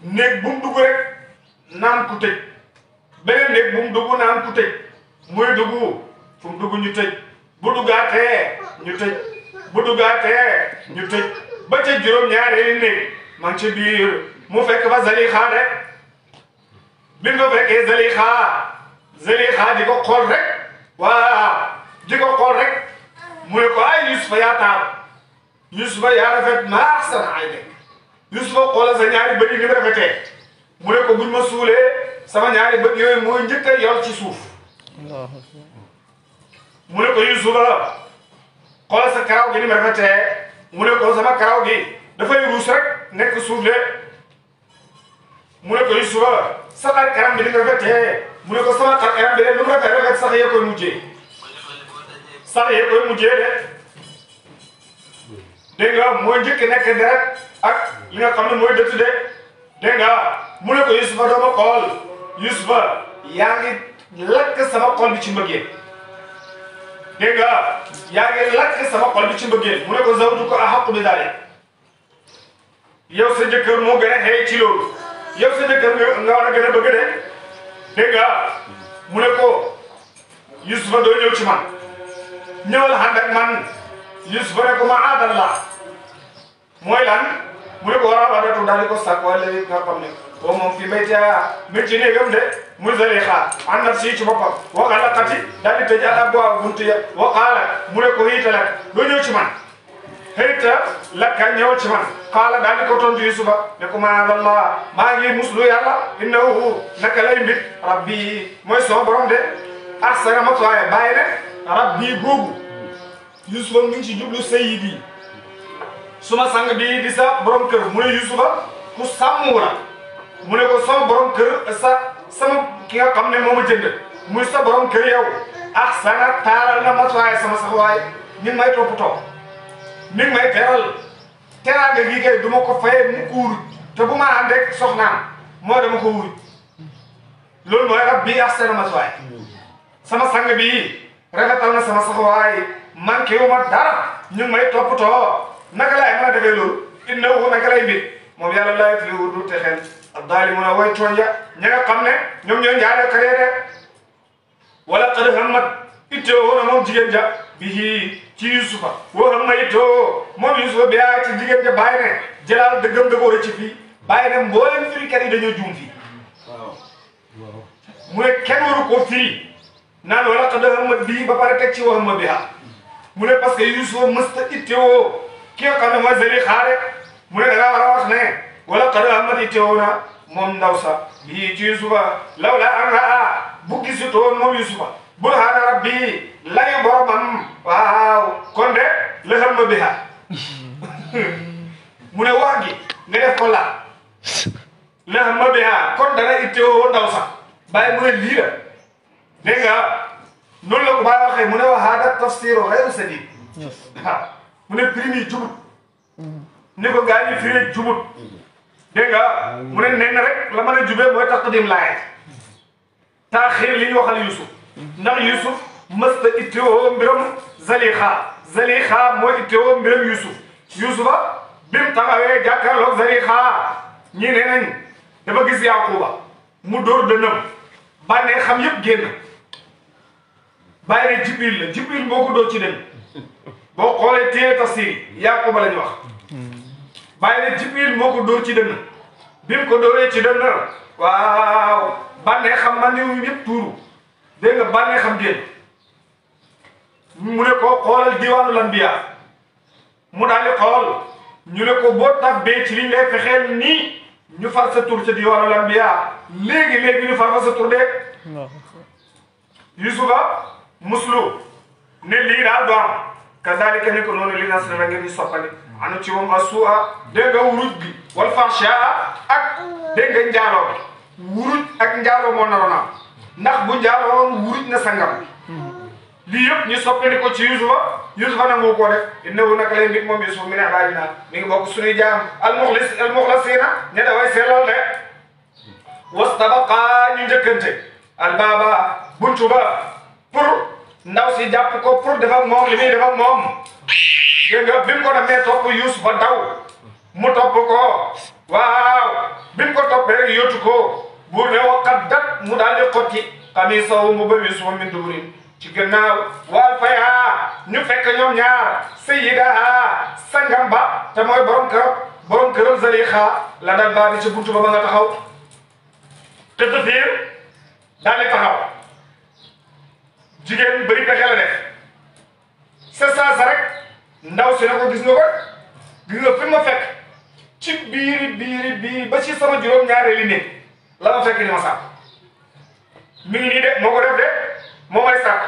néeg bu mu dugg rek naan ku tëj beneen néeg bu mu dugg naan ku tëj muy dugg fu mu dugg ñu tëj bu duggaatee ñu tëj bu duggaatee ñu tëj ba ca juróom-ñaareeli néeg man ci biir mu fekk fa Zalixa de bi nga fekkee Zalixa di ko xool rek waaw di ko xool rek mu ne ko ay Yuusufa yaa taar Yuusufa yaa rafet maa sana ay nekk Yuusufa xoolal sa ñaari bët yi ni mu rafetee mu ne ko buñ ma suulee sama ñaari bët yooyu mooy njëkk a yor ci suuf mu ne ko Yuusufa xoolal sa karaw gi ni mu rafetee mu ne ko sama karaw gi dafay ruus rek nekk suuf de mu ne ko Yuusufa sa xar kanam bi ni mu rafetee mu ne ko sama xar kanam bi de lu mu rafet sax yee koy mujjee de dégg nga mooy njëkk nekk deret ak li nga xam ne mooy dëtt de dégg nga mu ne ko Yusufa doo ma xool Yusufa yaa ngi lakk sama xol bi ci mbëggeel dégg nga yaa ngi lakk sama xol bi ci mbëggeel mu ne ko zawjuka ahaqqu bi dhalik yow sa jëkkër moo gën a xëy ci loolu yow sa jëkkër nga war a gën a bëgg de dégg nga mu ne ko Yusufa doo ñëw ci man ñëwal ànd ak man Yusufa ne ko ma'aadallah mooy lan mu ne ko war a wadatu daal di ko sàkk wala nga xam ne boo moom fii mbéy mi ci néegam de muy Zalixa ànd ak si ci boppam wa xalaqati daal di tëj al-abwaab buntu ya wa qaala mu ne ko hiita lak doo ñëw ci man hiita laka ñëw ci man qaala daal di ko tontu Yusufa ne ko ma'aadallah maa ngi muslu yàlla innahu naka lay mbit rabbi mooy sama borom de ahsana matwaaya bàyyi ne rabbi googu Yusufa mu ngi ci jublu sayyidi suma sang bi di sa borom kër mu ne Yusufa ku sàmm la mu ne ko sama borom kër sama ki nga xam ne moo ma jënd muy sa borom kër yow ahsana taaral na matwaaya sama saxawaay mi ngi may toppatoo mi ngi may teral teraanga gi kay du ma ko fayee mu kuuru te bu ma ànd ak soxnaam moo dama ko wuruj loolu mooy rabbi ahsana matwaaya sama sang bi rafetal na sama saxawaay manqué wu ma dara ñu ngi may toppatoo naka laay mën a defee loolu innahu naka lay mbir moom yàlla laa yuflihu du texeel ad-daalimuna way tooñ ya ña nga xam ne ñoom ñooy ñaareel karee de wala qad hammat ittoo na moom jigéen ja bihi ci Yusufa woo hamma ittoo moom Yusufa bi yaa ci jigéen ja bàyyi ne jëlaal dëggam dëggoo rëcc fii bàyyi ne mboolem firikat yi dañoo juum fii mu ne kenn waru koo firi naan wala qad hammat bii ba pare teg ci woo hamma biha mu ne parce que Yusufa mësta ittoo ki nga xam ne mooy Zalixa rek mu ne da ngaa war a wax ne wala qad hammat ittoo na moom ndaw sa bii ci Yusufa lawla an raa bu gisutoon moom Yusufa burhaana rabbi layu boromam waaw kon de la hamma biha mu ne wax gi nga def ko la hamma biha kon dana ittoo ndaw sa bàyyi mu ne lii la dégg nga noonu la ko bàyyi waxee mu ne wa hada tafsiru ghayru sadid mu ne prix yi jubut ni ko gaa yi firee jubut dégg nga mu ne nen rek la mën a jubee mooy taqdim laay taaxir li ñu waxal Yusuf ndax Yusuf mësta ittewoo mbiram Zalixa mooy ittewoo mbiram Yusufa bi mu taxawee jàkkaarloog Zalixa ñii nee nañ dafa gis Yaquba mu dóor dënnam bànnee xam yëpp génn bàyyi ne Jibril moo ko dóor ci dënn boo xoolee téye tafsir Yaquba la ñu wax bàyyi ne Jibril moo ko dóor ci dënn bi mu ko dóoree ci dënn waaw bànnee xam man ni yëpp tuuru dégg nga bànnee xam génn mu ne ko xoolal diwaanul anbiya mu daal di xool ñu ne ko boo tabbee ci liñ lay fexeel nii ñu far sa tur ca diwaanul anbiya léegi ñu far fa sa tur de Yusufa muslu ne lii daal do am kazalika ni ko noonu li nas na ngeen di soppali anu ci moom asu'a dégg nga wuruj bi wal fahsha ak dégg nga njaaloo bi wuruj ak njaaloo moo naroon am ndax bu njaaloo woon wuruj na sangam lii yëpp ñu soppali ko ci Yusufa nangu ko def innahu naka lay mbir moom Yusufa min ibadina mi ngi bokk suñuy jaam al-mukhlasina ña daway sellal de wastabaqa ñu njëkkante al-baaba buntu ba pour ndaw si jàpp ko pour def ak moom li muy def ak moom dégg nga bi mu ko demee topp Yusufa daw mu topp ko waaw bi mu ko toppee rek yóotu ko bu ne waqat dat mu daal di xotti qamiisahu mu ba Yusufa min duburin ci gannaaw wal faya ñu fekk ñoom ñaar sayyidaha sangam ba te mooy borom këram Zalixa la dal baa di ci buntu ba nga taxaw te fiir daal di taxaw jigéen bëri pexe la def c'est ça rek ndaw si ne ko gis nga fi ma fekk ci biir ba ci sama juróom-ñaareeli néeg la ma fekk ni ma sàkk mi ngi nii de moo ko def de moo may sàkk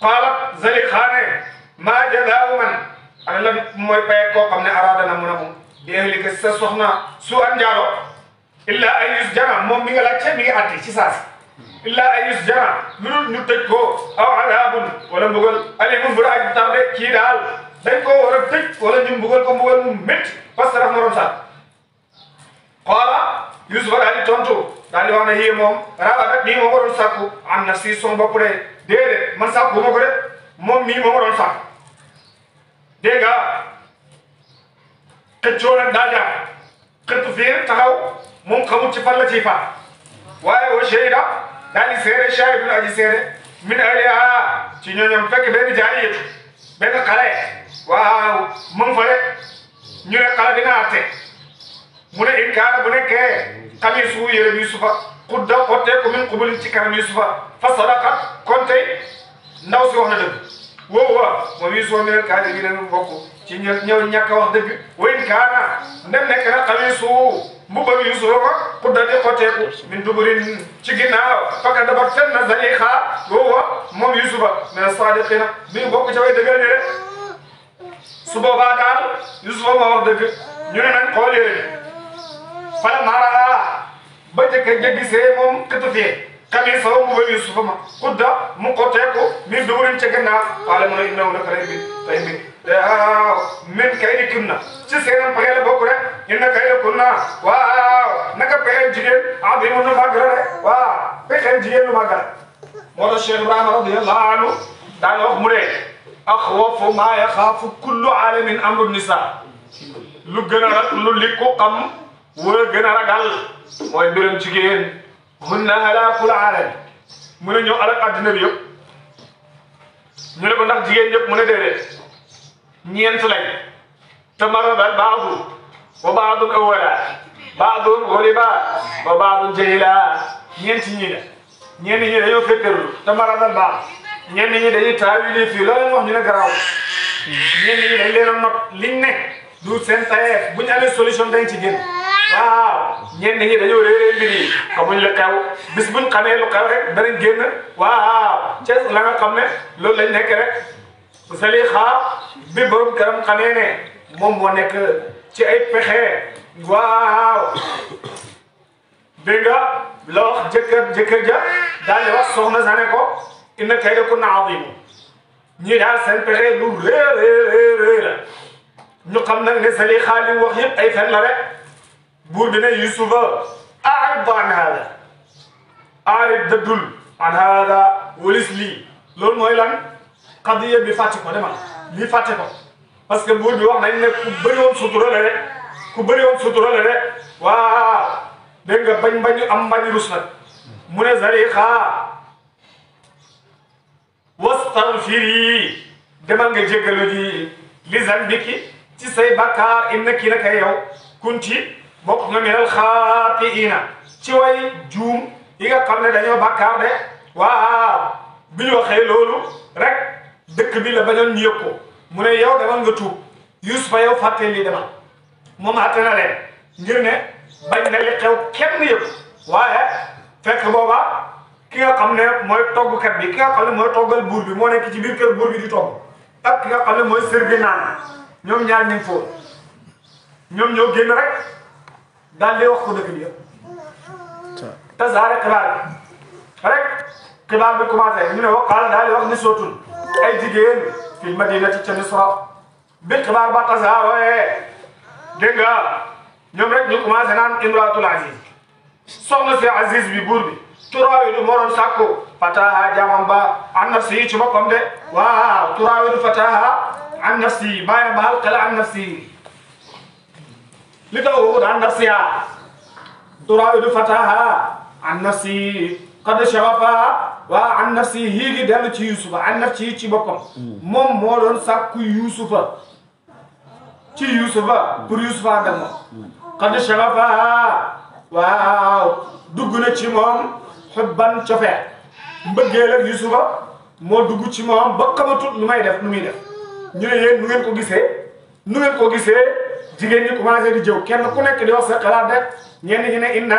qaalat Zalixa ne maa jazaa'u man ana lan mooy paye koo xam ne araada na mun a moom di ahlika sa soxna su an njaalo illa ay yusjana moom mi nga laajte mi ngi àtte ci saasi illa ay yusjana lu dul ñu tëj ko aw adaabun wala mbugal alimun bu daa tarde kii daal dañ ko war a tëj wala ñu mbugal ko mbugal mu métti parce que daf ma doon sàkk qaala Yusufa daal di tontu daal di wax ne yii moom rawatina nii moo waroon sàkku am na si son bopp de déedéet man sàkku ma ko de moom mii moo waroon sàkku dégg nga xëccoo nag daa jaar xëttu fii taxaw moom xamul ci fan la ciy faat waaye wa shahida daal di seede shahidun aji seede min ahliha ci ñooñam fekk benn jaariyatu benn xale waaw mu ngi fa de ñu ne xale dina àtte mu ne in kaana bu nekkee xamiisu yére bi Yusufa xudda xotteeku min qubulin ci kanam Yusufa fa sadaqat kon tey ndaw si wax na dëgg woowa moom Yusufa minal kaadibiina bokk ci ñëw ñàkk a wax dëgg wa in kaana ndem nekk na xamiisu mbubba bi Yusufa ko xudda di xotteeku min duburin ci ginnaaw fakka dabat fen na Zalixa woowa moom Yusufa mina saadiqiina mi bokk ca way dëggal ne rek su boobaa daal Yusufa moo wax dëgg ñu ne nañ xool yére bi fala mara ba jëkk ja gisee moom këtu fee kami saw mu ba Yusufa ma xudda mu xotteeku min duburin ca ginnaaw xaala mu ne innahu naka lay mbir waaw min kay di kunna ci seenam pexe la bokk rek inna kay di kunna waaw naka pexe jigéen azimun lu màgg la rek waaw pexe jigéen lu màgg la moo tax Cheikh Ibrahima radiyallahu anhu daal wax mu ne axwafu maa yaxaafu kullu aalamin amru nisa lu gën a rak lu li ko xam wala gën a ragal mooy mbiram jigéen hunna halaakul aalami mu ne ñoo alak addina bi yëpp ñu ne ko ndax jigéen yëpp mu ne déedéet ñeent lañ te marada baadu wa baadun awwala baadun ghuliba wa baadun jahila ñeent ñii la ñenn ñi dañoo féttéerlu te marada baad ñenn ñi dañuy taawili fii loo leen wax ñu ne garaaw ñenn ñi dañ leen a not liñ ne du seen tayeef bu ñu amee solution dañ ci génn waaw ñenn ñi dañoo réeree mbir yi xamuñ la xew bis buñ xamee lu xew rek danañ génn waaw ca la nga xam ne loolu lañ nekk rek Zalixa bi borom këram xamee ne moom moo nekk ci ay pexe waaw dégg nga la wax jëkkër ja daal di wax soxna sa ne ko inna kaydakunna aziim ñii daal seen pexe lu réer la ñu xam nag ne Zalixa li wax yëpp ay fen la rek buur bi ne Yusufa a'rid an haada a'rid dëddul an haada walis lii loolu mooy lan xadiya bi fàtte ko demal lii fàtte ko parce que buur bi wax nañ ne ku bëri woon sutura la rek ku bëri woon sutura la rek waaw dégg nga bañ am mbañ rus nag mu ne Zalixa wastaghfiri demal nga jéggalu ji li zanbiki ci say bakkaar innaki naka yow kunti bokk nga minal xaatiina ci way juum yi nga xam ne dañoo bakkaar de waaw bi ñu waxee loolu rek dëkk bi la bañoon ñu yëg ko mu ne yow demal nga tuub Yusufa yow fàtte lii demal moom àtte na leen ngir ne bañ na li xew kenn yëg waaye fekk booba ki nga xam ne mooy toggkat bi ki nga xam ne mooy toggal buur bi moo nekk ci biir kër buur bi di togg ak ki nga xam ne mooy servi naan ñoom ñaar ñu ngi foofu ñoom ñoo génn rek daal di wax ko dëkk bi yëpp tasaare xibaar bi rek xibaar bi commencé ñu ne waqaala daal di wax ni sootul ay jigéen fil madinati ca Misra bi xibaar ba tasaaroo dégg nga ñoom rek ñu commencé naan imraatul aziz soxna si aziz bi buur bi turaawidu moo doon sàkku fataha jaamam ba an nafsi ci boppam de waaw turaawidu fataha an nafsi bàyyi baal xel an nafsi li tax wut an nafsiha turaawidu fataha an nafsi qad shaghafa waa an nafsi hiigi dellu ci Yusufa an nafsi ci boppam moom moo doon sàkku Yusufa ci Yusufa pour Yusufa ànd ak moom qad shaghafa waaw dugg na ci moom xubban cofee mbëggeel ak Yusufa moo dugg ci moom ba xamatut nu muy def ñu ne yéen nu ngeen ko gisee jigéen ñi commencé di jëw kenn ku nekk di wax sa xalaat de ñenn ñi ne inna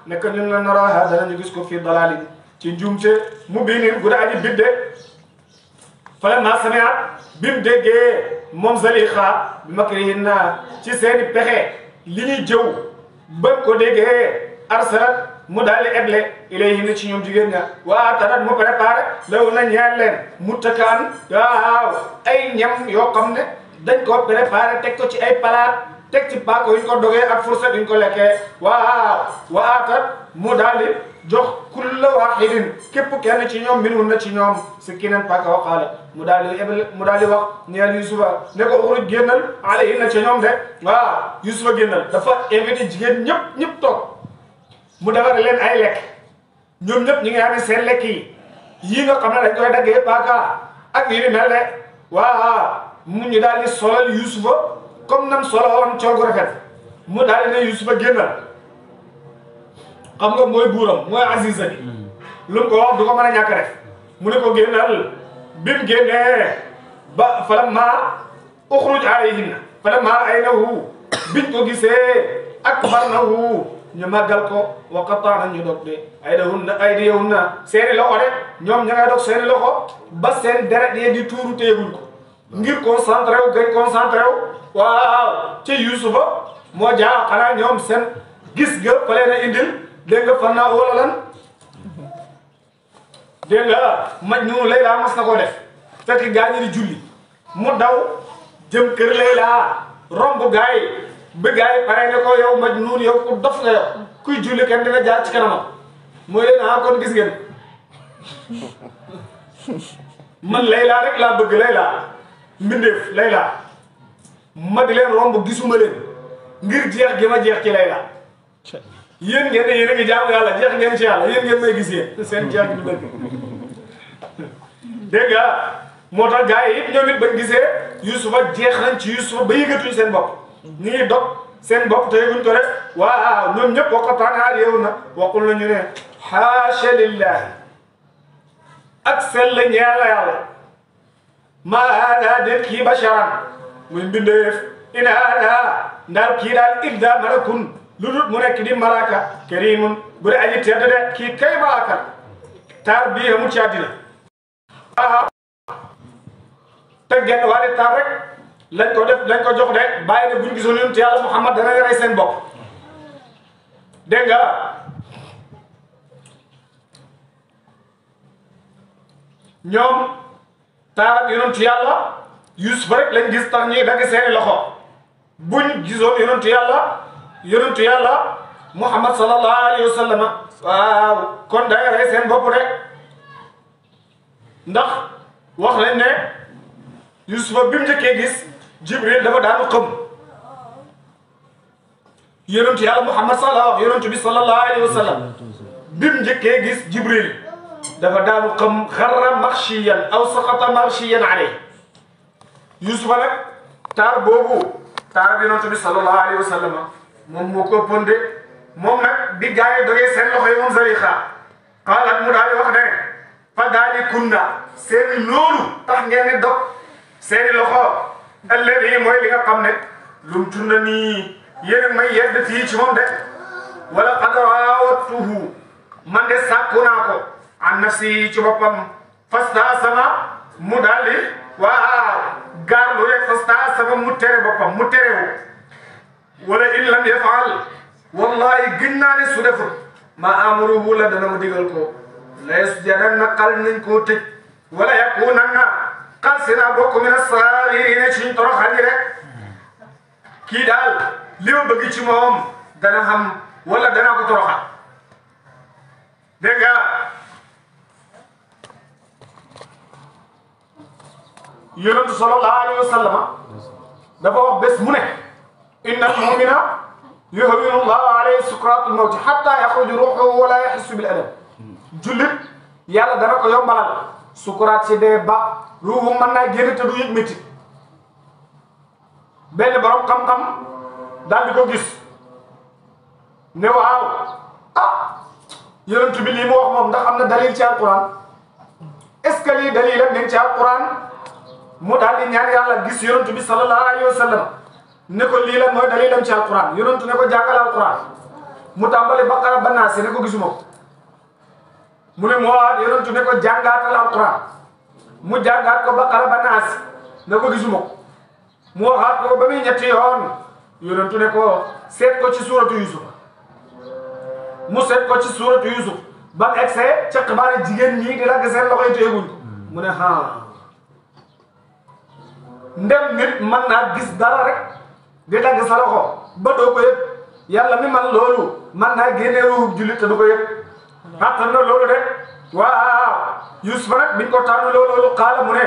nekk ñun la naraha danañu gis ko fii dalaalin ci njuumte mu biinin gu aji bidde fala ma samiat bi mu déggee moom Zalixa bi makrihinna ci seeni pexe li ñuy jëw ba ko déggee arsalat mu daal di eble ilayhinna ci ñoom jigéen ña waa tarat mu préparé law na ñeel leen muttakaan waaw ay ñam yoo xam ne dañ ko préparé teg ko ci ay palaat teg ci paaka yuñ ko dogee ak fourchette yuñ ko lekkee waaw wa aatat mu daal di jox kulla wahidin képp kenn ci ñoom minhun na ci ñoom sikkinan paaka wa qaala mu daal di wax ñeel Yusufa ne ko uxruj génnal alayhin na ci ñoom de waaw Yusufa génnal dafa invité jigéen ñëpp toog mu defar leen ay lekk ñoom ñëpp ñi nga xam ne seen lekk yi nga xam ne dañ koy daggee paaka ak yi ni mel de waaw mu ñu daal di solal Yusufa comme nam solo woon col gu rafet mu daal di ne Yusufa génnal xam nga mooy buuram mooy Aziza bi lu mu ko wax du ko mën a ñàkk def mu ne ko génnal bi mu génnee ba falammaa uxruj alayhinna falammaa ra'aynahu biñ ko gisee akbarnahu ñu màggal ko wa qatta'na ñu dog de aydiyahunna seeni loxo de ñoom ña ngay dog seeni loxo ba seen deret yi di tuuru teeguñ ko ngir concentré wu gañ concentré wu waaw ci Yusufa moo jaa xanaa ñoom seen gis ga fa leen a indil dégg nga fan naa wala lan dégg nga Majnun Layla mas na ko def fekk gaa ñi di julli mu daw jëm kër Layla romb gaa yi bi gaa yi pare ne ko yow Majnun yow ku dof nga yow kuy julli kenn dina jaar ci kanamam mooy leen kon gis ngeen man Layla rek laa bëgg Layla mbindeef Layla ma di leen romb gisuma leen ngir jeex gi ma jeex ci Layla yéen ngeen ne yéen a ngi jaamu yàlla jeex ngeen ci yàlla yéen ngeen may gis yéen seen jeex gi du dëgg dégg nga moo tax gars yi it ñoom it bañ gisee Yusufa jeex nañ ci Yusufa ba yëgatuñ seen bopp ñu ngi dog seen bopp te yëguñ ko rek waaw ñoom ñëpp waqataanaa yeewu na waqul nañu ne haasha lillahi ak sell ñeel yàlla ma haada déet kii basharan muy mbindeef in haada ndaal kii daal illa malakun lu dul mu nekk di malaka karimun bu dee aji tedd de kii kay malaka taar bii amul ci àddina te genn waale taar rek lañ ko jox de bàyyi ne buñ gisoon yonent yàlla Muhammad dana rey seen bopp dégg nga ñoom taar yonent yàlla Yuusuf rek lañ gis tax ñuy dagg seeni loxo buñ gisoon yonentu yàlla Muhammad sallallahu alayhi wa sallam waaw kon day rey seen bopp de ndax wax nañ ne Yusufa bi mu njëkkee gis Jibril dafa daanu xëm yonentu yàlla Muhammad yonentu bi sallallahu alayhi wa sallam bi mu njëkkee gis Jibril dafa daanu xëm xarra marshiyan aw saqata marshiyan alayhi Yusufa nag taar boobu taar yonentu bi sallallahu alayhi wa sallam moom moo ko ponde moom nag bi gaa yi dogee seen loxo yi moom Zalixa xaalat mu daal di wax ne fa daali kunna seeni loolu tax ngeen di dog seeni loxo alladi mooy li nga xam ne lum tunna nii yéen may yedd fii ci moom de wala qad raawattuhu man de sàkku naa ko an nafsi ci boppam fastaasama mu daal di waaw gaarlu rek fastaasama mu tere boppam mu terewu wala in lam yafaal wallahi gën naa ne su defut ma amuruhu la dana ma digal ko la yasjananna xal nañ koo tëj wala yakunanna xal si naa bokk min as-saagiriina ci toroxal yi rek kii daal li ma bëgg ci moom dana xam wala dana ko toroxal dégg nga yonentu sallallahu alayhi wa sallam dafa wax bés mu ne inna al-mu'mina yuhawwinu Allahu alayhi sukraatul mawti hatta yaxruja ruuhuhu wala yaxissu bil alam jullit yàlla dana ko yombalal sukuraat si dee ba ruuhu mën naa génn te du yëg métti benn borom xam-xam daal di ko gis ne waaw yonent bi lii mu wax moom ndax am na dalil ci alquran est-ce que lii dalil ak ci alquran mu daal di ñaan yàlla gis yonent bi sallallahu alayhi wa sallam ne ko lii la mooy dalilam ci alquran yonent ne ko jàngal alquran mu tàmbali baqara ba naas ne ko gisuma ko mu ne moo yonent ne ko jàngaatal alquran mu jàngaat ko baqara ba naas ne ko gisuma ko mu waxaat ko ba muy ñetti yoon yonent ne ko seet ko ci suuratu Yusuf mu seet ko ci suuratu Yusuf ba mu egsee ca xibaari jigéen ñi di ragg seen loxo yi teeguñ ko mu ne ndem nit mën naa gis dara rek di dagg sa loxo ba doo ko yëg yàlla mi man loolu man naa génne ruub jullit te du ko yëg attan na loolu de waaw Yuusufa nag biñ ko tànn loolu xaala mu ne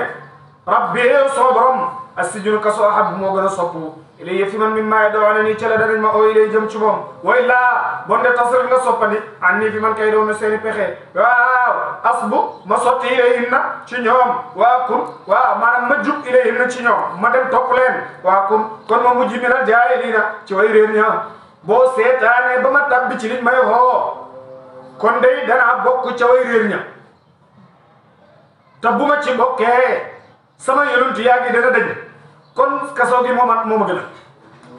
rabbi soo borom as-sijnu kaso ahab moo gën a soppu ilay fi man min maa yad'uunanii ca la danañ ma oo ilay jëm ci moom way laa bon de tasrif nga soppandi an nii fi man kay doon na seeni pexe waaw asbu ma sotti ilayhinna ci ñoom waa kun waaw maanaam ma jub ilayhinna ci ñoom ma dem topp leen waa kun kon ma mujj mina jaahiliina ci way réer ña boo seetaanee ba ma tabbi ci liñ may xoo kon day danaa bokk ca way réer ña te bu ma ci bokkee sama yonent yaa ngi dana dañ kon kaso gi mooma gën a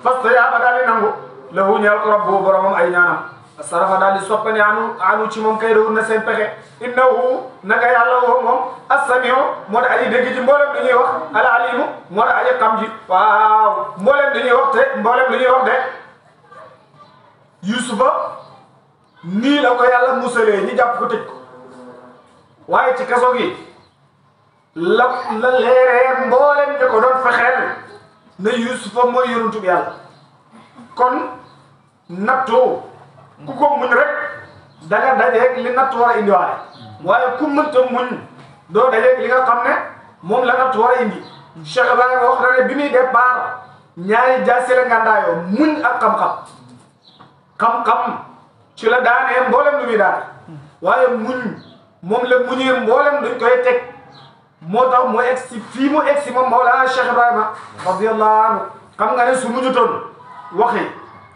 fasta yaaba daal di nangu lahu ñeel ko rabbu boromam ay ñaanam sarafa daal di soppani anu ci moom kay dawul na seen pexe innahu naka yàlla woo moom as-samiu moo da aji dégg ci mboolem li ñuy wax al alimu moo da aji xam ji waaw mboolem li ñuy wax te mboolem li ñuy wax de Yuusufa nii la ko yàlla musalee ñi jàpp ko tëj ko waaye ci kaso gi la leeree mboolem ñu ko doon fexeel ne Yuusufa mooy yonentu bi yàlla kon nattu ku ko muñ rek da nga dajeeg li nattu war a indiwaale waaye ku mënta muñ doo dajeeg li nga xam ne moom la nattu war a indi Cheikh Ibrahima wax na ne bi muy départ ñaari jaasi la ngàndaayoo muñ ak xam-xam ci la daanee mboolem lu muy daane waaye muñ moom la muñee mboolem duñ koy teg moo tax mu egsi fii mu egsi moom Mawlana Cheikh Ibrahima radiyallahu anhu xam nga ne su muñu toon waxi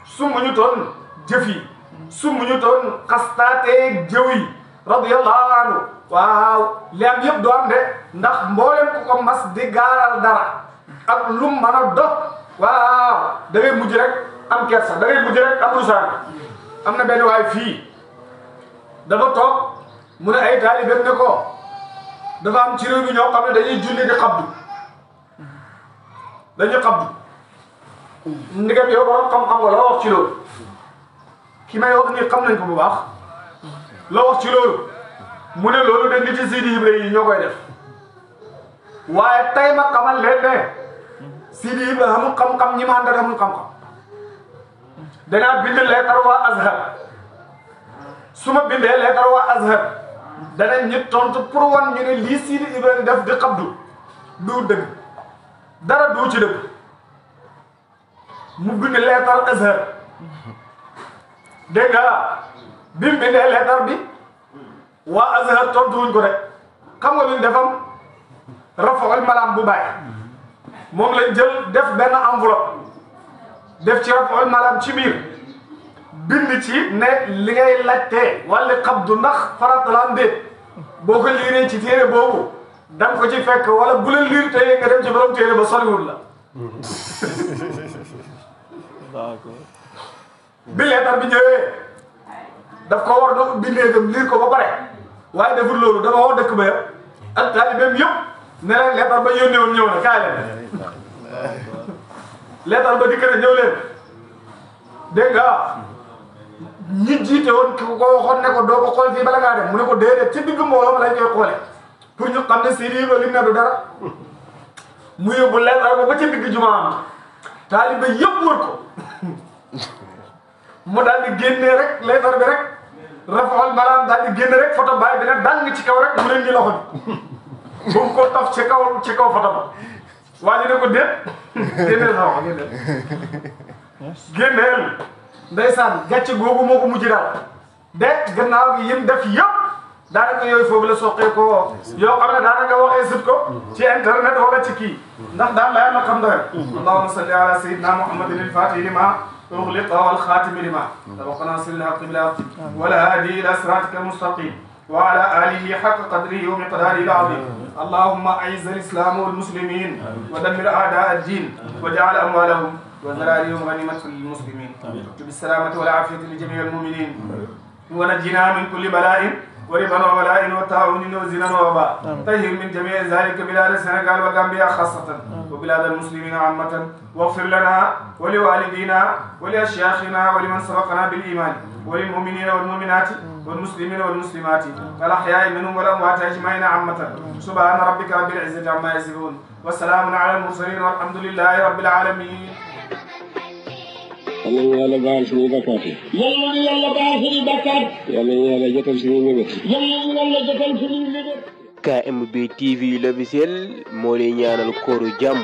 su muñu toon jëfi su muñu toon xastaateeg jëw yi radiyallahu anhu waaw li am yëpp doo am de ndax mboolem ku ko mas di gaaral dara ak lu mën a dox waaw da ngay mujj rek am kersa da ngay mujj rek am rusaan am na benn waay fii dafa toog mu ne ay taalibeem ne ko dafa am ci réew mi ñoo xam ne dañuy julli di xabdu dañuy xabdu ndegam yow borom xam-xam nga loo wax ci loolu ki may wax nii xam nañ ko bu baax loo wax ci loolu mu ne loolu de nit yi Sidi Ibrahima yi ñoo koy def waaye tey ma xamal leen ne Sidi Ibrahima amul xam-xam ñi ma àndal amul xam-xam danaa bind leetar waa Azhar su ma bindee leetar waa Azhar danañ ñu tontu pour wan ñu ne lii Sidi Ibrahima def di xabdu du dëgg dara du ci dëgg mu bind leetar Azhar dégg nga bi mu bindee leetar bi waa Azhar tontu wuñ ko rek xam nga luñ defam rafaul malam bu bàyyi moom lañ jël def benn enveloppe def ci rafaul malam ci biir bind ci ne li ngay laajtee wala xabdu ndax farata la am déet boo ko liiree ci téere boobu da nga ko ci fekk wala bu la liir tey nga dem ci borom téere ba soriwul la. bi leetar bi ñëwee daf ko war a bindee dem liir ko ba pare waaye deful loolu dafa woo dëkk ba yëpp ak taalibeem yëpp ne leen leetar ba yónnee woon ñëw na kaay leen leetar ba dikk na ñëw leen dégg nga. ñi jiite woon ki ko waxoon ne ko doo ko xool fii bala ngaa dem mu ne ko déedéet ci digg mbooloo ma lañ koy xoolee pour ñu xam ne Sidi Ibrahima lim ne du dara mu yóbbu leetar ba ci digg jumaa taalibe yëpp wër ko mu daal di génnee rek leetar bi rek rafaal maanaam daal di génne rek photo baay bi nag dang ci kaw rek mu leen di loxo bi bu ko taf ci kaw photo ba waa ji ne ko déet génneel sa wax génneel ndeysaan gàcce googu moo ko mujj daal de gannaaw gi yim def yëpp daanaka yooyu foofu la soqee ko yoo xam ne daanaka waxee sut ko ci internet wala ci kii ndax daan la yàlla xam doy allahumma salli ala sayyidina muhammadin al-fatih lima ughliqa wal khatimi lima sabaqana nasr al-haqq bil haqq wal hadi ila siratika al-mustaqim wa ala alihi haqqa qadrihi wa miqdarihi al-azim allahumma a'izz al-islam wal muslimin wa dammir a'da' ad-din waj'al amwalahum وذراريهم غنيمة للمسلمين بالسلامة والعافية لجميع المؤمنين ونجنا من كل بلاء وربا وبلاء وتعاون وزنا ووباء طهر من جميع ذلك بلاد السنغال وغامبيا خاصة وبلاد المسلمين عامة واغفر لنا ولوالدينا ولأشياخنا ولمن سبقنا بالإيمان وللمؤمنين والمؤمنات والمسلمين والمسلمات الأحياء منهم والأموات أجمعين عامة سبحان ربك رب العزة عما يصفون والسلام على المرسلين والحمد لله رب العالمين. yal nañu yàlla baal suñuy bakkaat yi. yal nañu yàlla baal suñuy bakkaat. yal nañu yàlla jotal suñuy mébét. yal nañu yàlla jotal suñuy mébét. KMB TV l'officiel moo lay ñaanal kooru jàmm